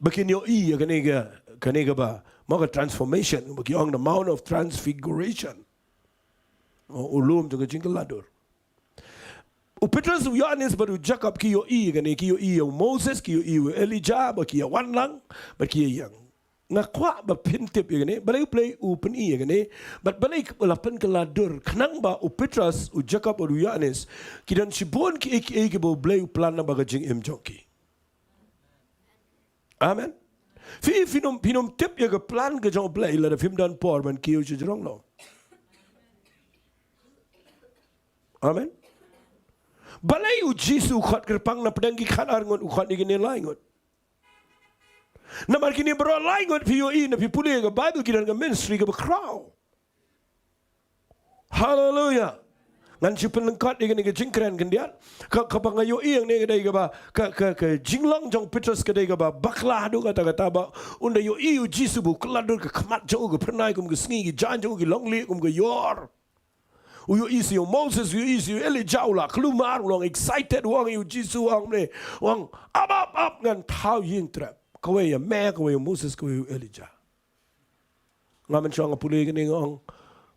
ba kin ïohi ïa kane ka, kane kaba, mo, ka transformation, ba ki ong the Mount of Transfiguration. U, u lum jong ka jingkylla dur. U Petros, u Ïoannis bad u Jakob ki ïohi ïa kane, ki ïohi ïa u Moses, ki ïohi ïa u Elijah, ba ki ïa wan lang, ba ki ïa ïeng. Nga kwah ba phin tip ïa kane, balei U Blei u pyni ïa kane, bad balei ka la pynkylla dur, khnang ba u Petros, u Jakob bad u Ïoannis ki don shibun kiei kiei kiba U Blei u plan na ka jingim jong ki. Amen. Phi, phin ym, phin ym tip ïa ka plan ka jong U Blei lada phim don por ban kiew shajrong lum. Amen. Balei u Jisu u khot kyrpang na pdeng ki khatar ngut, u khot ïa kine lai ngut? Namar kine baroh lai ngut, phi ïohi, lada phi pule ïa ka Bible, ki don ka ministry kaba khraw. Haleluia. Ngan shu pynlyngkot ïa kane ka jingkren khyndiat. Ka, kaba nga ïohi hangne ka dei kaba, ka, ka, ka jinglong jong u Petros ka dei kaba bakla haduh katta katta ba un da ïohi ïa u Jisu ba u kylla dur, ka khmat jong u ka phyrnai kum ka sngi, ki jaiñ jong u ki long lieh kum ka ïor. U ïohi sa ïa u Moses, u ïohi sa ïa u Elijah, u la kulmar, u long excited, u ong ïa u Jisu, u ong ne, u ong, "Ap, ap, ap, ngan thaw ïing trep. Kawei ïa me, kawei ïa u Moses, kawei ïa u Elijah." Nga mynshuwa nga pule kane nga ong,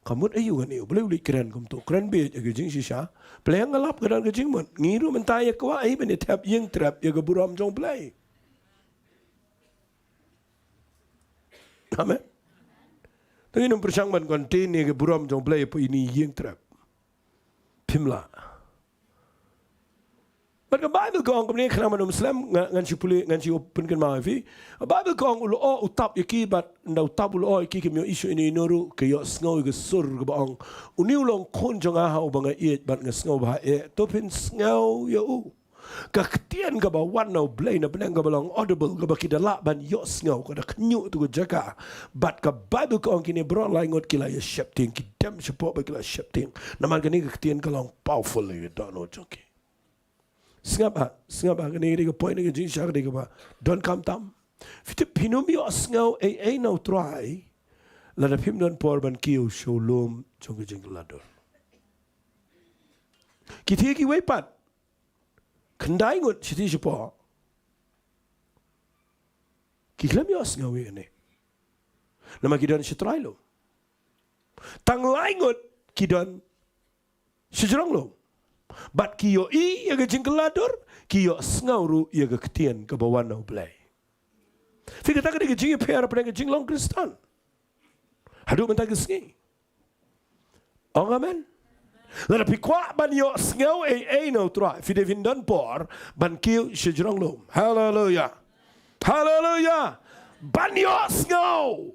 ka mut aïu kane, U Blei u leit kren kumto, kren beit ïa ka jingshisha. Pynlong nga lap ka don ka jingmut. Ngi ruh mynta ïa kwah ei ban ïa thep ïing trep ïa ka burom jong U Blei. Amen. Te ngin ym pyrshang ban contain ïa ka burom jong U Blei hapoh ine i ïing trep. Phim lah. Bad ka Bible ka ong kumne, khnang ban ym slem, nga, ngan shu pule, ngan shu pynkynmaw ïa phi. Ka Bible ka ong u lyoh u tap ïa ki, bad ynda u tap u lyoh ïa ki, kim ïohi shuh ïano ïano ruh, ki ïohsngew ïa ka sur kaba ong, "Une u long u khun jong nga ha uba nga ïeit bad nga sngewbha eh, to phin sngew ïa u." Ka ktien kaba wan na U Blei na pdeng kaba long audible, kaba ki da lah ban ïohsngew, ka da khñiuh tu ka jaka. Bad ka Bible ka ong kine baroh lai ngut ki la ïa sheptieng, ki dem shapoh bad ki la sheptieng. Namar kane ka ktien ka long powerful ïa ka dohnud jong ki. Sngap ha, sngap ha, kane ka dei ka point, ka jingshai ka dei kaba donkam tam. Phi tip, phin ym ïohsngew ei ei na U Trai lada phim don por ban kiew sha u lum jong ka jingkylla dur. Ki thiah kiwei pat, khyndai ngut shi thiah shapoh, ki khlem ïohsngew ïa kane. Namar ki don sha trai lum. Tang lai ngut ki don shajrong lum. Bad ki ïohi ïa ka jingkylla dur, ki ïohsngew ruh ïa ka ktien kaba wan na U Blei. Phi, kata ka dei ka jingïapher hapdeng ka jinglong Khristan haduh mynta ka sngi. Ong amen. Lada phi kwah ban ïohsngew ei ei na U Trai, phi dei phin don por ban kiew shajrong lum. Haleluia. Haleluia. Ban ïohsngew.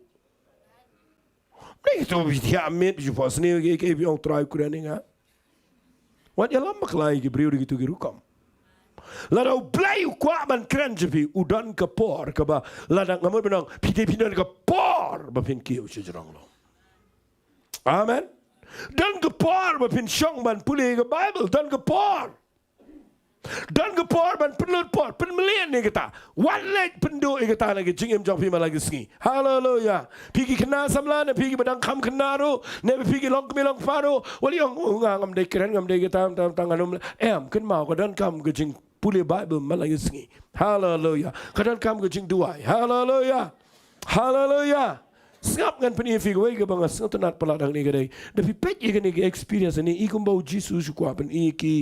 Ni tu phi thiah miet, phi ju phohsniew, ki, ki, phi ong, "Trai, kren ïa nga." Wat ïalam bakla ïa ki briew da kitu ki rukom. Lada U Blei u kwah ban kren sha phi, u don ka por kaba, lada nga mut ban ong, phi dei phin don ka por ba phin kiew shajrong lum. Amen. Don ka por ba phin shong ban pule ka Bible, don ka por. Don ka por ban pynlut por, pynmlien ïa kata. Wat leit pynduh ïa kata na ka jingim jong phi man la ka sngi. Haleluia. Phi ki khynnah samla, ne phi kiba dang kham khynnah ruh, ne phi ki longkmie longkpa ruh, wat ïa ong, "Oh, nga ngam dei kren, ngam dei kata, tam, tam, ngan ym leh." Em, kynmaw, ka donkam ka jingpule Bible man la ka sngi. Haleluia. Ka donkam ka jingduwai. Haleluia. Haleluia. Sngap, ngan pyni ïa phi kawei kaba nga sngewtynnat palat hangne ka dei. Da phi peit ïa kane ka experience ne, i kumba u Jisu u shu kwah pyni ïa ki,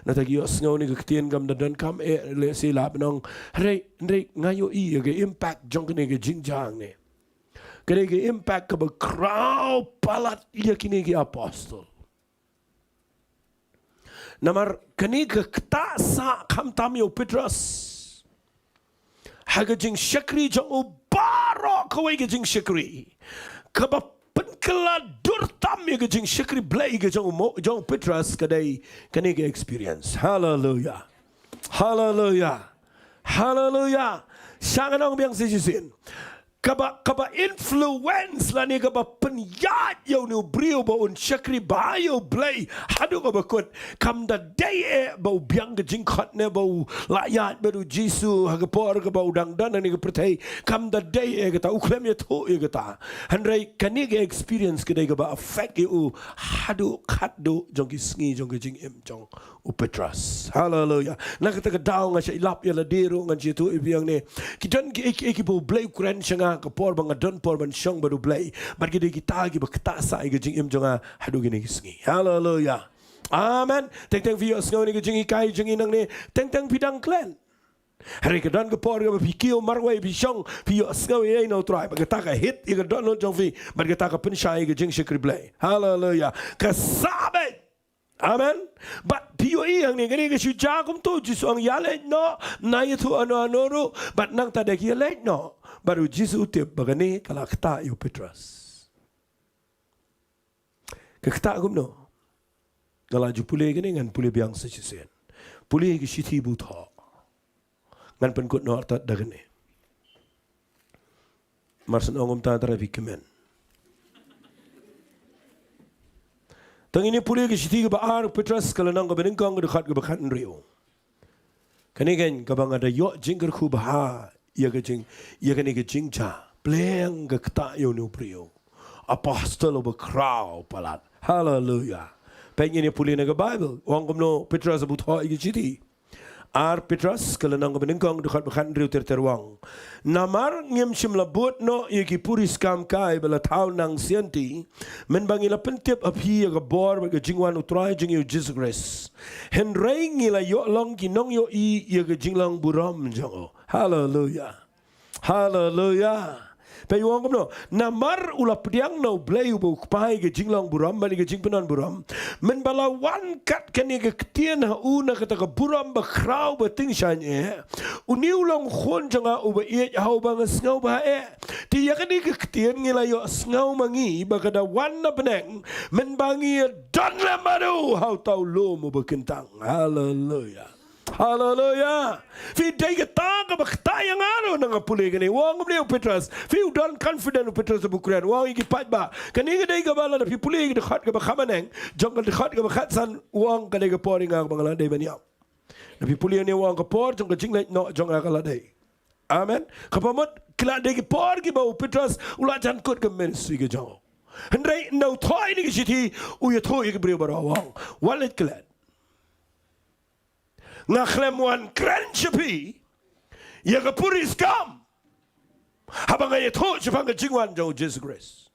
nangta ki ïohsngew ne ka ktien kam da donkam eh, lehse lah ban ong. Hynrei, hynrei nga ïohi ïa ka impact jong kane ka jingjia hangne. Ka dei ka impact kaba khraw palat ïa kine ki apostle. Namar kane ka ktah sah khamtam ïa u Petros. Ha ka jingshakri jong u baroh kawei ka jingshakri. Kaba pynkylla dur tam ïa ka jingshakri Blei ka jong u mo-, jong u Petros ka dei kane ka experience. Haleluya. Haleluya. Haleluya. Sha ngan ong biang sa shisien. Kaba, kaba influence lane kaba pynïaid ïa une u briew ba un shakri bha ïa u Blei haduh kaba kut. Kam da dei eh ba u biang ka jingkhot ne ba u la ïaid bad u Jisu ha ka por kaba u dang don hangne ha ka pyrthei. Kam da dei eh kata, u khlem ïathuh ïa kata. Hynrei kane ka experience ka dei kaba affect ïa u haduh khatduh jong ki sngi jong ka jingim jong u Petros. Haleluya. Na kata ka daw nga shait lap ïa lade ruh, ngan shu ïathuh ïa phi hangne. Ki don kiei kiei kiba u Blei u kren sha nga ha ka por ba nga don por ban shong bad u Blei. Bad ki dei kita kiba ktah sah ïa ka jingim jong nga haduh kine ki sngi. Haleluya. Amen. Teng teng phi ïohsngew ïa kane ka jinghikai jong ngi nangne, teng teng phi dang klet. Hynrei ka don ka por kaba phi kiew marwei, phi shong, phi ïohsngew ïa kaei na u Trai. Bad kata ka hit ïa ka dohnud jong phi. Bad kata ka pynshai ïa ka jingshakri Blei. Haleluya. Ka sah beit. Amen. Bad phi ïohi hangne, kane ka shu jia kumto, u Jisu u ong ïaleit noh, na ïathuh hano hano ruh, bad nangta da ki ïaleit noh. Bad u Jisu u tip ba kane ka la ktah ïa u Petros. Ka ktah kumno? Nga la ju pule kane, ngan pule biang sa shisien. Pule ka shithi Buthoh. Ngan pynkut noh artat da kane. Mar shen ong kumta tara phi kmen. Tang ngin ïa pule ka shithi kaba ar Petros, ka lynnong kaba nyngkong, ka dkhot kaba khathynriew. Kane keiñ kaba nga da ïoh jingkyrkhu bha ïa ka jing, ïa kane ka jingjia. Pleng ka ktah ïa une u briew. Apostle uba khraw palat. Haleluya. Peit ngin ïa pule na ka Baibl. U ong kumno Petros ba u thoh ïa ka shithi. Ar Petros, ka lynnong kaba nyngkong, dkhot ba khathynriew ter ter, u ong. Namar ngim shym la bud noh ïa ki puri skam kai ba la thaw nang sianti, mynba ngi la pyntip ha phi ïa ka bor bad ka jingwan u Trai jong ngi u Jisu Khrist. Hynrei ngi la ïoh long ki nongïohi ïa ka jinglong burom jong u. Haleluya. Haleluya. Peit u ong kumno, namar u la pdiang na u Blei uba u Kpa ïa ka jinglong burom bad ïa ka jingpyndonkam burom. Mynba la wan kat kane ka ktien ha u na kata ka burom ba khraw ba tyngshaiñ eh, une u long u khun jong nga uba ïeit ha uba nga sngewbha eh. Te ïa kane ka ktien ngi la ïohsngew ma ngi ba ka da wan na bneng, mynba ngi ïa don lem bad u ha uta u lum uba kyntang. Haleluya. Haleluya. Phi, dei kata kaba ktah ïa nga ruh na nga pule kane. U ong kumne u Petros. Phi, u don confident u Petros ba u kren. U ong ïa ki paidbah. Kane ka dei kaba lada phi pule ïa ka dkhot kaba khabaneng jong ka dkhot kaba khatsan, u ong ka dei ka por ïa nga kaba nga la dei ban ïap. Lada phi pule ïa une u ong ka por jong ka jingleit noh jong nga ka la dei. Amen. Kaba mut ki la dei ki por kiba u Petros u la jan kut ka ministry ka jong u. Hynrei ynda u thoh ïa kane ka shithi, u ïathuh ïa ki briew baroh, u ong, wat leit klet. Nga khlem wan kren sha phi ïa ka puri skam haba nga ïathuh shaphang ka jingwan jong u Jisu Khrist.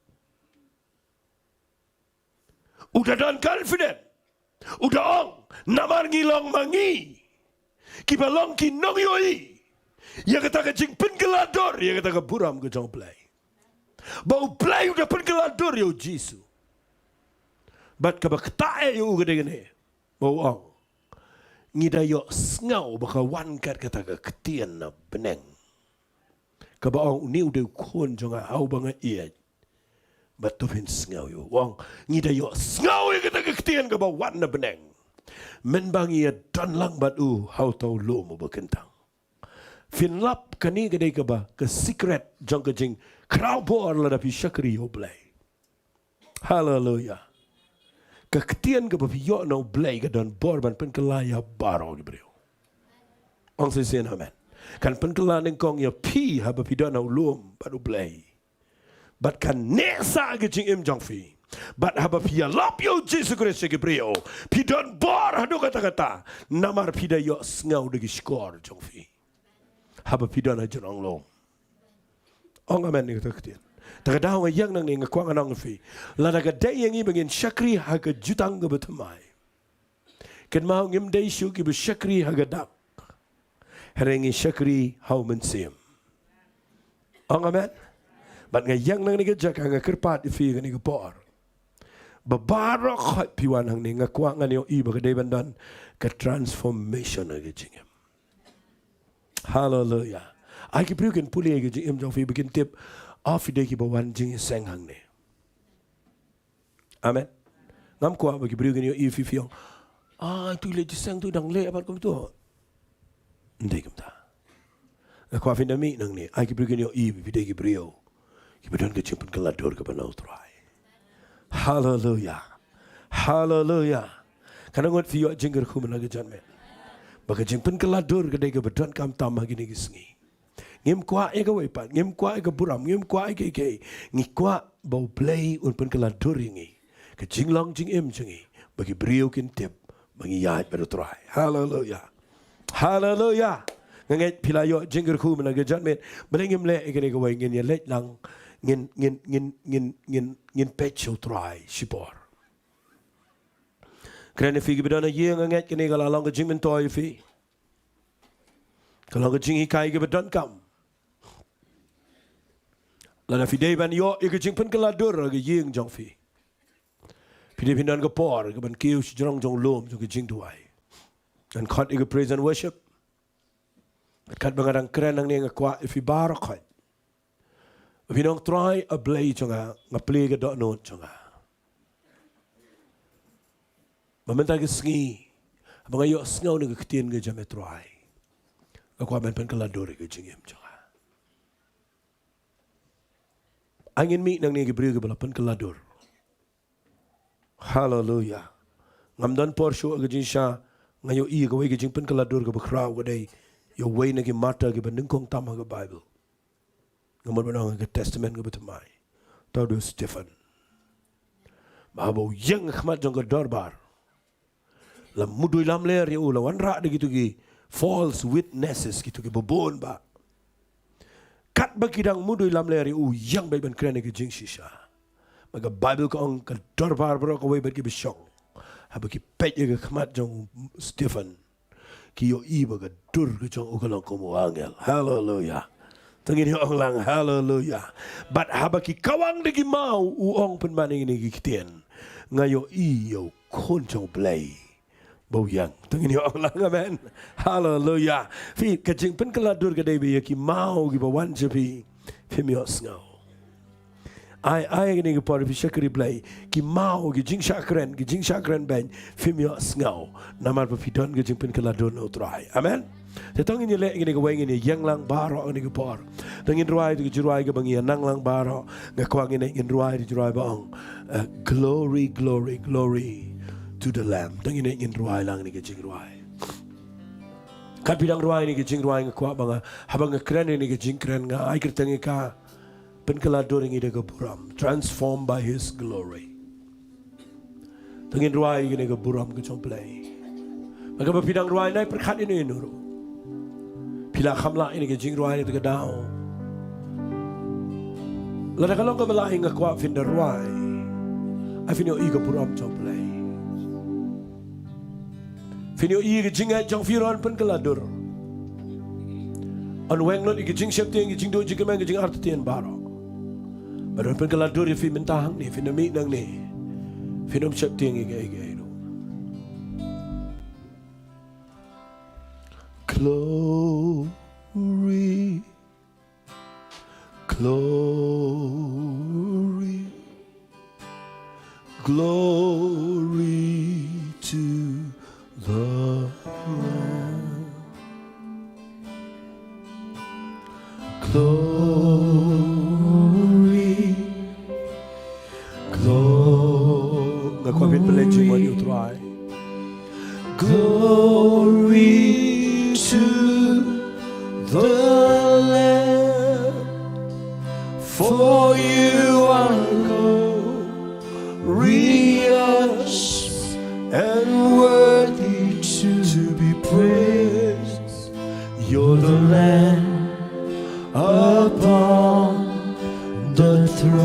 U da don confident. U da ong, namar ngi long ma ngi kiba long ki nongïohi ïa kata ka jingpynkylla dur ïa kata ka burom ka jong u Blei. Ba u Blei u da pynkylla dur ïa u Jisu. Bad kaba ktah eh ïa u ka dei kane. Ba u ong, ngi da ïohsngew ba ka wan kat kata ka ktien na bneng. Kaba ong, une u dei u khun jong nga ha uba nga ïeit. Bad to phin sngew ïa u. U ong, ngi da ïohsngew ïa kata ka ktien kaba wan na bneng, mynba ngi ïa don lang bad u ha uta u lum uba kyntang. Phin lap, kane ka dei kaba ka secret jong ka jingkhraw bor lada phi shakri ïa u Blei. Haleluya. Ka ktien kaba phi ïoh na u Blei ka don bor ban pynkylla ïa baroh ki briew. Ong shisien amen. Kan pynkylla nyngkong ïa phi haba phi don ha u lum bad u Blei. Bad kan neh sah ka jingim jong phi. Bad haba phi ïalap ïa u Jisu Khrist sha ki briew, phi don bor haduh katta katta. Namar phi da ïohsngew da ki shkor jong phi haba phi don ha jrong lum. Ong amen ïa kata ka ktien. Ta ka daw nga ïeng nangne nga kwah ngan ong ïa phi, lada ka dei ïa ngi ba ngin shakri ha ka jutang kaba thymmai, kynmaw ngim dei shuh kiba shakri ha ka dak, hynrei ngi shakri ha U Mynsiem. Ong amen. Bad nga ïeng nangne ka jaka nga kyrpad ïa phi kane ka por ba baroh khoit phi wan hangne, nga kwah ngan ïohi ba ka dei ban don ka transformation ha ka jingim. Haleluya. Ai ki briew kin pule ïa ka jingim jong phi ba kin tip, ah, phi dei kiba wan jingïaseng hangne. Amen. Ngam kwah ba ki briew kin ïohi ïa phi, phi ong, ah, tu leh jingïaseng tu dang leh bad kumtu. Ym dei kumta. Nga kwah phin da mih nangne, ai ki briew kin ïohi ba phi dei ki briew kiba don ka jingpynkylla dur kaba na U Trai. Haleluya. Haleluya. Katno ngut phi ïoh jingkyrkhu mynta ka janmiet ba ka jingpynkylla dur ka dei kaba donkam tam ha kine ki sngi? Ngim kwah ïa kawei pat, ngim kwah ïa ka burom, ngim kwah ïa kiei kiei. Ngi kwah ba U Blei un pynkylla dur ïa ngi, ka jinglong jingim jong ngi, ba ki briew kin tip ba ngi ïaid bad U Trai. Haleluya. Haleluya. Nga ngeit phi la ïoh jingkyrkhu mynta ka janmiet. Balei ngim leh ïa kane kawei, ngin ïa leit lang, ngin, ngin, ngin, ngin, ngin, ngin peit sha U Trai shipor. Kren ïa phi kiba don ha ïing, nga ngeit kane ka la long ka jingmyntoi ïa phi. Ka long ka jinghikai kaba donkam. Lada phi dei ban ïoh ïa ka jingpynkylla dur ha ka ïing jong phi, phi dei phin don ka por kaban kiew shajrong jong u lum jong ka jingduwai. Ngan khot ïa ka praise and worship. Bad katba nga dang kren nangne nga kwah ïa phi baroh khoit. Phin ong, Trai, A Blei jong nga, nga plie ka dohnud jong nga. Ba mynta ka sngi, haba nga ïohsngew na ka ktien ka jong me Trai, nga kwah men pynkylla dur ïa ka jingim jong nga. Ai ngin mih nangne ki briew kiba la pynkylla dur. Haleluya. Ngam don por shuh ha ka jingshisha, nga ïohi ïa kawei ka jingpynkylla dur kaba khraw ka dei ïa uwei na ki martyr kiba nyngkong tam ha ka Baibl. Nga mut ban ong ha ka Testament kaba thymmai, ta u dei u Stephen. Ba haba u ïeng ha khmat jong ka dorbar, la mudui lamler ïa u, la wanrah da kito ki false witnesses, kito kiba bun bah. Katba ki dang mudui lamler ïa u, u ïeng beit ban kren ïa ka jingshisha. Ba ka Baibl ka ong, ka dorbar baroh kawei bad kiba shong, haba ki peit ïa ka khmat jong u Stephen, ki ïohi ba ka dur ka jong u ka long kum u angel. Haleluya. To ngin ïa ong lang haleluya. Bad haba ki kawang da ki maw, u ong pynban ïa kine ki ktien, nga ïohi ïa u Khun jong U Blei ba u ïeng. To ngin ïa ong lang amen. Haleluya. Phi, ka jingpynkylla dur ka dei ba ïa ki maw kiba wan sha phi, phim ïohsngew. Ai, ai kine ki por phi shakri Blei, ki maw, ki jingshah kren, ki jingshah kren beiñ, phim ïohsngew. Namar ba phi don ka jingpynkylla dur na U Trai. Amen. Te to ngin ïa leh kine kawei, ngin ïa ïeng lang baroh kine ki por. To ngin rwai, to ki jingrwai kaba ngi ïa nang lang baroh. Nga kwah ngin, ngin rwai, to jingrwai ba ong, eh, Glory, glory, glory to the Lamb. To ngin, ngin rwai lang kine ki jingrwai. Kat phi dang rwai kine ki jingrwai, nga kwah ba nga, haba nga kren kine ki jingkren, nga ai kyrteng ïa ka, pynkylla dur ïa ngi da ka burom, transformed by His glory. To ngin rwai ïa kane ka burom ka jong U Blei. Bad haba phi dang rwai, nai pyrkhat ïa uno uno ruh. Phi la kham lah ïa kane ka jingrwai na kata ka daw? Lada ka long kaba lah, nga kwah phin da rwai. Ai phin ïohi ka burom jong U Blei. Phin ïohi ka jingngeit jong phi ruh yn pynkylla dur. Yn weng lut ïa ka jingsheptieng, ka jingduh jingkmen, ka jingartatien baroh. Bad yn pynkylla dur ïa phi mynta hangne, phin da mih nangne, phin ym sheptieng ïa kiei kiei ruh. Glory, glory, glory to the Lamb. Glory, glory. Nga kwah phin pynleit jingmut ïa U Trai. Glory to the Lamb, for you are glorious and worthy to be praised. You're the Lamb upon the throne.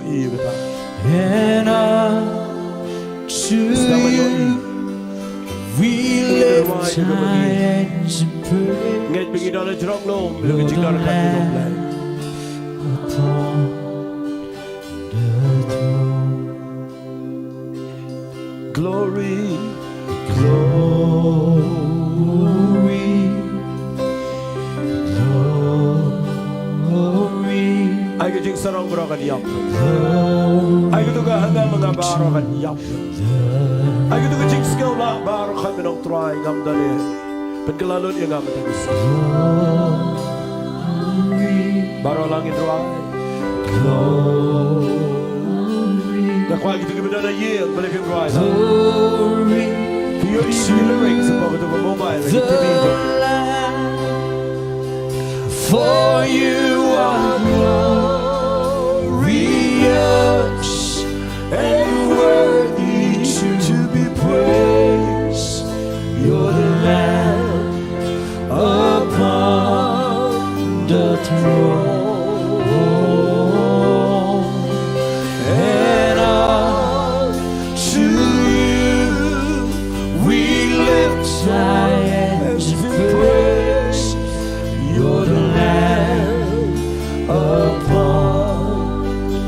Ïa kata. And unto you we lift our hands in praise. Ngeit ba ngi don la jrong lum ïa ka jingdon ka jong U Blei. Upon the throne. Glory, glory, glory. Ai ka jingsarong baroh kan ïap. Ai katu ka hangne ma nga baroh kan ïap. Ai katu ka jingsngew la baroh kan, me nong Trai, ngam da leh. Pynkylla lut ïa nga mynta ka sngi. Baroh lang ngin rwai. Nga kwah kito kiba don ha ïing, balei phim rwai? Ki ïohi ïa ki lyrics hapoh kato ka mobile, ha ki T V. For you are glorious and worthy to be praised. You're the Lamb upon the throne. And unto you we lift our hands in praise. You're the Lamb upon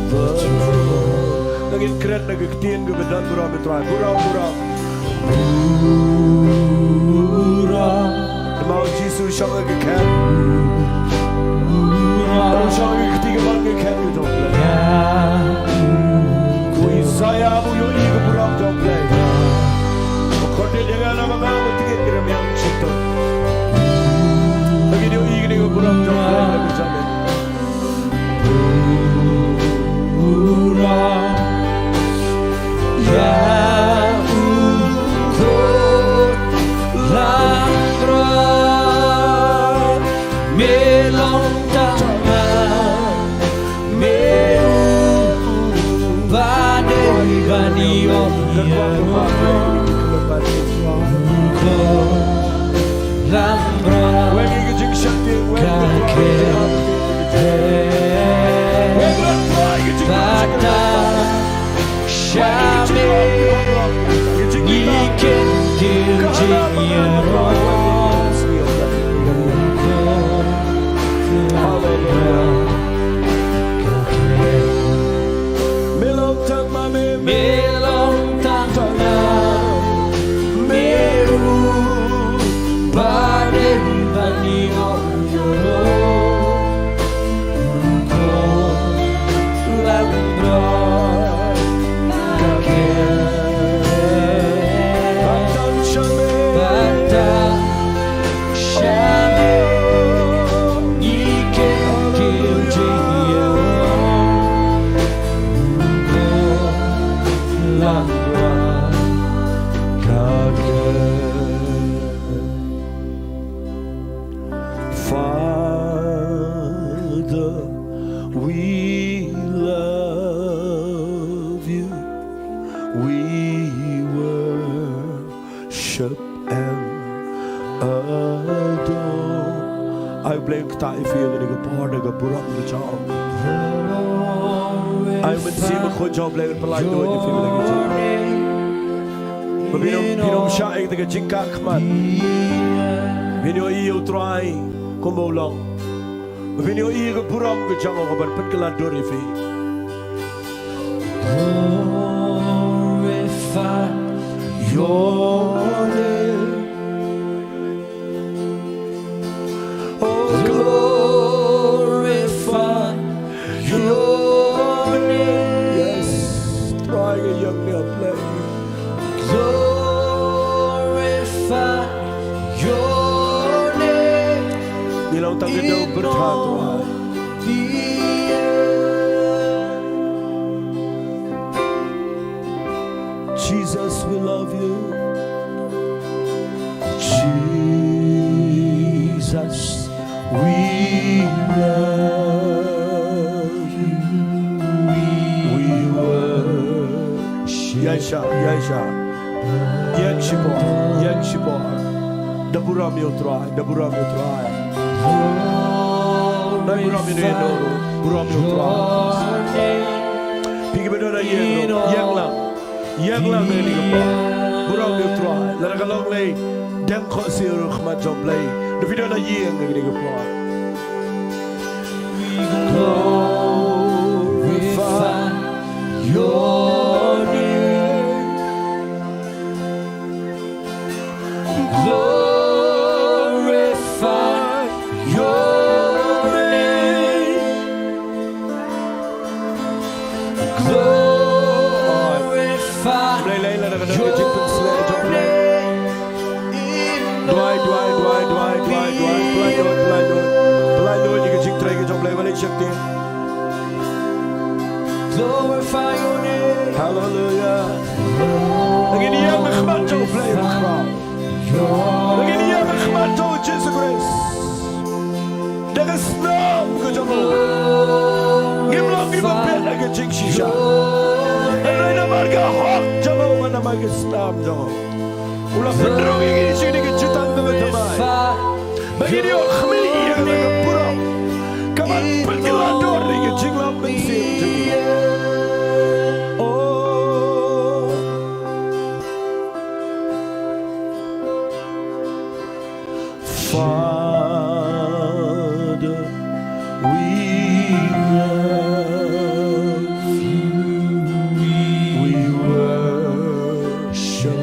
the throne. Nangin kren na ka ktien kaba don burom, Trai. Burom, burom. Burom. Te ma u Jisu u shong ha ka khet. Burom. U shong ha ka kti kaba long ka khet ka jong U Blei. Burom. U Isaïah u ïohi ka burom jong U Blei. Ba khot ïa nga na ma nga, ba tngit ïa ka rmiang shitom. Ba ngin ïohi kane ka burom jong U Blei na ka jingim. Ïa u khun langbrot, me long tang ma me, u ba dei ban ïoh ïa u. Langbrot ka khet. Bad tam sha me ngi kyntiw jingïaroh. Langbrot ka khet. Me long tang ma me, me long tang ma me, u ba dei ban ïoh ïaroh. U khun langbrot ka khet. Bad tam sha me, bad tam sha me ngi kyntiw jingïaroh. U khun langbrot ka khet. Father, we love you. We worship and adore. Ai U Blei un ktah ïa phi ïa kane ka por da ka burom ka jong u. Ai U Mynsiem Bakhuid jong U Blei un pynlait duh ïa phi ïa kane ka jingim. Ba phin ym, phin ym shah ïa kata ka jingkah khmat. Phin ïohi ïa U Trai kumba u long. Ba phin ïohi ïa ka burom ka jong u kaban pynkylla dur ïa phi. Glorify your name. Oh, glorify your name. Yes. Trai ka ïing ne U Blei. Glorify your name. Ngi long tang ka dewbyrtha, Trai. Jesus, we love you. Jesus, we love you. We worship. Ïaishah, ïaishah. Ïeng shipor, ïeng shipor. Da burom ïa U Trai, da burom ïa U Trai. Da burom ïa U Trai, burom ïa U Trai. Phi kiba don ha ïing ruh, ïeng lang. Ïeng lang ha kane ka por. Burom ïa u Trai. Lada ka long lei, dem khohsiew ha khmat jong u Blei. Da phi don ha ïing ha kane ka por. Glorify your name. Glorify your name. Glorify your name. Duwai, duwai, duwai, duwai, duwai, duwai. Pyllait lut, pyllait lut. Pyllait lut ïa ka jingtrei ka jong u Blei, ba leh shakti. Glorify your name. Hallelujah. Ngin ïeng ha khmat jong u Blei bakhraw. Ngin ïeng ha khmat jong u Jisu Khrist. Da ka snam ka jong u. Ngim long kiba peit ha ka jingshisha. Hynrei namar ka hok jong u, namar ka snam jong u. U la pynrung ïa ngi sha kane ka jutang kaba thymmai. Ba ngin ïoh khmih ïa kata ka burom kaban pynkylla dur ïa ka jinglong mynsiem jong ngi. Oh. Father, we love you, we worship.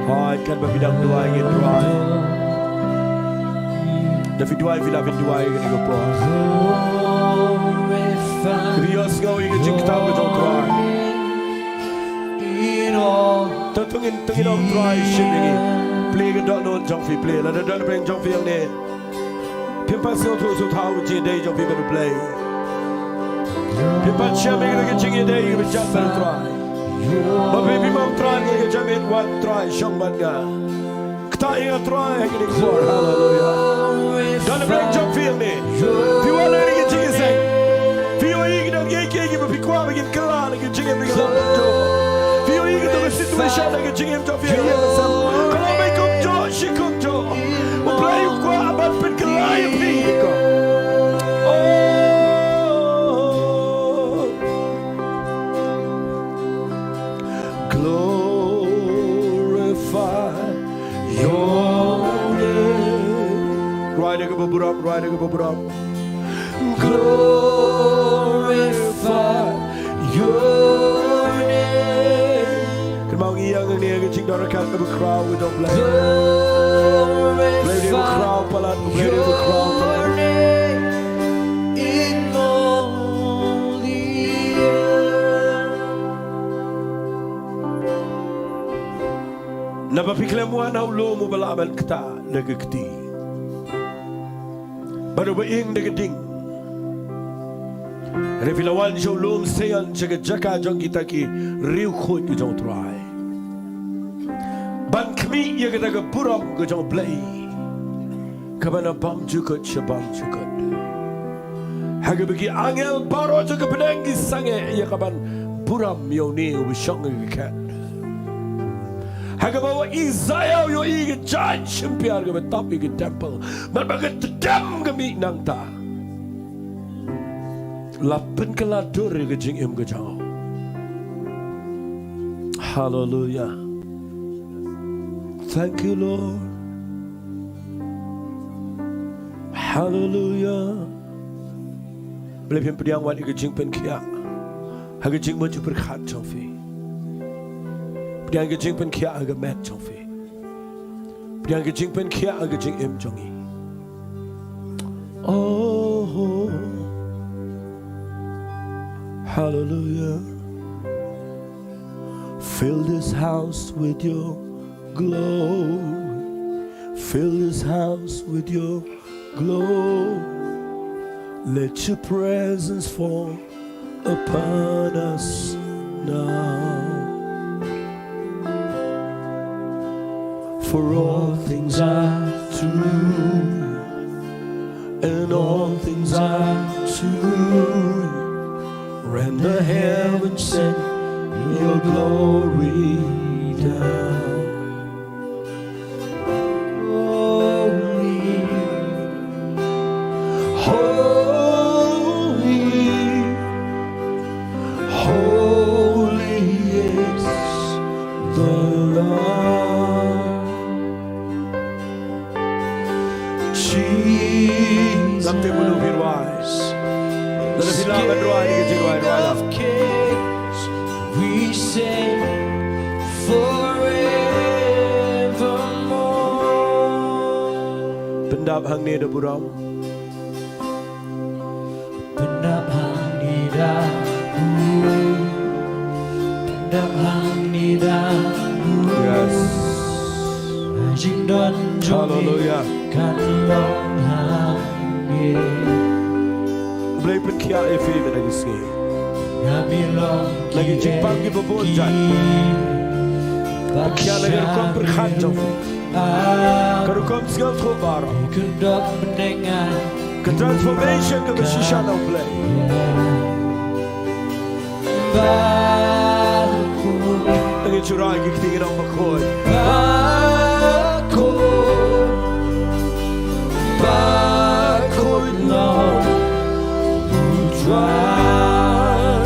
Hooid, katba phi dang duwai, ngin duwai. Da phi duwai, phi la pynduwai ha kane ka por. Phi ïohsngew ïa ka jingkthang ka jong u Trai. To, to ngin, to ngin ong, Trai, shim ïa ngi. Plie ka dohnud jong phi, plie. Lada don pdeng jong phi hangne, phim pat sngewthuh sngewthaw ïa ka jingïadei jong phi bad u Blei. Phim pat shem ïa ka jingïadei kaba jan bad u Trai. Ba phi, phim ong, Trai, nga ka jabieng, wan, Trai, shong bad nga. Ktah ïa nga, Trai, ha kane ka por. Haleluya. Don pdeng jong phi hangne, phi wan ha kane ka jingïaseng. Phi ïohi ki don kiei kiei kiba phi kwah ba kin kylla ha ka jingim jong phi. Phi ïohi kato ka situation ha ka jingim jong phi ha ïing ha sem. Ka long beit kumjuh shi kumjuh, u Blei u kwah ban pynkylla ïa phi. Oh. Glorify your name. Rwai da kaba burom, rwai da kaba burom. Glorify your name. Kynmaw, ngi ïeng hangne ha ka jingdonkam kaba khraw ka jong u Blei. Glorify, Blei, u dei uba khraw palat, u Blei u dei uba khraw palat. Your name in all the earth. Naba phi khlem wan ha u lum uba lah ban ktah da ka kti, bad uba ing da ka ding. Hynrei phi la wan sha u lum Sion, sha ka jaka jong kita ki riewkhuid ka jong u Trai, ban khmih ïa kata ka burom ka jong u Blei, kaba na bymjukut sha bymjukut. Ha kaba ki angel baroh jong ka bneng ki sangeh ïa kaban burom ïa une uba shong ha ka khet. Ha kaba u Isaiah u ïohi ka jaiñ shim pyrshah kaba tap ïa ka temple, bad ba ka tdem ka mih nangta. La pynkylla dur ïa ka jingim ka jong u. Haleluya. Thank you, Lord. Haleluya. Blei, phim pdiang wat ïa ka jingpynkhiah ha ka jingmut jingpyrkhat jong phi. Pdiang ka jingpynkhiah ha ka met jong phi. Pdiang ka jingpynkhiah ha ka jingim jong ngi. Oh, hallelujah. Fill this house with your glory. Fill this house with your glory. Let your presence fall upon us now. For all things are true, and all things are true. When the heavens send your glory down. Holy, holy, holy. Pyndap hangne da burom. Pyndap hangne da burom. Pyndap hangne da burom. Yes. Jingdon jong ngi, hallelujah, kan long hangne. Blei pynkhiah ïa phi mynta ka sngi. Na ki jingpang kiba bun jait. Pynkhiah na ka rukom pyrkhat jong phi. Ka rukom sngewthuh baroh. Ka transformation kaba shisha na U Blei. Ngi shyrkhei ïa ki kti, ngi ong bakhuid. Bakhuid, bakhuid Lord, U Trai.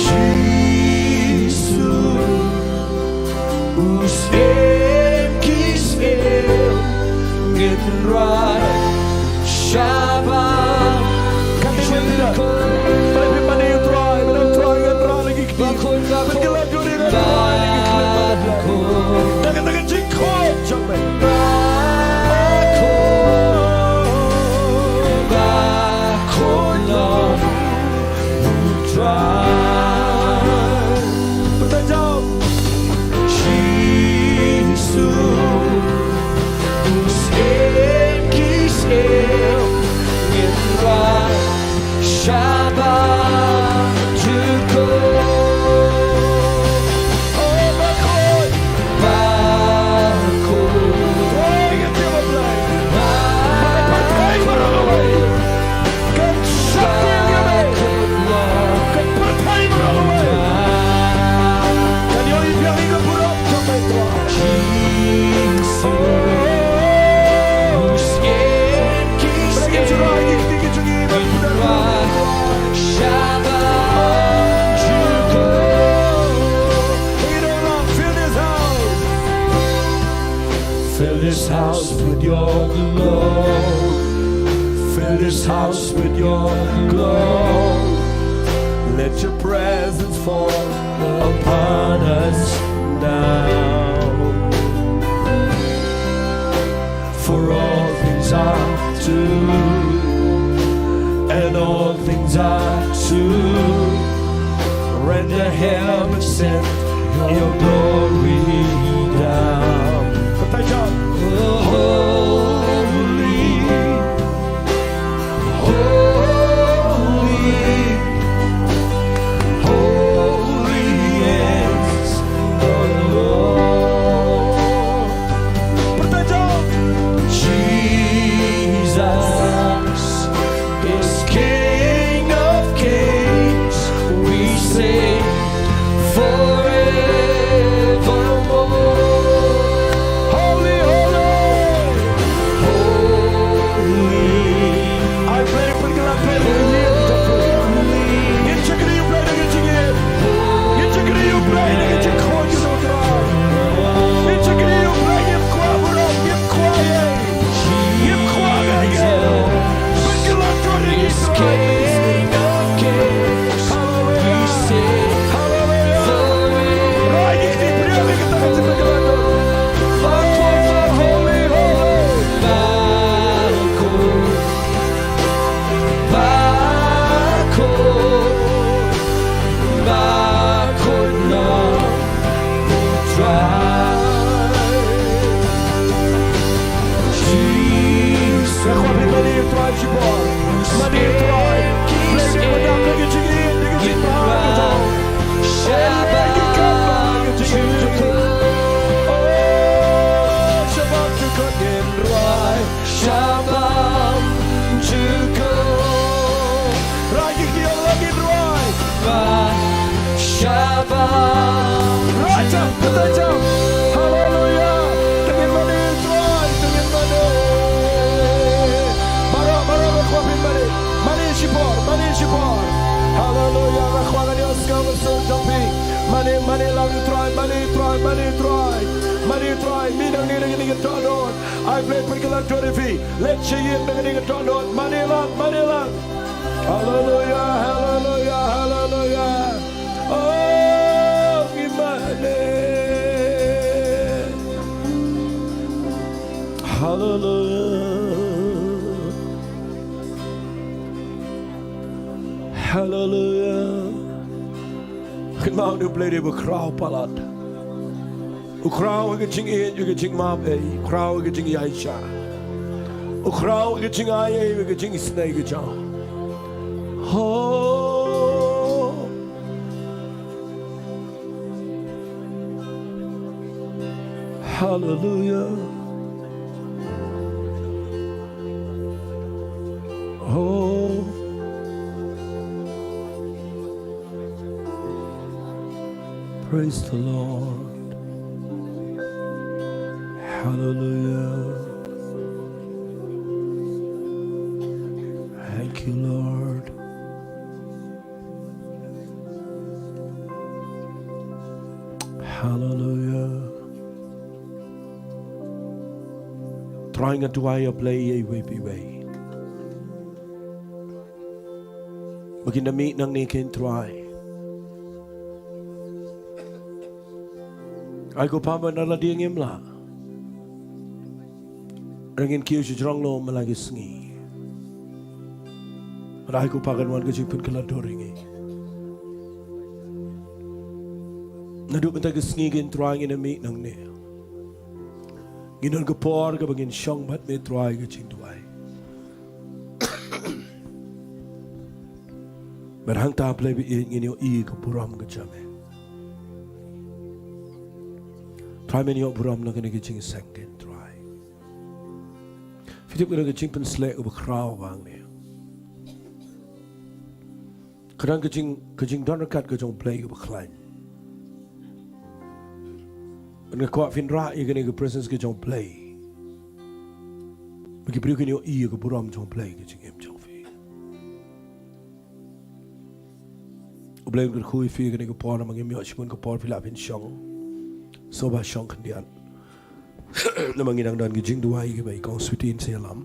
Jisu, u Syiem ki syiem, ngin rwai shabar. Kan dei mynta. Balei phim mane ïa U Trai, balei U Trai, ngin rwai ïa ki kti. Bakhuid, bakhuid, bakhuid. Dang, dang, dang, jingkhuid jong me. Bakhuid, bakhuid Lord, U Trai. Pynthei jam. Jisu, u Syiem ki syiem, ngin rwai shabar jukut. Oh, bakhuid, bakhuid. Rwai ïa ka ktien U Blei. Bakhuid, bakhuid. Kan shakri ïa me. Kan pyrthei baroh kawei. Kan ïohi biang ïa ka burom jong me, Trai. Fill this house with your glory. Fill this house with your glory. Let your presence fall upon us now. For all things are true, and all things are true. Render heaven send your glory down. Holy, holy, holy is the Lord. Jesus is King of kings. We sing forevermore. Holy, holy, holy. Ai Blei, pynkylla pynkylla ïa ka jingim. Ngin shakri ïa U Blei da ka jingim. Ngin shakri ïa U Blei da ka jingkhot ïa U Trai. Ngin shakri ïa U Blei, ngim kwah burom, ngim kwah ïa. Ngim kwah ïa. Pynkylla jingim ïa U Trai. Haleluya. Haleluya. Rai ki kti, briew ïa kata ka jingpynkylla. Holy, holy. Bakhuid, bakhuid Lord, U Trai. Jisu. Nga kwah phi mane ïa U Trai shibun. Mane ïa U Trai. Blei, dei ban dap da ka jingïeit, da ka jingïeit. Shabam jukut. Oh, shabam jukut ngin rwai. Shabam jukut. Rwai ki kti, ong lang ngin rwai. Ba shabam. Rwai jam, pynthei jam. Haleluya. Te ngin mane, rwai, te ngin mane. Baroh, baroh, baroh, kwah phin mane. Mane shipor, mane shipor. Haleluya. Nga kwah ngan ïohsngew mynsiem jong phi. Mane, mane lang ïa U Trai, mane ïa U Trai, mane ïa U Trai. Mane ïa U Trai, mih nangne da kane ka dohnud. Ai Blei pynkylla jingim ïa phi. Leit sha ïing da kane ka dohnud. Mane lang, mane lang. Haleluya, haleluya, haleluya. Oh, ngi mane. Kynmaw, U Blei dei ba khraw palat. U khraw ha ka jingïeit, ha ka jingmap ei, u khraw ha ka jingïaishah. U khraw ha ka jingai ei, ha ka jingisynei ka jong. Oh. Hallelujah. Oh. Praise the Lord. Hallelujah. Thank you, Lord. Hallelujah. Trai, nga duwai, A Blei, ïa iwei pa iwei ba kin da mih nangne, ko Trai. Ai ko Pa, ba na la dei ngim lah, ngin kiew sha jrong lum ha la ki sngi. Ai ko Pa, kan wan ka jingpynkylla dur ïa ngi. Naduh mynta ka sngi, ko Trai, ngin da mih nangne, ngin don ka por kaba ngin shong bad me, Trai, ka jingduwai. Bad hangta, Blei ba ïeit, ngin ïohi ka burom ka jong me. Trai, men ïoh burom na kane ka jingïaseng, ko Trai. Phi tip, ka don ka jingpynsleh kaba khraw hangne. Ka don ka jing, ka jingdon ryngkat ka jong U Blei kaba khlaiñ. Nga kwah phin rah ïa kane ka presence ka jong U Blei, ba ki briew kin ïohi ïa ka burom jong U Blei ha ka jingim jong phi. U Blei un kyrkhu ïa phi ha kane ka por, namar ngim ïoh shibun ka por phi lah phin shong. Sngewbha shong khyndiat. Namar ngi dang don ki jingduwai kiba i Kong Sweety in sa ïalam.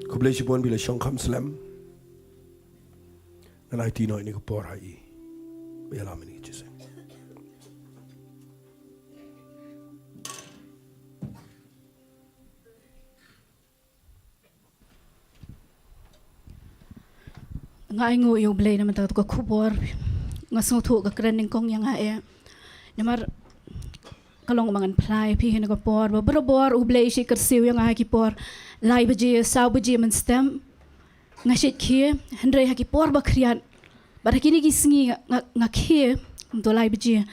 Khublei shibun, phi la shong kham slem. Ngan aiti noh ïa kane ka por ha i ba ïalam ïa kane ka jingïaseng. Nga ainguh ïa U Blei namar kata ka khubor. Nga sngewthuh ka kren nyngkong ïa nga eh. Namar ka long ba ngan phla ïa phi ha kane ka por ba barabor U Blei u shu kyrsiew ïa nga ha ki por lai baje, saw baje mynstep. Nga shait khie, hynrei ha ki por ba khriat, bad ha kine ki sngi nga, nga, nga khie kumto lai baje.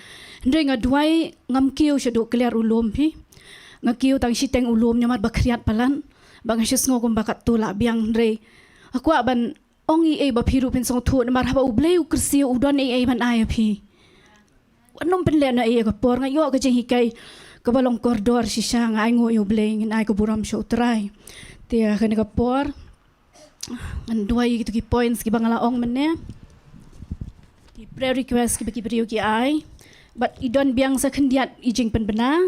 Hynrei nga duwai, ngam kiew shaduh kliar u lum phi. Nga kiew tang shiteng u lum namar ba khriat palat. Bad nga shu sngew kumba katto lah biang, hynrei nga kwah ban ong ei ei ba phi ruh phin sngewthuh, namar haba U Blei u kyrsiew, u don ei ei ban ai ïa phi. Wat nym pynlehnohei ïa ka por. Nga ïoh ka jinghikai kaba long kordor shisha. Nga ainguh ïa U Blei, ngin ai ka burom sha U Trai. Te ha kane ka por ngan duwai ïa kito ki points kiba nga la ong mynne. Ki prayer request kiba ki briew ki ai. Bad i don biang sa khyndiat i jingpynbna.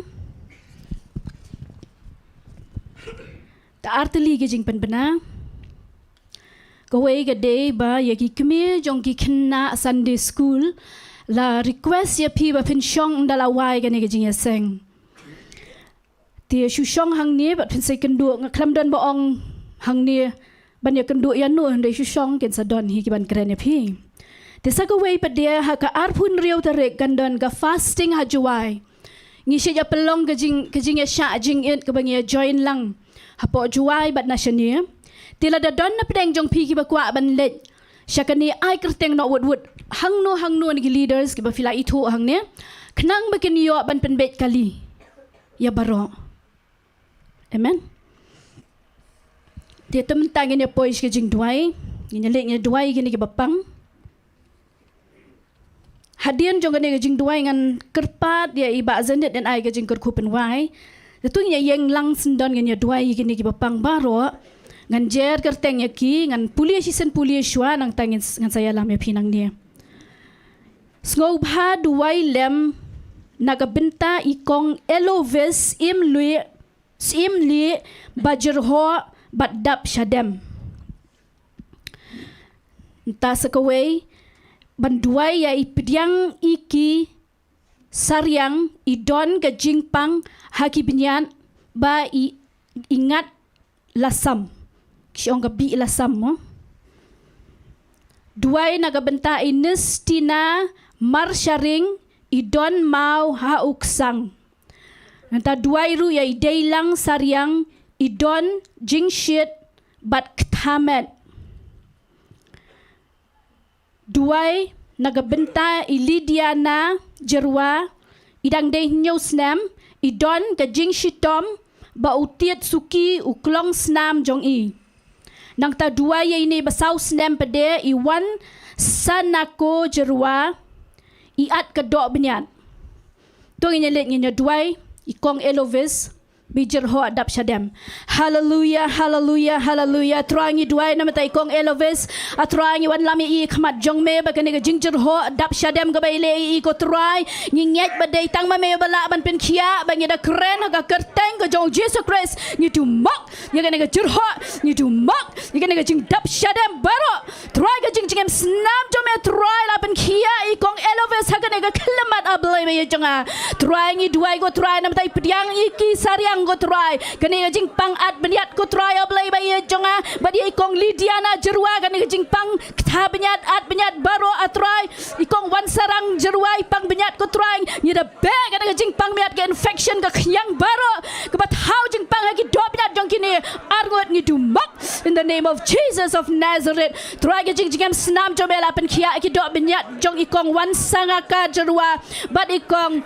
Te ar tylli ki jingpynbna. Kawei ka dei ba ïa ki kmie jong ki khynnah Sunday School, la request ïa phi ba phin shong ynda la wai kane ka jingïaseng. Te shu shong hangne bad phin sa ïakynduh, nga khlem don ba ong hangne ban ïakynduh ïano, hynrei shu shong, kin sa don hi ki ban kren ïa phi. Te sa kawei pat de, ha ka arphew hynriew tarik kan don ka fasting ha Jowai. Ngi shait ïa pynlong ka jing, ka jingïashah jingit kaba ngi ïa join lang hapoh Jowai bad na shane. Te lada don na pdeng jong phi kiba kwah ban leit sha kane, ai kyrteng noh wut wut hangno hangno na ki leaders kiba phi la ithuh hangne, khnang ba kin ïoh ban pynbeit kali ïa baroh. Amen. Te mynta ngin ïa poi sha ka jingduwai. Ngin ïa leit, ngin ïa duwai ïa kine kiba pang. Hadien jong kane ka jingduwai ngan kyrpad ïa i Bah Zenit in ai ka jingkyrkhu pynwai. Te to ngin ïa ïeng lang syndon, ngin ïa duwai ïa kine kiba pang baroh. Ngan jer kyrteng ïa ki, ngan pule shisien pule shuwa, nangta ngin, ngan sa ïalam ïa phi nangne. Sngewbha duwai lem na ka bynta i Kong Elovis Syiem Lieh, Syiem Lieh, Bajyrhoh bad Dap Shadem. Nangta sa kawei, ban duwai ïa i Pdiang Iki Sariang, i don ka jingpang ha ki bniat ba i, i ngat lasam. Ki ong ka bih lasam mo. Duwai na ka bynta i Nestina Marsharing, i don maw ha u ksang. Nangta duwai ruh ïa i Deilang Sariang, i don jingshit bad kthamet. Duwai na ka bynta i Lidiana Jyrwa, i dang dei hynñiew snem, i don ka jingshitom ba u tied suki u klong snam jong i. Nangta duwai ïa ine ba saw snem pat de, i Wan Sanako Jyrwa, i at ka doh bniat. To ngin ïa leit ngin ïa duwai, i kong Elovis, ba i jyrhoh dap shadem. Haleluya, haleluya, haleluya. Trai ngi duwai namar i kong Elovis. A Trai ngi wanlam ïa i khmat jong me ba kane ka jingjyrhoh dap shadem kaba i leh ïa i ko Trai. Ngi ngeit ba dei tang ma me ba lah ban pynkhiah ba ngi da kren ha ka kyrteng ka jong u Jisu Khrist. Ngi duh mok ïa kane ka jyrhoh. Ngi duh mok ïa kane ka jingdap shadem baroh. Trai ka jingjngem snam jong me Trai la pynkhiah i kong Elovis ha kane ka khyllipmat A Blei ba ïeit jong nga. Trai ngi duwai ko Trai namar i pdiang i ki Sariang ko Trai. Kane ka jingpang at bniat ko Trai A Blei ba ïeit jong nga. Bad ïa i kong Lidiana Jyrwa kane ka jingpang ktha bniat at bniat baroh A Trai. I kong Wan Sarang Jyrwa i pang bniat ko Trai. Ngi da beh kane ka jingpang bniat ka infection ka khñiang baroh. Kaba thaw jingpang ha ki doh bniat jong kine. Arngut ngi duh mok. In the name of Jesus of Nazareth. Trai ka jingjngem snam jong me la pynkhiah ki doh bniat jong i kong Wan Sangaka Jyrwa. Bad i kong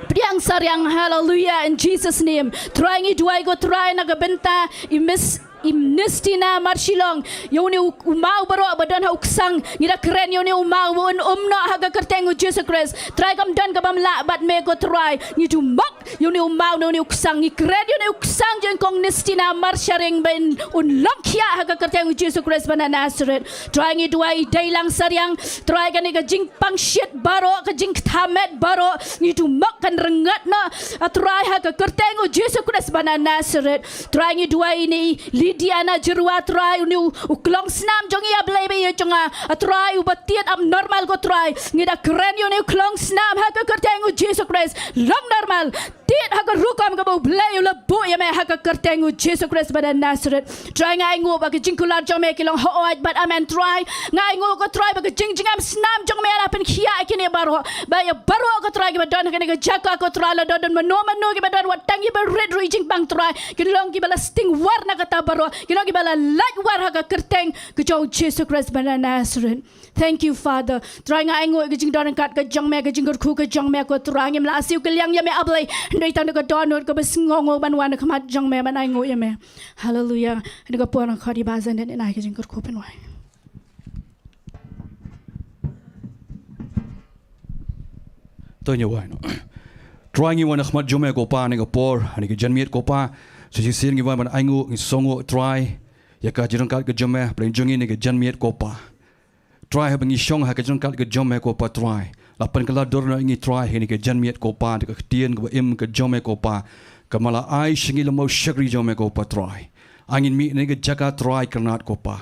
Pdiang Sariang, hallelujah, in Jesus name. Trai ngi duwai ko Trai na ka bynta i Miss i Nestina Marshilong. Ïa une u, u maw baroh ba don ha u ksang. Ngi da kren ïa une u maw ba un um noh ha ka kyrteng u Jisu Khrist. Trai kam don kaba ym lah bad me ko Trai. Ngi duh mok ïa une u maw na une u ksang. Ngi kren ïa une u ksang jong i kong Nestina Marsharing ba un long khiah ha ka kyrteng u Jisu Khrist ba na Nazareth. Trai ngi duwai i Deilang Sariang. Trai kane ka jingpang shit baroh, ka jingktha met baroh. Ngi duh mok kan rngat noh. A Trai ha ka kyrteng u Jisu Khrist ba na Nazareth. Trai ngi duwai ine i Lidiana Jyrwa Trai une u, u klong snam jong i A Blei ba ïeit jong nga. A Trai uba tied abnormal ko Trai. Ngi da kren ïa une u klong snam ha ka kyrteng u Jisu Khrist. Long normal. Tied ha ka rukom kaba u Blei u la buh ïa me ha ka kyrteng u Jisu Khrist ba na Nazareth. Trai nga ainguh ba ka jingkular jong me ki long hooid bad amen Trai. Nga ainguh ko Trai ba ka jingjngem snam jong me la pynkhiah ïa kine baroh. Ba ïa baroh ko Trai kiba don ha kane ka jaka ko Trai la don don mano mano kiba don wat tang ïa ba rit ruh i jingpang Trai. Ki long kiba la sting war na kata baroh. Ki long kiba la lait war ha ka kyrteng ka jong u Jisu Khrist ba na Nazareth. Thank you, Father. Trai nga ainguh ïa ka jingdon ryngkat ka jong me, ka jingkyrkhu ka jong me ko Trai, ngim lah siew kylliang ïa me A Blei. Hynrei tang da ka dohnud kaba sngewnguh ban wan ha khmat jong me ban ainguh ïa me. Hallelujah. Hynda ka por nga khot ïa i Bah Janet in ai ka jingkyrkhu pynwai. To ngin ïa wai noh. Trai ngi wan ha khmat jong me ko Pa, ha kane ka por, ha kane ka janmiet ko Pa. Sa shisien ngi wan ban ainguh, ngi sngewnguh Trai ïa ka jingryngkat ka jong me, ha pdeng jong ngi ha kane ka janmiet ko Pa. Trai haba ngi shong ha ka jingryngkat ka jong me ko Pa Trai. La pynkylla dur noh ïa ngi Trai ha kane ka janmiet ko Pa, da ka ktien kaba im ka jong me ko Pa. Kaba la ai sha ngi lem bad u shakri jong me ko Pa Trai. Ai ngin mih na kane ka jaka Trai kyrnat ko Pa.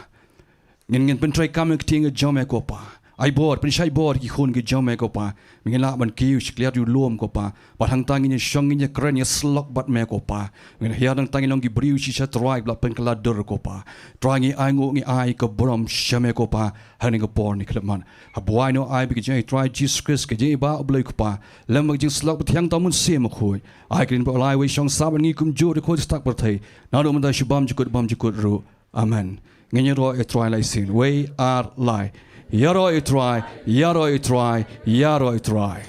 Ngin, ngin pyntreikam ïa ka ktien ka jong me ko Pa. Ai bor, pynshai bor ki khun ki jong me ko Pa. Ba ngin lah ban kiew sha ka liat u lum ko Pa. Bad hangta ngin ïa shong ngin ïa kren ïa slok bad me ko Pa. Ngin hiar hangta ngin long ki briew shisha Trai ba la pynkylla dur ko Pa. Trai ngi ainguh ngi ai ka burom sha me ko Pa. Ha kane ka por ne khyllipmat. Haba wai noh ai ba ka jingïaid Trai Jisu Khrist ka jingïaid ba U Blei ko Pa. Lem bad ka jingslok bad ka jingthaw Mynsiem Bakhuid. Ai ka ktien ba u la ai wei shong sah bad ngi kumjuh da ka khun stak pyrthei. Naduh mynta sha bymjukut bymjukut ruh. Amen. Ngin ïaroh ïa Trai lai sien. Wei ar lai. Ïaroh ïa Trai, ïaroh ïa Trai, ïaroh ïa Trai.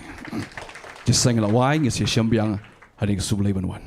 Jingïaseng la wai, ngin sa ïashem biang ha kane ka sngi Blei ban wan.